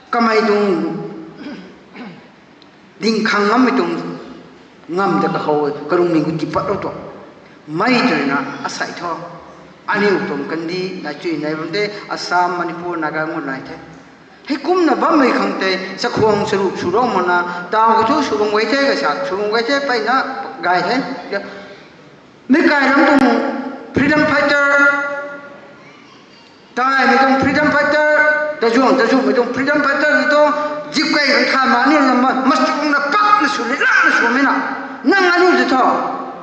Kamei tuang ding khang ngammei tuang ngam ta kakhou, karung ning khou tiipat lou tuang. Mei twna asei thu. Aniu tuang kandih, nai chui nai bam de, Assam, Manipur, Naga ngut nai the. Hei kumna bammei khang tei, chakhwang charup sw rou makna, taw khou thu sw bam guay the, kasa sw bam guay the, peyna gay the. Meic kai ram tuang freedom fighter, taimei tuang freedom fighter, tazuang tazumei tuang freedom fighter ni tu, zip kai kan kha ma ni na ma, machungna pakna sw, lilana swmei na. Nang aniu ti tho,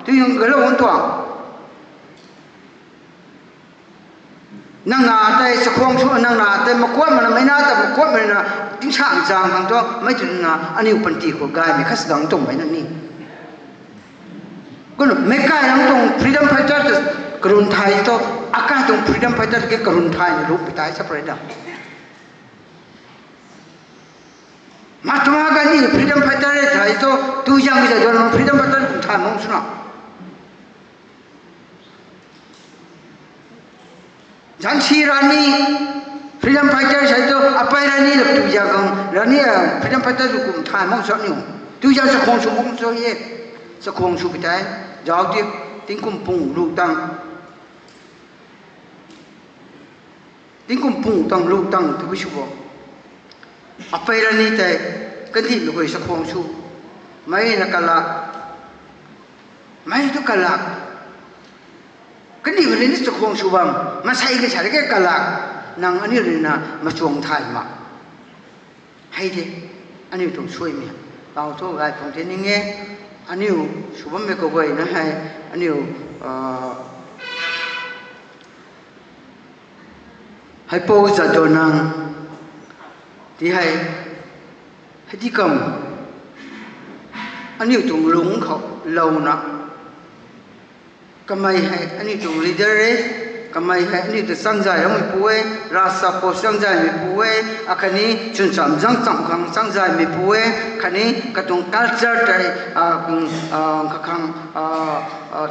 tu yung galou ntuang. Nang na tei chakhwang sw, nang na tei makuatmei na, mei na ta makuatmei na, tingsaengzaeng khang tu, mei twna aniu panty khou gaymei khat sw gang tuangmei na ni. Kumna meic kai ram tuang freedom fighter ta karun thay tu, akai tuang freedom fighter ki karun thay ni ruh pi tei sa pray da. Mahatma Gandhi freedom fighter e thay tu, tu zangmei zat tuang freedom fighter kum thay mak swna. Jhansi Rani freedom fighter sai tu, Apai Rani la tu za khang, Rani, freedom fighter tu kum thay mak sw ni. Tu za chakhwang sw mak sw e. Chakhwang sw pi tei, zauc ti, tingkum pung lu tang. Tingkum pung tang lu tang tu bi sw bo. Apai Rani tei, kandihmei guay chakhwang sw. Mei na kalak. Mei tu kalak. Kandihmei rui ni chakhwang sw bam. Masei kasari ke kalak. Nang aniu rui na machuang thay ma. Hei de, aniu tuang suaimei. Tau thu gay pung the ning e, aniu sw bammei kaguayna hei, aniu, Heipou Jadonang ti hei, hei di kam, aniu tuang lungc khou louna, kamei hei aniu tuang leader e, kamei hei aniu ta changzayloumeipu e, ravchap khou changzaymeipu e, akhatni chwncham zangcham khang changzaymeipu e, khatni katuang culture tei, kakhang,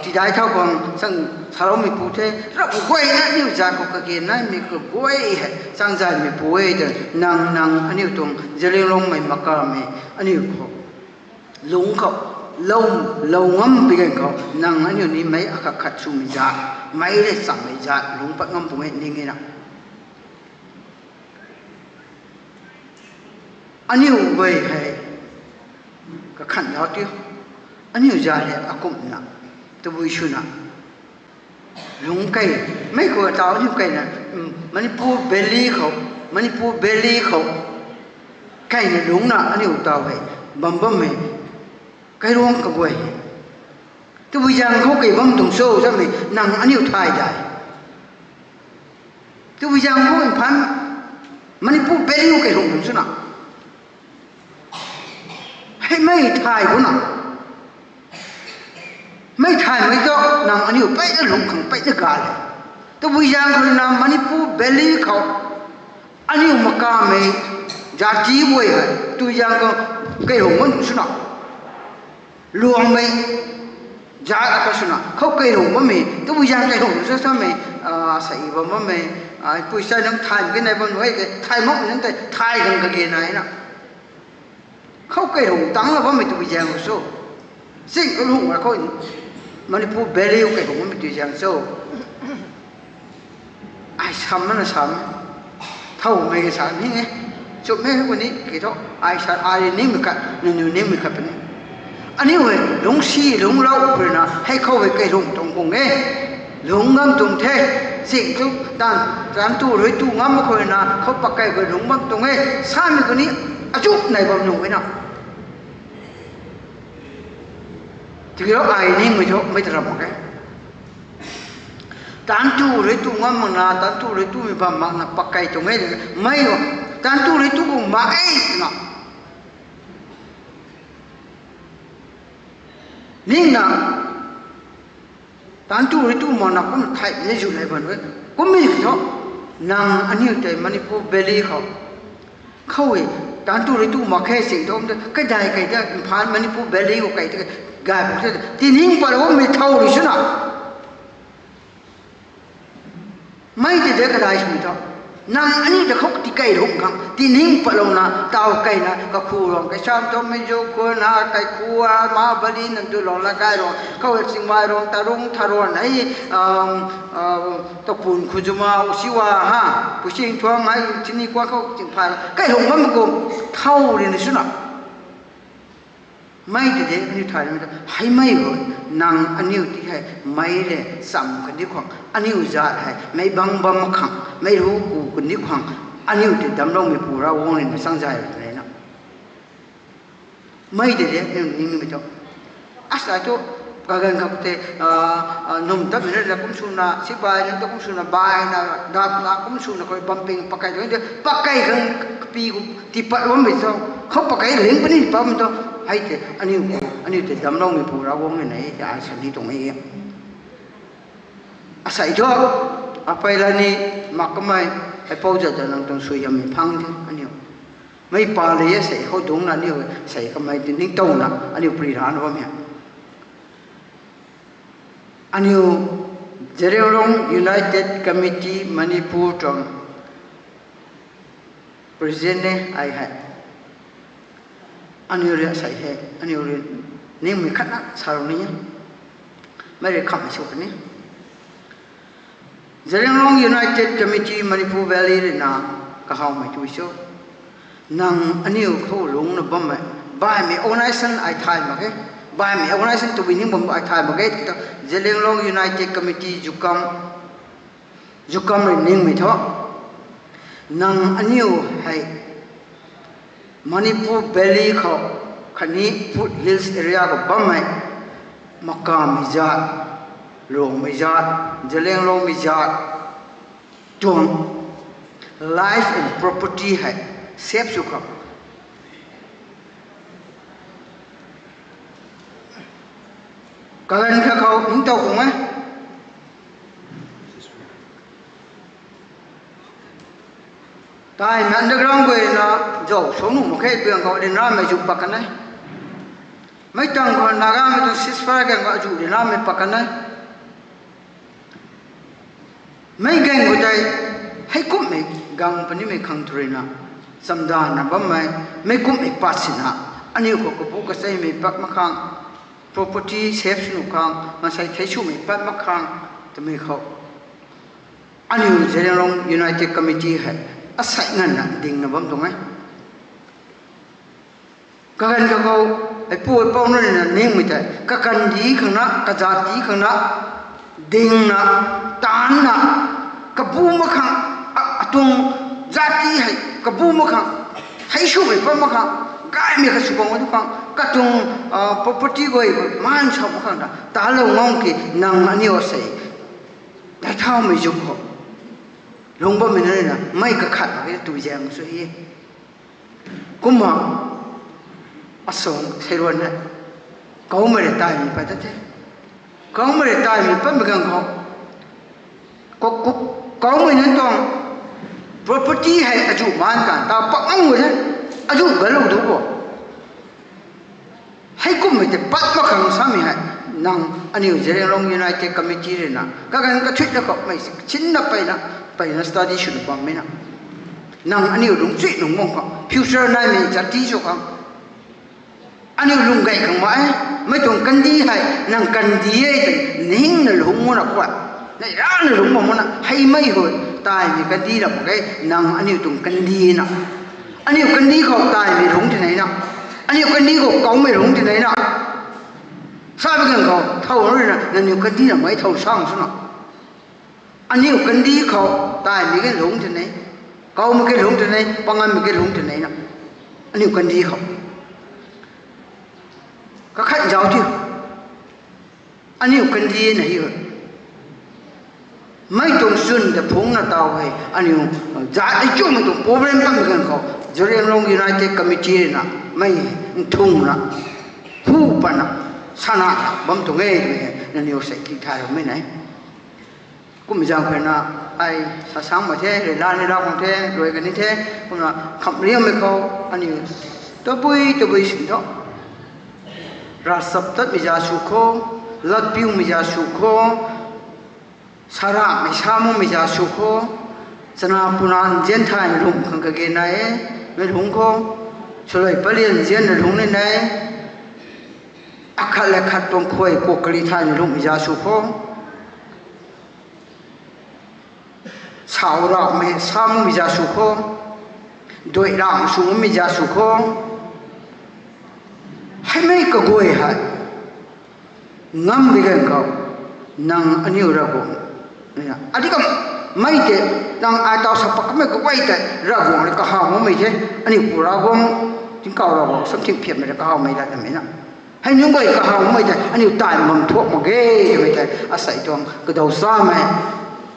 tidai thau khang chang saloumeipu the, rap guayna aniu zat khou kage naimei kaguay hei changzaymeipu e twna, nang, nang aniu tuang Zeliangrongmei makamei aniu khou lungc khou, lou, lou ngam pi ganv khou, nang aniu ni meic akhat khat swmei zat, meic le chammei zat, lungc pat ngam pung e ning e na. Aniu guay hei kakhan zauc ti, aniu zat hei akumhna, tabui swna, lungc kei, mei khou taw aniu kei na, Manipur Valley khou, Manipur Valley khou keina lungcna aniu taw hei bam bammei kairuang kaguay hei. Tabui zaeng khou kei bam tuang cho samei nang aniu thay dai. Tabui zaeng khou Imphal, Manipur Valley khou kei lungc tuang swna, hei mei thay khou na, mei thaymei tu nang aniu peyna lungc khang peyna ga le. Tabui zaeng khou na Manipur Valley khou aniu makamei zati guay hei tabui zaeng khou kei lungc bam tuang swna, Luangmei zat akhat swna khou kei lungc bammei, tabui zaeng kei lungc tuang cho samei, sei bam bammei, pui sa nang thay kei nai bam nu e, kei thay makmei nang tei thay khang kage nai na, khou kei lungc tangclou bammei tabui zaeng khou cho, ching kalung a khou Manipur Valley khou kei lungc bammei tabui zaeng cho. Ai sam mana sam, thowmei kasa ni e, chumhmei kuni ki thu, ai sa ai ningmei khat, nangniw ningmei khat puni. Aniu hei lungcsi lungclou khou rui na hei khou hei kei lungc tuang khang e, lungc ngam tuang the, ching tu, taanv, taanv tu rui tu ngam khou rui na khou pakei khou lungc bam tuang e samei kuni, achu nai bam nuh e na. Tiki ai ningmei thu mei ta ram mak e. Taanv tu rui tu ngam makna, taanv tu rui tumei bam makna pakei tuang e, mei o, taanv tu rui tu khang mak e na. Ningna, taanv tu rui tu makna kum thay ni zu nai bam e. Kummei thu, nang aniu tei Manipur Valley khou, khou e, taanv tu rui tu mak khe sing thu, kadai kei ta, Imphal Manipur Valley khou kei ta, gay buk the, tining patloumei thow rui swna mei tei de kadai swmei thu, nang aniu ta khou tikei lungc khang tining patlouna taw keina kakhu luang kei sam thu mei zu khou na kaikhu a ma bali nang tu luang la kai luang khou e, Chingmai luang, Tarung, Tharuan hei, Tapun, Khujuma, Usiwa ha, Puising Thuang hei, chini kuan khou ching phay kei lungc bammei kum thow rui na swna mei tei de aniu thaymei ta hei mei rui, nang aniu ti hei mei le cham kaniw khang, aniu zat hei mei bang bam mak khang, mei ru ku kaniw khang, aniu tei damcloumeipu Ravguangc rui na changzay rui na mei tei de aniu ningmei thu, asa thu, kaganv khou tei, num tatmei na kum swna sipai nunc ta kum swna baina, dapna kum swna khou bamping pakei tu tei pakei khang, kapi kum tiipat bammei thu, khou pakei ling puni pammei thu, hei tei aniu, aniu tei damcloumeipu Ravguangc rui na e ta ai sa ni tuang e. Asei thu, apey la ni, mak kamei, heipou zat ta nang tuang suaihiammei phang the aniu. Mei pa le e sei khou dungcna aniu, sei kamei tei ningtowna aniu pri rana bam e. Aniu Zeliangrong United Committee Manipur tuang president e ai hei. Aniu rui asei hei, aniu rui ningmei khatna salou ni e. Mei rui khamhmei sw puni. Zeliangrong United Committee Manipur Valley rui na kahawmei tui cho. Nang aniu khou lungcna bammei, baihmei organisation ai thay mak e. Baihmei organisation tabui ning bam ai thay mak e. Zeliangrong United Committee, ZUCOM, ZUCOM rui ningmei thu, nang aniu hei Manipur Valley khou khatni Foothills area khou bammei Makamei zat, Ruangmei zat, Zeliangrongmei zat tuang life and property hei safe sw khang kaganv khat khou ningtow khang e. Taimei underground guayna zau sw nuh mak khe, biang khou ryanramei zu pat kan e. Meic tang khou Nagamei tuang ceasefire ganv khou azu ryanramei pat kan e. Meic ganv khou tei heikumhmei gang punimei khang tw ruina chamdanvna bammei, meic kumhmei pat sina aniu khou kabu kacheimei pat mak khang, property safe sw nuh khang, maansei thei swmei pat mak khang twmei khou aniu Zeliangrong United Committee hei asei nganvna dingna bam tuang e. Kaganv kakhou, hei pu hei pou na rui na ningmei tei, kakandih khang na, kazat ti khang na, ding na, taanv na, kabu mak khang, a, atuang zat ti hei, kabu mak khang, hei swmei pat mak khang, gaymei kha sw bam tu khang, katuang, a, property guay, man sa mak khang na, talou ngam ki, nang aniu sei. Dai thaumei zuk khou. Lung bammei na rui na, mei kakhat mak e tu zaeng sw e. Kumna, asung, seiruan na, kaumei rui taimei pat ta the. Kaumei rui taimei patmei ganv khou. Ko, ko, kaumei nunc tuang property hei azu maan kan, ta pak ngam gu the, azu galou du bo. Hei kummei tei pat mak khang samei hei, nang aniu Zeliangrong United Committee rui na, kaganv kathuic na khou mei sinna peyna, peyna study swna bammei na. Nang aniu lungcchuy nung bam khou, future naimei zat ti sw khang. Aniu lung gay khang mak e, mei tuang kandih hei, nang kandih e tei, ningna lungc mak na khou. Nai rana lungc bam mak na, hei mei hu, taimei kandih na mak e, nang aniu tuang kandih na. Aniu kandih khou taimei lungc ti nei na. Aniu kandih khou kaumei lungc ti nei na. Sa bi ganv khou, thow rui na, nangniw kandih na mei thow sang sw na. Aniu kandih khou, taimei ke lungc ti nei, kaumei ke lungc ti nei, panganmei ke lungc ti nei na. Aniu kandih khou. Kakhat zauc ti. Aniu kandih na hi. Mei tuang chwn ta phungc na taw hei, aniu, zat e chumei tuang problem bammei ganv khou, Zeliangrong United Committee rui na, mei nthung na, hu patna, sana bam tuang e twmei hei, nangniw sei ki thay loumei na. Kum zaeng khou na, ai sa sang mak the, rui la ni la khang the, rui kani the, kumna khamriammei khou, aniu, tabui, tabui sin tho. Ravchaptatmei za sw kho, latpiumei za sw kho, saramei samumei za sw kho, chana puna nzian thay lungh khang kage nai e, mei lungc kho, swlui palian nzian na lungc ni nai, akhat le khat tuang khuay kuak kali thay lungh za sw kho. Sau ramei samumei za sw kho, dui ram swmei za sw kho. Heimei kaguay hei, ngam di ganv khou, nang aniu Ravguangc, adi kam, mei tei, nang ai taw sa pakmei kaguay tei, Ravguangc rui kahaw makmei the, aniu pu Ravguangc, tingkauh Ravguangc, samthing phiatmei rui kahawmei lat namei na. Hei nunc guay kahawmei tei, aniu tai bam thuak mak ge, twmei tei, asei tuang kadaw chamei,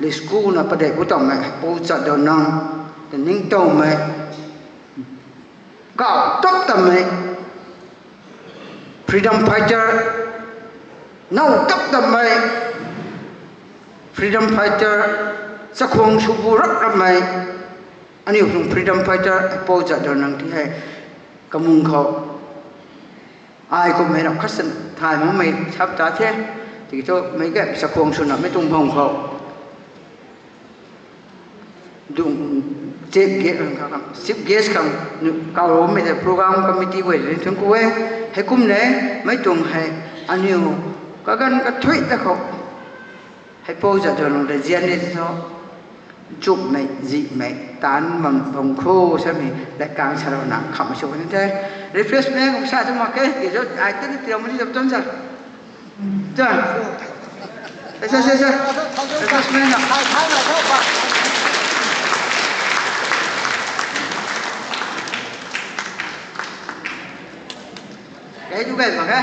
lisku na padei ku tawmei, Pu Jadonang, ta ningtowmei, kau tap tamei, freedom fighter, now tap tamei, freedom fighter, chakhwang sw bu rap rapmei, aniu tuang freedom fighter, Pu Jadonang ti hei, kamung khou, ai kummei ram khat san thay makmei sap ta the, tiki thu meic ge chakhwang swna mei tuang bam khou, dung, chief guest, chief guest khang, kauloumei tei program committee guay ni thun ku e, heikum ne, mei tuang hei, aniu, kaganv kathuic ta khou, hei Pu Jadonang rui zian ni tho, chupmei, zihmei, taanc bam bam kho, samei, lat kang sa rana, khamhmei sw kan the, refreshment, sa tu mak ke, ki zo, ai tini tiram ni zap tan sa. John. Sa, sa, sa, sa. Refreshment na. Kei tu kei mak e.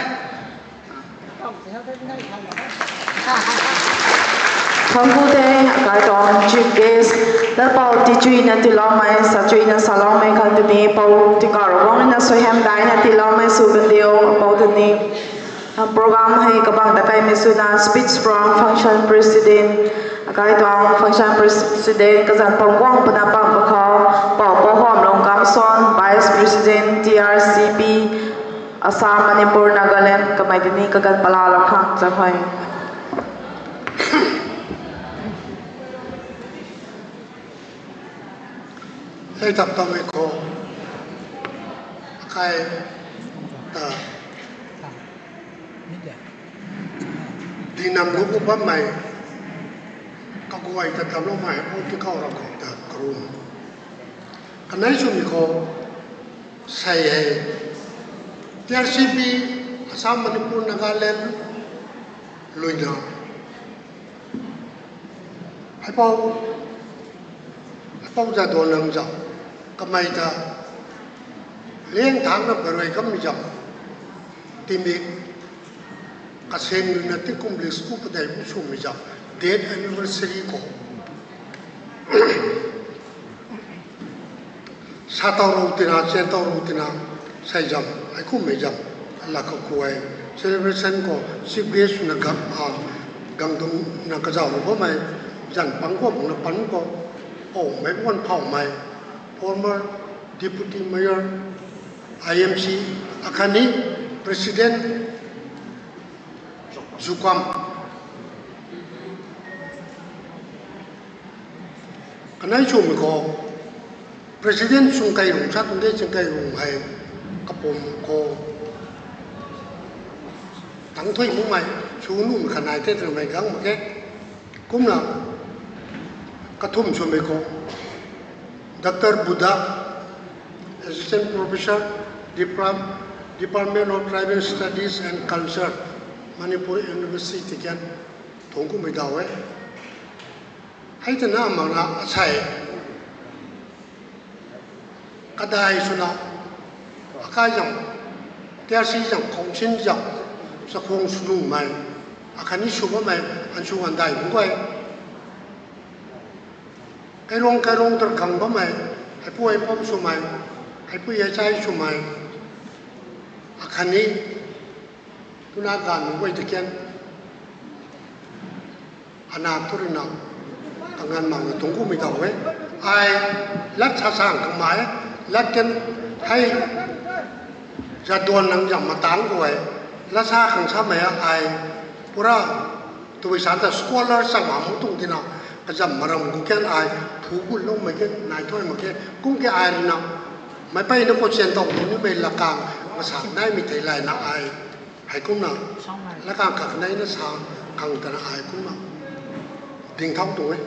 Thank you the, akai tuang chief guest, Lalpou Tichuina tiiloumei, Sachuina saloumei khatni Pou Tingkauh Ravguangc na suaihiam daina tiiloumei sw kandiu, Pou tini. Program hei kabang ta kaimei swna speech from function president, akai tuang function president, kazanc pam guang puna pam pakhou, Pou Pouhuamlung Kamson, vice president, T R C P, Assam, Manipur, Nagaland, kamei tini kaganv pala lam khang cham hei. Hei tap tamei khou, kai, ta, dinam luk u bammei, kaguay ta tamloumei, Pu Tingkauh Ravguangc ta karum. Kanei swmei khou, sei hei, T R C P, Assam, Manipur, Nagaland, luina. Haipou, haipou Jadonang zam, kamei ta, liang thangna barui kammei zam, timi, kaseng luina tingkum li school padeih bu swmei zam, death anniversary khou. Sa tau ru tina, chen tau ru tina, sei zam, hei kummei zam, la kakhou hei, celebration khou, chief guest na gam, a, gang dung na kazauh ru bammei, zan pang khou, na pan khou, o, mei buan phau mei, former deputy mayor, I M C, akhatni president, Zukam. Kanei swmei khou, president Chungkeirung, sa tung de Chungkeirung hei, kapum khou, tang thui mumei, sw nuhmei khanei the twmei gang mak khe. Kumna, kathumh swmei khou, Doctor Buddha, Assistant Professor, Depart-, Department of Tribal Studies and Culture, Manipur University tei kan, thungc kummei daw e. Hei twna makna asei, kadai swna, akai zam, T R C zam, council zam, chakhwang sw nuhmei, akhatni sw bammei, an sw an dai bu guay. Kairung kairung tarkang bammei, heipui heipou swmei, heipui heichai swmei, akhatni, twna ganv guay ta kan, ana tu ruina, kanganv makna thungc kummei daw e. Ai, lat sa sang kamei, lat kan, hei, Jadonang zam matang khou e, lat sa khang samei ai, pura, tabui sa ta scholar cham amu tuang tina, kazam maram khou kan ai, phu gunloumei kan, nai thuy mak khe, kum ke ai ruina, meic peyna khou chen tau tu nimei lakang, masa naimei thei layna ai, hei kumna, lakang kak neina sa, khang tana ai kumna, ding thau tu e.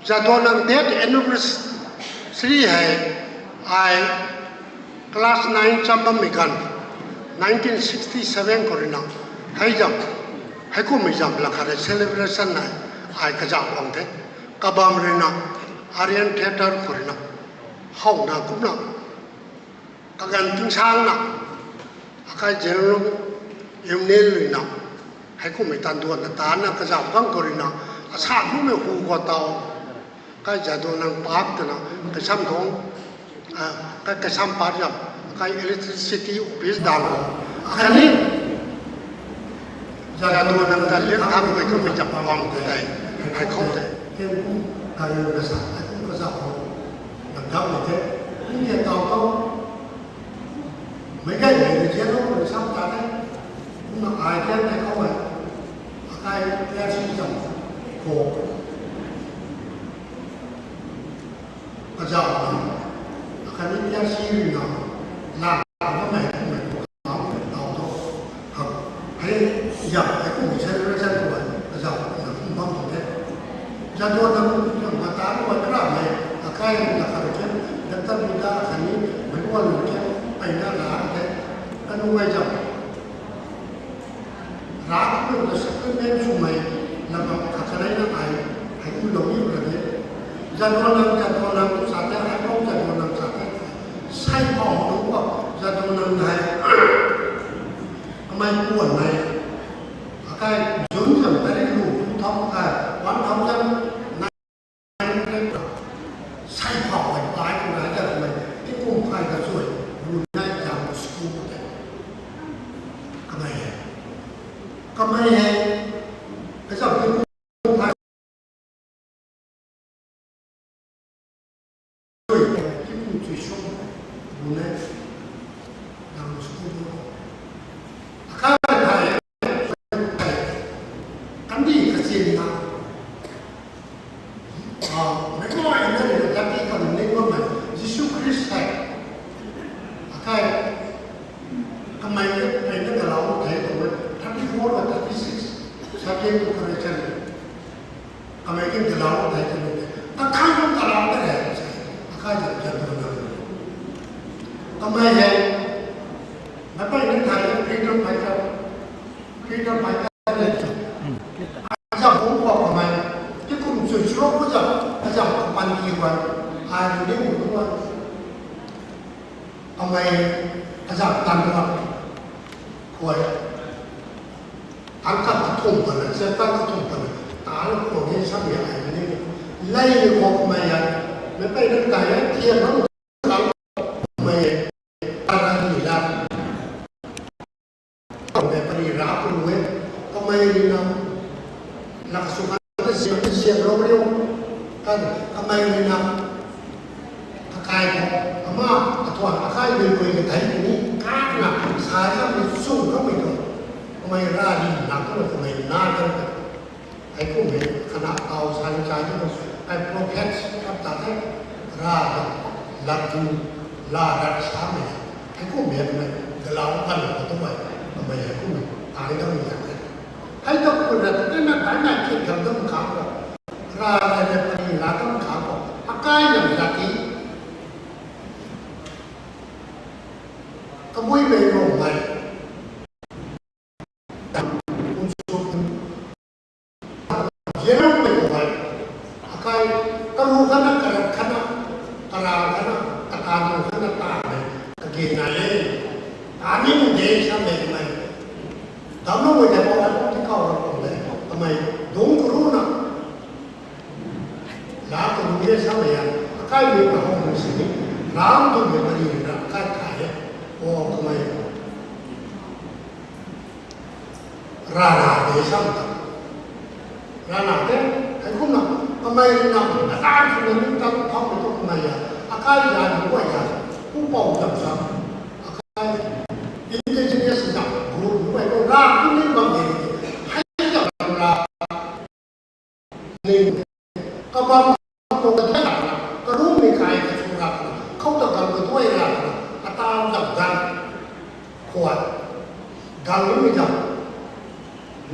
Jadonang death anniversary hei, ai, class nine cham bammei ganv, nineteen sixty seven khou ruina, hei zam, hei kummei zam lakha rei celebration nai, ai kazauh bam the, kabam ruina, Aryan Theatre khou ruina, howna kumna, kaganv tingsangna, akai General Union luina, hei kummei tan duanna tanna kazauh bam khou ruina, asa numei hu khou tau, kai Jadonang Park twna, kaisam thong, a, kai kaisam pat zam, kai electricity office dang khou, akhatni, Jadonang ta liang thangmei kummei zam bam khou tei, hei khou tei, ken kum, kari rasa, hei kum kazauh khou, nang dam mei the, kum ke tau khou, meic gaymei rui zianlou rui sam ta the, kumna ai kan tei khou e, akai T R C zam khou, kazauh na, akhatni T R C ruina, la, kamei kummei, tau tu, hei, zam, hei kummei celebration khou e, kazauh na kum bam tu the. Jadonang zam mata khou e karamei, akai lakha rui kan, Doctor Buddha akhatni, meic guan rui kan, peyna la the, kanu mei zam. Rav khou ta sacrament swmei, na bam khat kaneina ai, hei kumlou ni ra de. Jadonang, Jadonang sa the, hei bam Jadonang sa the. Sai phou nunc khou, Jadonang hei, kamei puan mei, akai June zam tarik lu, two thousand, kai, one thousand nine hundred, sai phou hei pai tu nai ta kamei, tingkum phay kachuai, Brunei Jam School tei, kamei hei, kamei hei, kazam tingkum phay, tingkum chui sum, Brunei Jam School, akai thei, kandih kachinna, a, meic guayna rui dati khang ning bammei, Jisu Khrista hei, akai, kamei, kamei na galau thei khou, thirty four ka thirty six, subject to correction, kamei kin galau thei khou, ta khang galau ta re, akai ta Jadonang, kamei hei, freedom fighter, freedom fighter le chu. Aza bung khou kamei, ti kum chu srok ko za, aza kapan ki wan, ai ni mu wan. Kamei, aza tan wan. Khuay. Tang khat kathumh pana, chapter kathumh pana, ta lu khou ni sa ni ai ni. Lei ni khou kamei ya, mei pei na tai ya, thiam na lu khang kamei, ta ni la. Kamei pari ra pu e, kamei ni na, na kasu kan ta siam, ta siam lo riu. Kan, kamei ni na, kakai khou, ama, athuan, akai ni koi ka thei ni, kak na, sa sa ni su kamei tu. Kamei ra ni na, kamei, kamei na, kan. Hei kum hei kana tau sa ni chai tu, hei prophet kap ta the, ra ta, lat tu, la rat sa mei. Hei kum hei kamei, galau kan ko tu mei, kamei hei kum hei, ai dang ni ta the. Hei ta kum rat tu na, tai na kit kan dam khang ko. Ra ra ra pari na dam khang ko. Akai na rat ti. Kabui mei rong mei. Zero mei ko hai. Akai, karu khana, karat khana, karal khana, katan khana, ta mei, kage na le. Ani mun de sa mei mei. Dam na mei de ko, ai ko ti kau ra ko le. Kamei, dung karu na. La karu de sa mei ya. Akai mei na hou mei sini. Ram tu mei pari na, akai kai le. O, kamei. Rana de sam ta. Rana de, hei kum na, kamei na, na ta kum na, ning ta kum pham tu kamei ya. Akai ya, ni wa ya, kum pau dam sa. Akai, indigenous na, group ni wa, ra kum ni bam de, hei ya, ra. Ning, kabam ko ka thai rap na, karumei kai ka chu rap na, khou ta gam ka duai rap na, atam ta gam, khua, gam ni mi gam,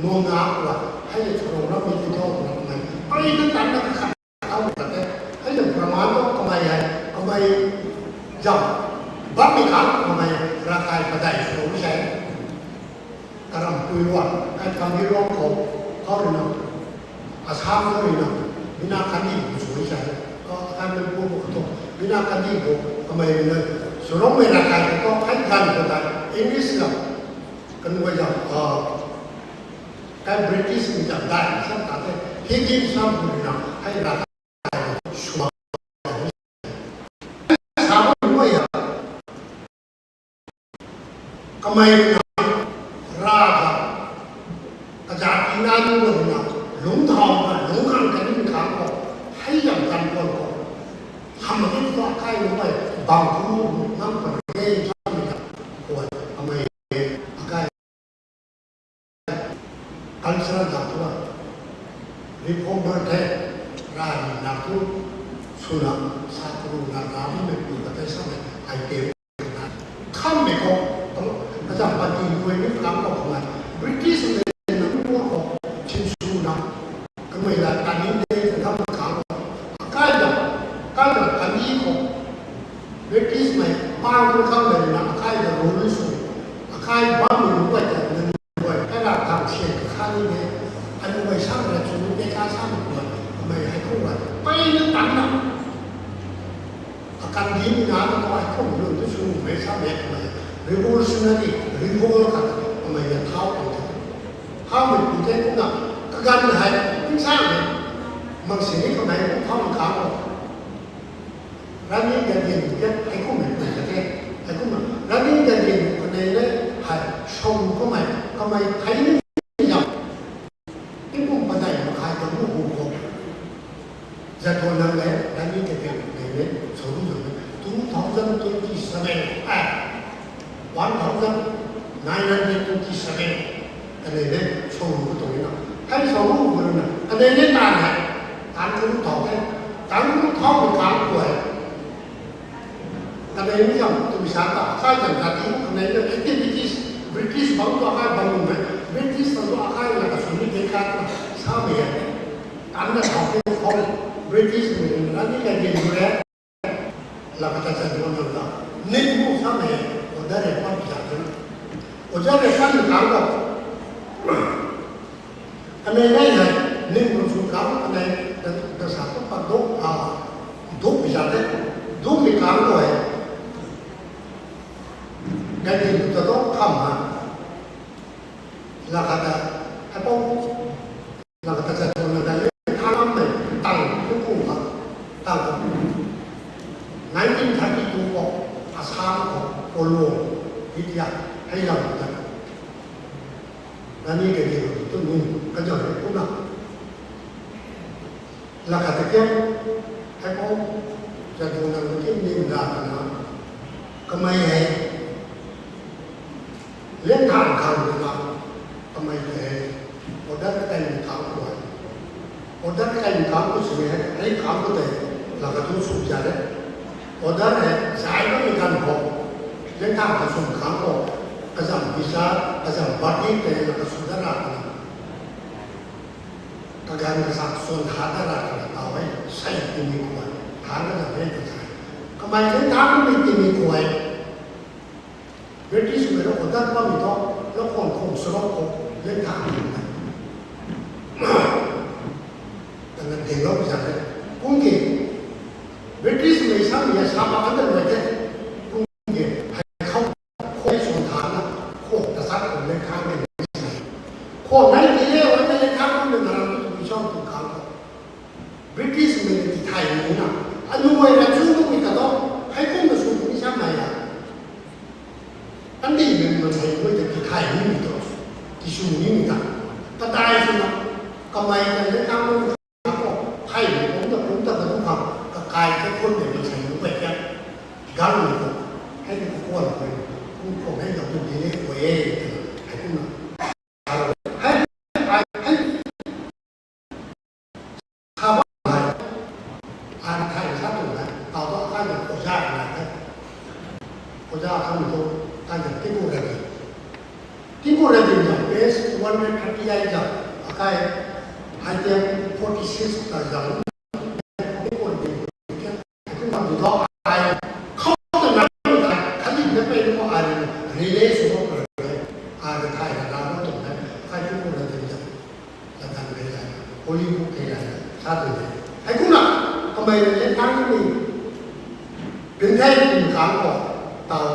nung na khua, hei ya chu rong rap mi ti thau na kumei, pari na tan na ka khat thau na te, hei ya praman to kamei hei, kamei jam, bam mi kang kamei, rakai padai chu rong mi sai. Karam pui ruan, kai kam ni ruan khou, khou rui na, Assam khou rui na, mina kandi bu sui sai, khou akai mei bu bu khou, mina kandi bu, kamei rui na, surong mei na kai khou, kai gan khou tai, English na, kan wa jam, ah, kai British mi jam dai, sam ta te, Hindi sam bu rui na, kai na, sua, sa bu rui na, Kamei na, ra ta, kazat ina ni na, lungc thau na, lungc khang kani mi khang khou, hei zam tan khwan khou, hamh na ni khou kai lungc mei, bang ku, nang pan ge, zam mi ta, khwan, kamei, akai, cultural dam tu a, reformer the, ra ni na tu, suna, sa tu na, ra mi mei pu ka tei sa mei, ai te, Khammei khou, kazam pati guay ni khang khou khang e. British mei na mi khou, sinsw na, kamei la tani de, kazam khang khou. Akai da, kai da tani khou. British mei, pang khou khang mei na, akai da rule sw. Akai bam mei guay da, nang guay, kai la tang sian kha ni de. Anu guay sam ra chu, de ka sam guay, mei hei khou guay. Pai na tan na. Akan di ni na ta ai kum lun tu sw mei sa mei kamei revolutionary, revolt khat kamei na thau kan the. Thau mei pu the kumna kaganv hei tingsa mei mang sini kamei kum thau na kang o. Rani Gaidinliu the hei kum mei pu the, hei kumna Rani Gaidinliu kanei le hei song kamei, kamei thei ni yam. Tingkum padeih makhai ta bu bu khou. Jadonang le, Rani Gaidinliu le, sou ru zang le, two thousand twenty-seven, ah, one thousand nine hundred twenty-seven, kanei le, sou ru khou tuang na. Hei sou ru khou na, kanei le tan hei, tan khou ru thau the, tan khou ru thau khou tan khou hei. Kanei ni zam, twmei sa ta, akai zam ta ti, kanei ni activities, British bang tu akai bang mei, British bang tu akai na kasw ni tei khat na, sa mei e. Tan na thau ke khou, British mei na ni ka din re, la kata cha duan na ta, ni bu sa mei e, order e pa pi sa te na. Oja rei kan kang ko. Kanei nei hei, ning kum sw kang, kanei da, da sa tu pat duk, a, duk bi za te, duk mi kang ko hei. Gadi lu ta duk kham ha. Laka ta, hei pou, laka ta sa tuang na da le, tha lam mei, tang, tu kum ha, tang. Nineteen thirty-two ko, Assam ko, Kolong, Bidya, hei lam ta. Nani kage tu ni, kazauh rui kumna. Laka ta kiam, hei pou, zatu nang kiam ni mda kana. Kamei hei, leng thang khang na, kamei hei, order kai ni khang kuai. Order kai ni khang ku sini hei, hei khang ku tei, laka tu sw za re. Order hei, zai na mi kan ko, leng thang ka sum khang ko, kazam visa, kazam party tei, laka sw da ra kana. Kaganv kasak swan tha da ra kana tau hei, sei timi kuai, tha na da hei ta sai. Kamei leng thang mi timi kuai. British mei rui order pamei thu, la khwan khwan sarok khou, leng thang mi na. Tana dinglou za re. Kum ki, British mei sam ya sa pa kan da luai the. Kum ki, hei khou, khou swan tha na, khou ta sak khou leng thang mi na. Khou nai ti le, wan na leng thang mi na, na tu tu mi chau tu khang khou. British mei ti thai ni na. Anu ai ra chu tu mi ta tu, hei kum na sw tu mi sam na ya. Kandihmei maansei guay ta tithai nimei tu, tisw nimei ta. Kadai swna, kamei ta le tang lu khou, thaymei kum ta kum ta kadu khang, kakai ta khunmei maansei guay ta, gangmei tu, hei ni kakuan khou, kum khou hei na kum di le kuay e, twna, hei kumna. Hei, hei, hei, Kha bam hei, ai thay sa tuang hei, tau tu akai ta oja nai the. Oja khang tu, akai ta Tinku Reddy. Tinku Reddy na page one hundred thirty-eight ta, akai, item forty-six ta zang. Tinku Reddy, Tinku Reddy tu ai, khou ta nai ta, khatni na pei mo ai, relay sw mo kar, ai ta thay na mo tuang hei, akai Tinku Reddy ta. Latdanv kei lai, Hollywood kei lai, sa tu de. Hei kumna, kamei le tang ni, bin thei kum khang khou, tau,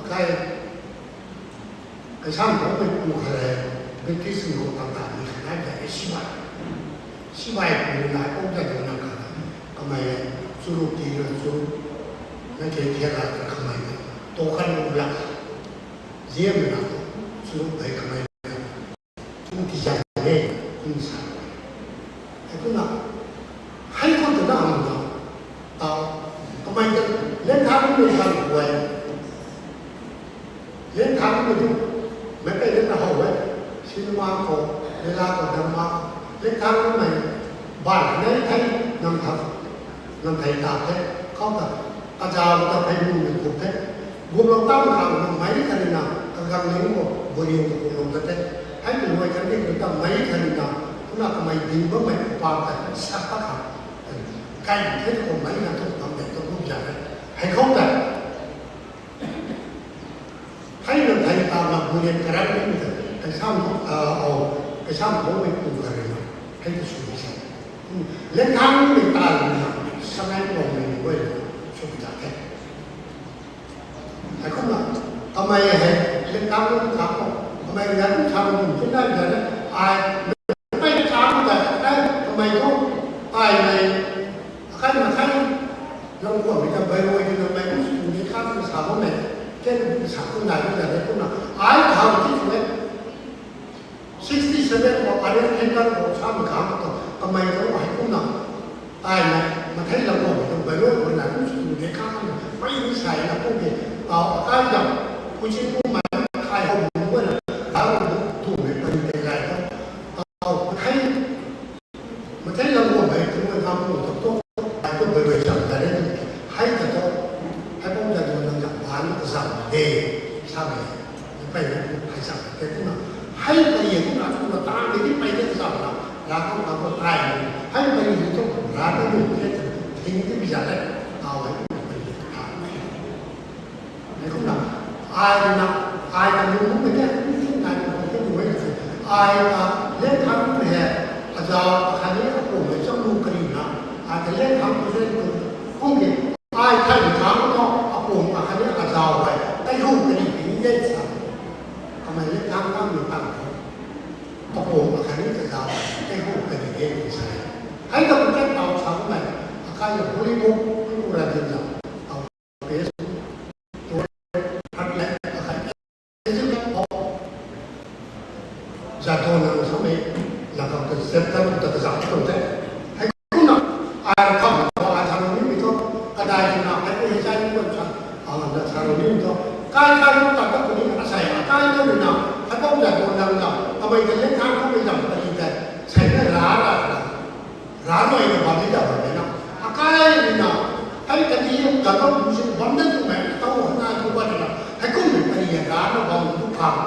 kai, kai sam khou mei kum kha le, British ni khou tang tang ni kha nai de, sibai. Sibai kum ni nai, kum ta dun na kha, kamei le, churu ti na churu, na ke ke la ta kamei le, to kan lu la, ziam na, churu bai kamei le. Kum ti zang e, kum sa. Hei kumna, hei kum ta na ang na, tau, kamei ta, leng thang mei thang kuai. Leng thang mei tu, mei pei leng na how e. Cinema khou, mela khou, drama khou, leng thang mei, ban nei thei, nang thang, nang thei ta the, khou ta, kazau ta thei nu mei kup the. Gumlou tam khang na mei khat rui na, kagang ling khou, guriang khou gumlou ta the. Hei kaluai kan ding rui ta mei khat rui na, kumna kamei ding bammei pa ta, sak ta khang. Kai the khou mei khat tu bam de tu gum za de. Hei khou ta. Hei na thei ta na guriang karak ni ta. Kai sam, ah, oh, kai sam khou mei kum khat rui na. Hei tu sw sa. Leng thang mei ta rui na, sanai khou mei ni guay rui na, sw ta the. Hei kumna, kamei hei, leng thang lu khang khou, kamei na kum sa lu kum chun dai za de, ai, mei thang ta, ai, kamei tu, ai mei, akai na kai, lang khou mei ta bai rui di na mei kum sw ni khang sa mo mei, ken kum sa kum nai kum za de kumna, ai thang ti sw e. Sixty-seven khou Arian Thacker khou sa mi khang khou, kamei khou hei kumna, ai na, mathei lam khou tu bai rui rui na kum sw tu de khang khang, mei ni sai na kum de, tau akai zam, kuchin kum mei, khai hou mei, kum na, tau tu mei, pai tei lai khou, tau mathei, mathei lam khou mei, kum na, kum tu tu, ai tu bai rui zam ta de, hei ta tu, hei pum ta tu nang zam, ban ta zam de, sa mei. Pei na tu hei zam te kumna. Hei pei ye kumna tu na ta de ni pei de zam na. La tu na tu tai. Hei pei ye tu la tu ni te tu. Ting ti bi za le. Tau hei kumna pei ye ta. Hei kumna. Ai na. Ai ta lu mei te, ai ta lu mei te, ai ta leng khang mei he, azau akhatni apum mei cham lu kari na, ai ta leng khang present tu, kum ki, ai thay khang tu, apum akhatni azau hei, tei hu kari ni de sa. Kamei leng khang khang ni tang tu, apum akhatni azau, tei hu kari de sa. Hei ta kum ken tau sa mei, akai ya Hollywood, Hollywood ra din na, tau Jadon nang samei, na kam ta step ta ta kazam ta te. Hei kumna, ai kam ta ai tharou nimei thu, kadai na hei ko hei chai ni ko cha, a na tharou nimei thu, kai kai ta ta ko ni asei, kai ta ni na, hei ko jadon nang ta, kamei ta leng khang ko mei zam ta ni te, sei na ra ra ra. Ra noi na bam ni ta bam na. Akai ni na, hei kani ka lo bu sin bam na tu mei, tau na tu ba na. Hei kum ni kani ya ra na bam tu khang.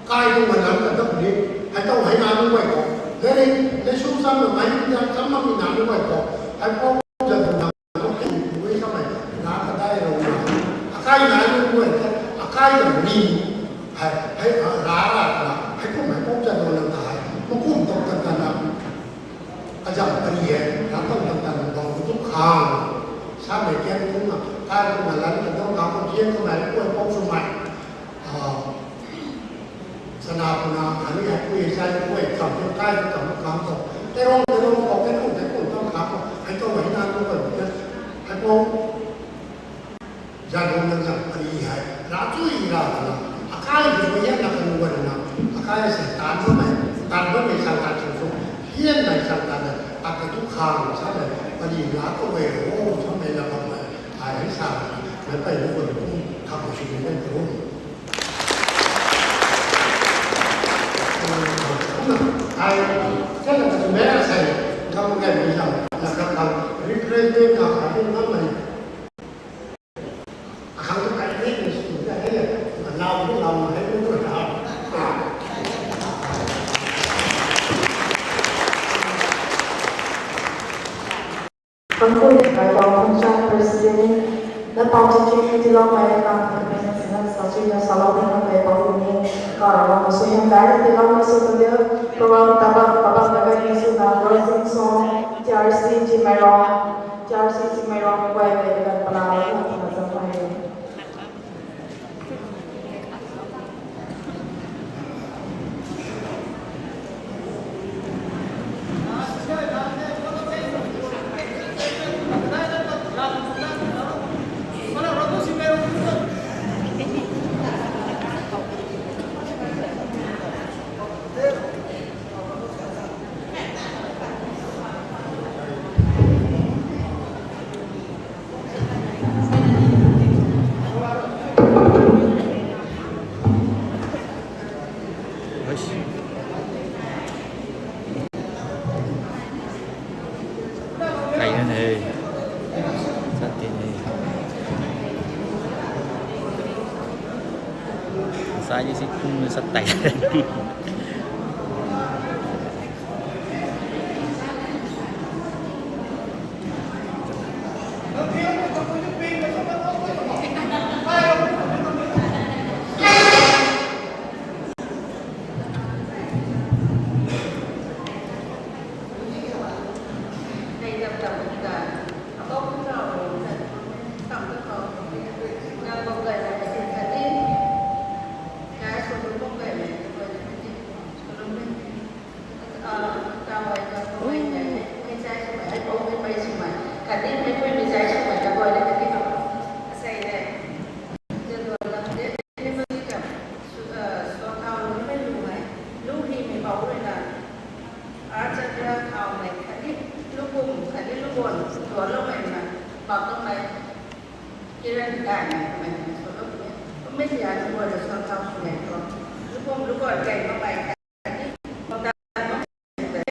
Kai tu ma lam ka ta ni, hei tau hei na nu wei ko. Lere, le su sam na mai ni ya sam ma mi na nu wei ko. Hei ko ja tu na ko hei tu wei sa mei. Na ka dai ro na. Akai na nu wei ko. Akai na ni. Hei, hei ra ra na. Hei kum hei ko ja tu na ta hei. Ko kum tu ta ta na. Azam kani e, ram tang tang tang bang tu khang. Sa mei kian kum na, kai kum na lan tang tang khang kum kian kum na, kuai pau sw mei. Ah, sana puna, ani hei kuai sai, kuai kam tu kai tu kam kam tu. Tei rong, tei rong, kau tei rong, tei rong tang khang tu. Hei tu hei na tu kai tu. Hei pau. Jadon nang zam pari hei, ra chui ra na, akai ni ko yan na kan wa na, akai se tan ba mei, tan ba mei sang tan chung chung, hian mei sang tan na, a ka tu khang sa mei, pari ra ko wei ro, sa mei la bam mei, ai hei sa, mei pai ni ko ni, khang ko si ni ko. Ai, sa na ka tu mei a sai, kam ko mei zam, na ka khang, refresh day na ka tu na mei. Conclude by Bauthangchang President, the Bauthangchang Tilongmai Rangkang Committee President, Sasui na Salou Rangkang Bauthangni, Karlong Sui Hemdai Tilongmai Sui Tadil, Program Tabak Tabak Nagai Sui na Rosing Song, T R C Chimairong, T R C Chimairong, Guai Baigan Pala Rangkang Pala Zangmai. Kai na ne. Sat ti ne. Sai ni si kum sat tai. Kiran kai mei, mei, solo, mei, mei, tia, mei, solo, mei, ko. Lukum, lukum, kai, mei, mei, kai, mei, mei,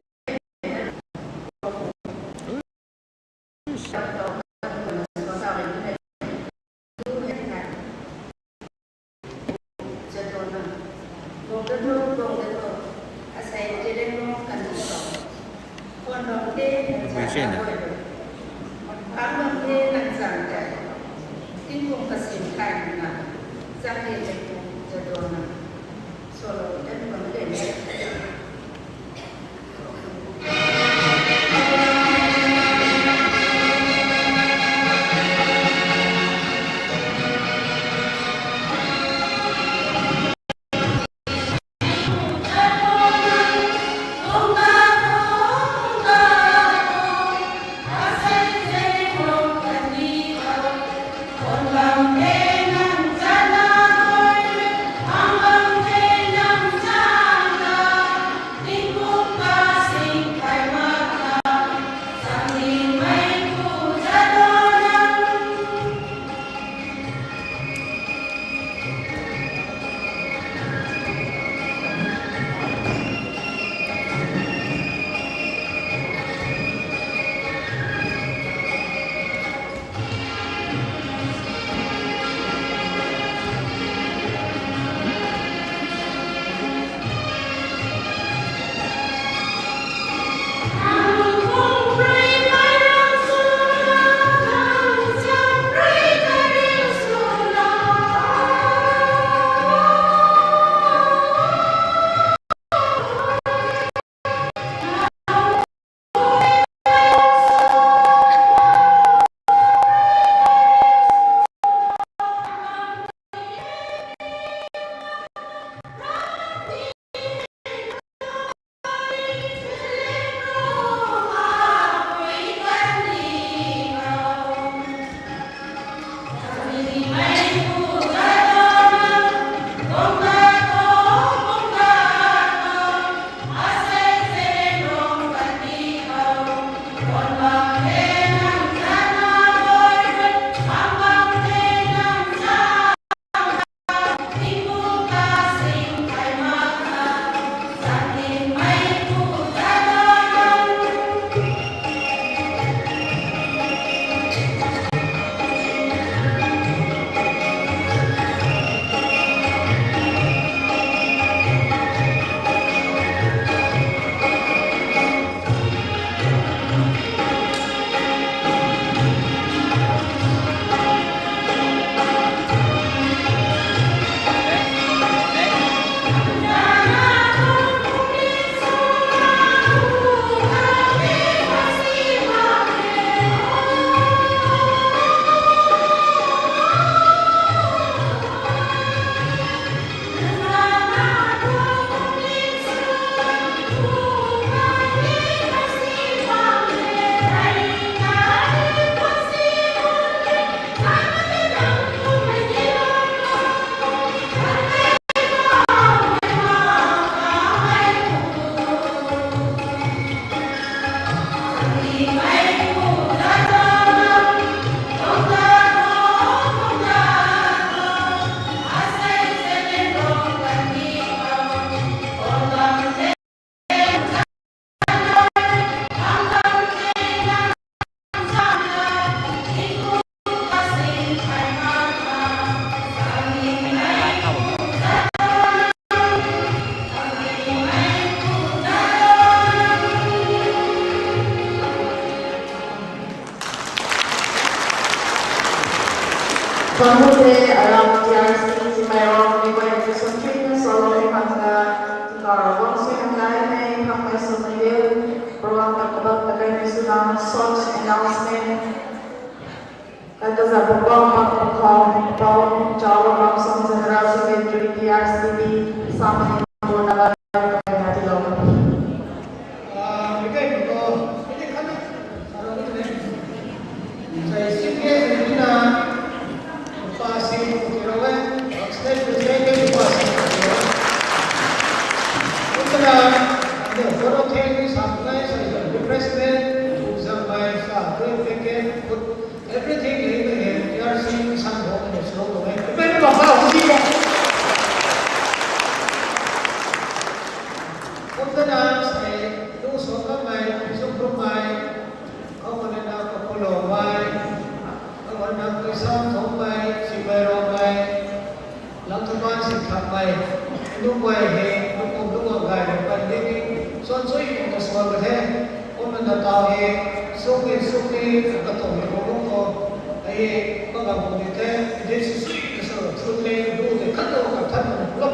Kamu the aram T R C Chimairong ni guay ni sum thik na solo ni khang ta, tingkauh Ravguangc sui hang nai mei khang mei sum mei, program ta kabam ta kai mei suna short announcement. Kai kazat pabam mak pakhou pau chau Ramsong General Secretary T R C B samei puna ba kai na tilou. Everything in the T R C san ho na suro lo e. Pe pe bam ba si ya. Kum ta na sei, lu so kamei, sum kamei, Khou mana na Kapulo mei, khou mana Kaisam Thongmei, Simairongmei, Langthaman Sinthanmei, nunc guay hei, nunc kum nunc guang gay na pan di ni, suan sui na suan ka the, kum mana tau hei, suk ni suk ni, katuang ni kum nunc khou, hei, pagam kum ni the, di sui sui na suan thun le, lu de khat to ka khat na, lop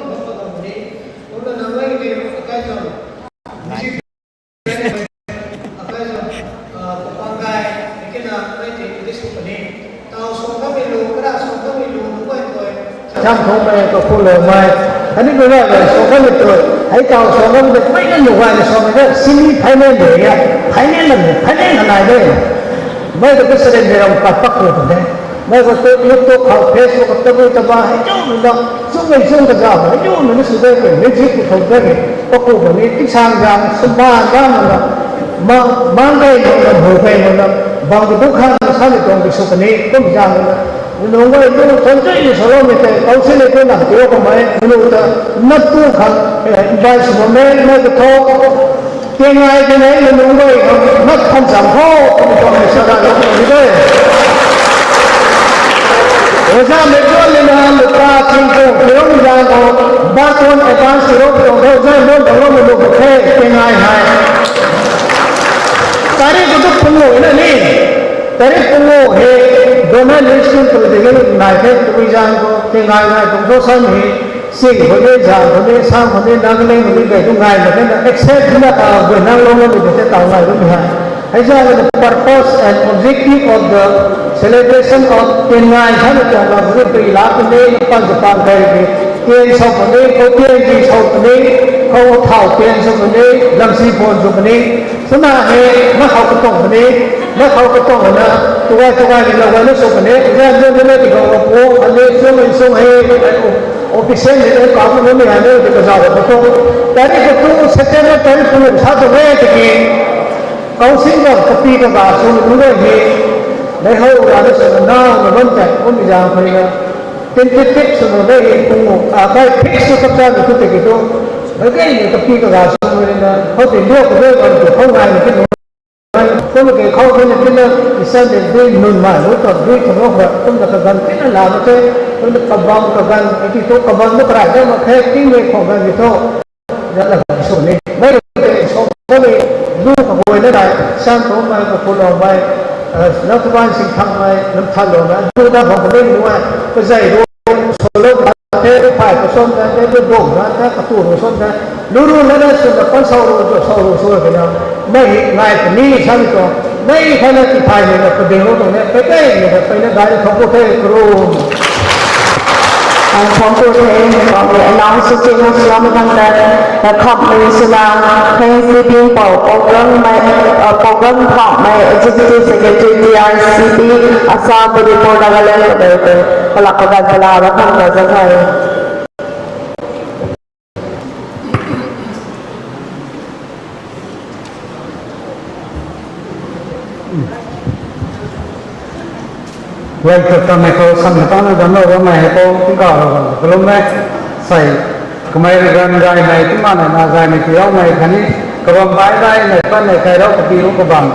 Santhoumei, Kakhulongmei, khatni Guigaymei sw kanmei tu, hei taw sw kanmei tu, mei na nuh gayna sw kanmei tu, semi final de ya, final na, final na nai de. Mei tu surrender ram pat pak tu tu de. Mei khou tu YouTube khou, Facebook khou, tabui taba, hei chu na, chunmei chung kazauh, hei chu na sw de, music khou de, paku khou ni, tiksang zang, sumban zang na, mang, mang kai na, bu kai na, bang tu khang, sa ni tuang ki sw kani, kum zang na, nunc guay tu, thon tei ni saloumei tei, kau si ni tu na, tio kamei, nunc ta, nap tu khang, eh, invite sw bammei, mei tu tho, Tiangai kanei na nunc guay khang nap than cham kho, kum tuang ni sa da lou ni de. Oja mei tuan ni na, lupa ching tu, kirom zang khou, baton advance kirom tuang tho, zan mon dang lou mei lu khe, tiangai hei. Tarik khou tu phung lou na ni. Tarik phung lou hei, donor list tu tu ding nai the, tu zang khou, tiangai ngai tuang tho san hei, Sing khou ni, Zang khou ni, Assam khou ni, Nagaland khou ni, gay tu ngai na the na, accept na, ah, guay nang lou na ni the taw ngai lu ni hei. Hei zang na the purpose and objective of the celebration of tiangai sa na tuang la khou ni, pui la khou ni, pan sa pan kai ni, tian sou khou ni, khou tian ji sou khou ni, khou thau tian sou khou ni, lamsi pon sou khou ni, swna hei, na khou katuang khou ni, na khou katuang khou na, tuai tuai ni lou gay na sou khou ni, zan zan ni na ti khou khou pu, ani sung in sung hei, Official ni e kau nunc ni hei ni ti kazauh khou tu. Tarik khou tu September tarik khou sa tu e tiki. Council khou kapi kaga sw nunc guay hei. Mei hou ra na sw na nau na bam tei kum zang khou na. Tentative sw na mei hei kum mu. A kai fix sw kap ta na tu tiki tu. Mei kai ni kapi kaga sw na. Hou ti liu khou dui bam tu khou ngai ni ti nu. Kum ke khou tina tina, isan de dui nunc mai, nunc tuang dui tuang khou, kumna kaganv tina la ma the, kumna kabam kaganv, iti tu kabam tu karai ta ma the, tingmei khou ganv ni thu, na la sw ni. Mei te sw ta ni, lu kaguay na nai, Santhoumei, Kakhulongmei, eh, Lamtuban Singthangmei, Lamthanlou na, lu na khou kami nu e, kazei ru, sw lou na the, phai ka sw na the, lu bung na the, katu ru sw na the, lu ru na na sw na pan sw ru, sw ru, sw ru na, mei hei ngai ta ni sa ni tuang, mei khat na ti phai ni na, pading lou tuang ni, pei pei ni na, pei na gay ni thang ku the, kru. Ang thang ku the, ni kau ni announce sw ching sw lam thang the, na kham mei sw na, Thanksgiving pou, program mei, uh, program phang mei, Executive Secretary, T R C P, Assam, Manipur, Nagaland, ka dei te, kalak kagan pala, ra khang ta zang hai. Lai khat ta mei khou sam na tang na dam lou bammei hei khou tingkauh rau bam kalum e. Sei kamei rui ganv gaymei, tingmei na gaymei tiiloumei khatni kabam bai gaymei, patmei kai rau kapi rau kabam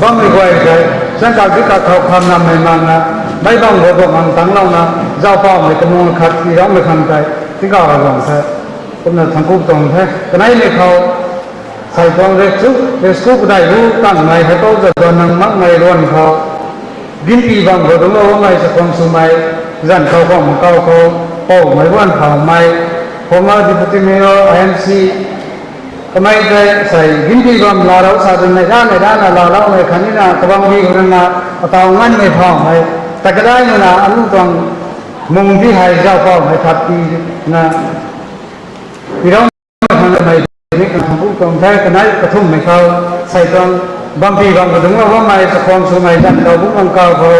bammei guay sei changkak di kakhou kham nammei mak na, meic bam guay bam ang tanglouna, zaupaumei kamung khat tiiloumei khang tei tingkauh rau bam the. Kumna thang ku tuang the. Kaneimei khou Sei tuang rescue, rescue kadai hu tangmei hei pou zat tuan nang makmei ruan khou, ginpi bam khou dungclou bammei chakhwang swmei, zanc khou khwang makau khou, poumei guan phoumei, former deputy mayor, I M C, kamei tei sei ginpi bam laalou sa dun nei da nei dana laaloumei khatni na kabangbi khou na ataw nganmei phoumei, ta kadaimei na anu tuang mung di hei zaupaumei khat pi na, pi rau khang mei ni khang thangc ku tuang the. Kanei kathumhmei khou, sei tuang bampi bam khou dungclou bammei chakhwang swmei zanc khou bungc bang kau khou,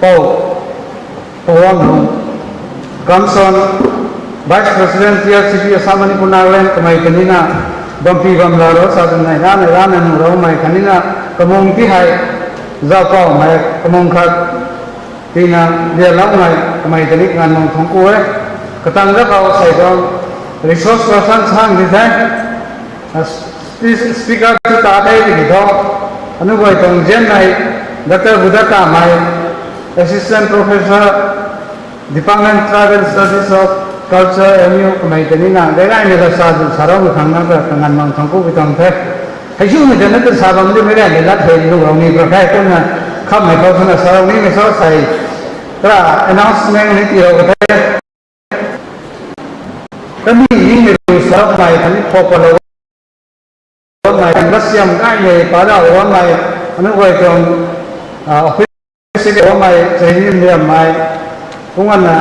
pou, pou Wang Lung, Kamson, Vice President T R C P Assam Manipur Nagaland kamei kanina, bampi bam laalou sa dun nei da nei dana nuh raumei khatni na, kamung ti hei, zaupaumei kamung khat, tina lialoumei kamei tei ni nganv mang thangc ku e. Katang da khou sei tuang resource person sang di the. Speaker tu ta the tiki thu, anu guay tuang zianmei, Doctor Buddha Kamei, Assistant Professor, Department Tribal Studies of Culture, M U, kamei tei ni na, gay gaymei la sa dun sa raumei khang na, kanganv mang thangc ku pi tuang the. Hei zumei tei na tu sa bam dimei gaymei lat hei lu rau ni pra khe, kumna khamhmei khou swna sa rau nimei sa sei, kara announcement ni tii rau ka the. Kami nimei lu sa raumei khatni phou palou bammei, kasiam gaymei, padauh bammei, anu guay tuang, ah, office bammei, training liammei, kumna,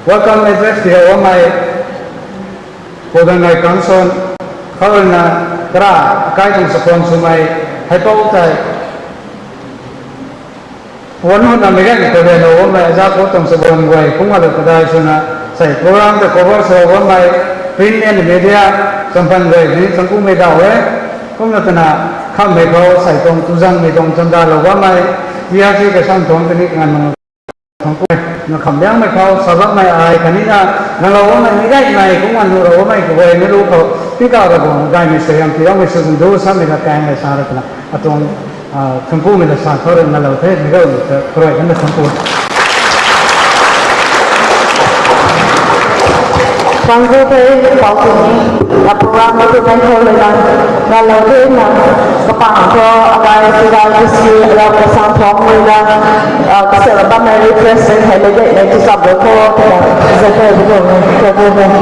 Welcome address tiilou bammei Pu Dangai Kangson, khou ruina kara akai tuang chakhwang swmei Haipou tei puan hutna meic gaymei khou lou bammei Aza Khou tuang chakhwang guay kumna lou kadai swna sei program ta cover swlou bammei print and media champan guay ni thangkumei daw e. Kumna twna khamhmei khou sei tuang tuzangmei tuang chamdalou bammei T R C kasam tuang tini kanganv mang thangkumei na khamliangmei khou sa bammei ai khatni na ngalou bammei meic gaymei kumna nuhlou bammei kaguay na lu khou tingkauh Ravguangc gaymei suaihiam tiiloumei sw kan du samei la kaeng le sa ra twna atuang thangkumei la sa khou rui ngalou the, meic guay ta karuai kanna thangku. Thangku the, Pou Tini, na program tu kan khou lana ngalou the na, kapang khou akai Sirai District Arau Kasang Thong rui na, kasela bammei refreshment hei le de nei tu chap lou khou twna zat the bu khou khou bu khou.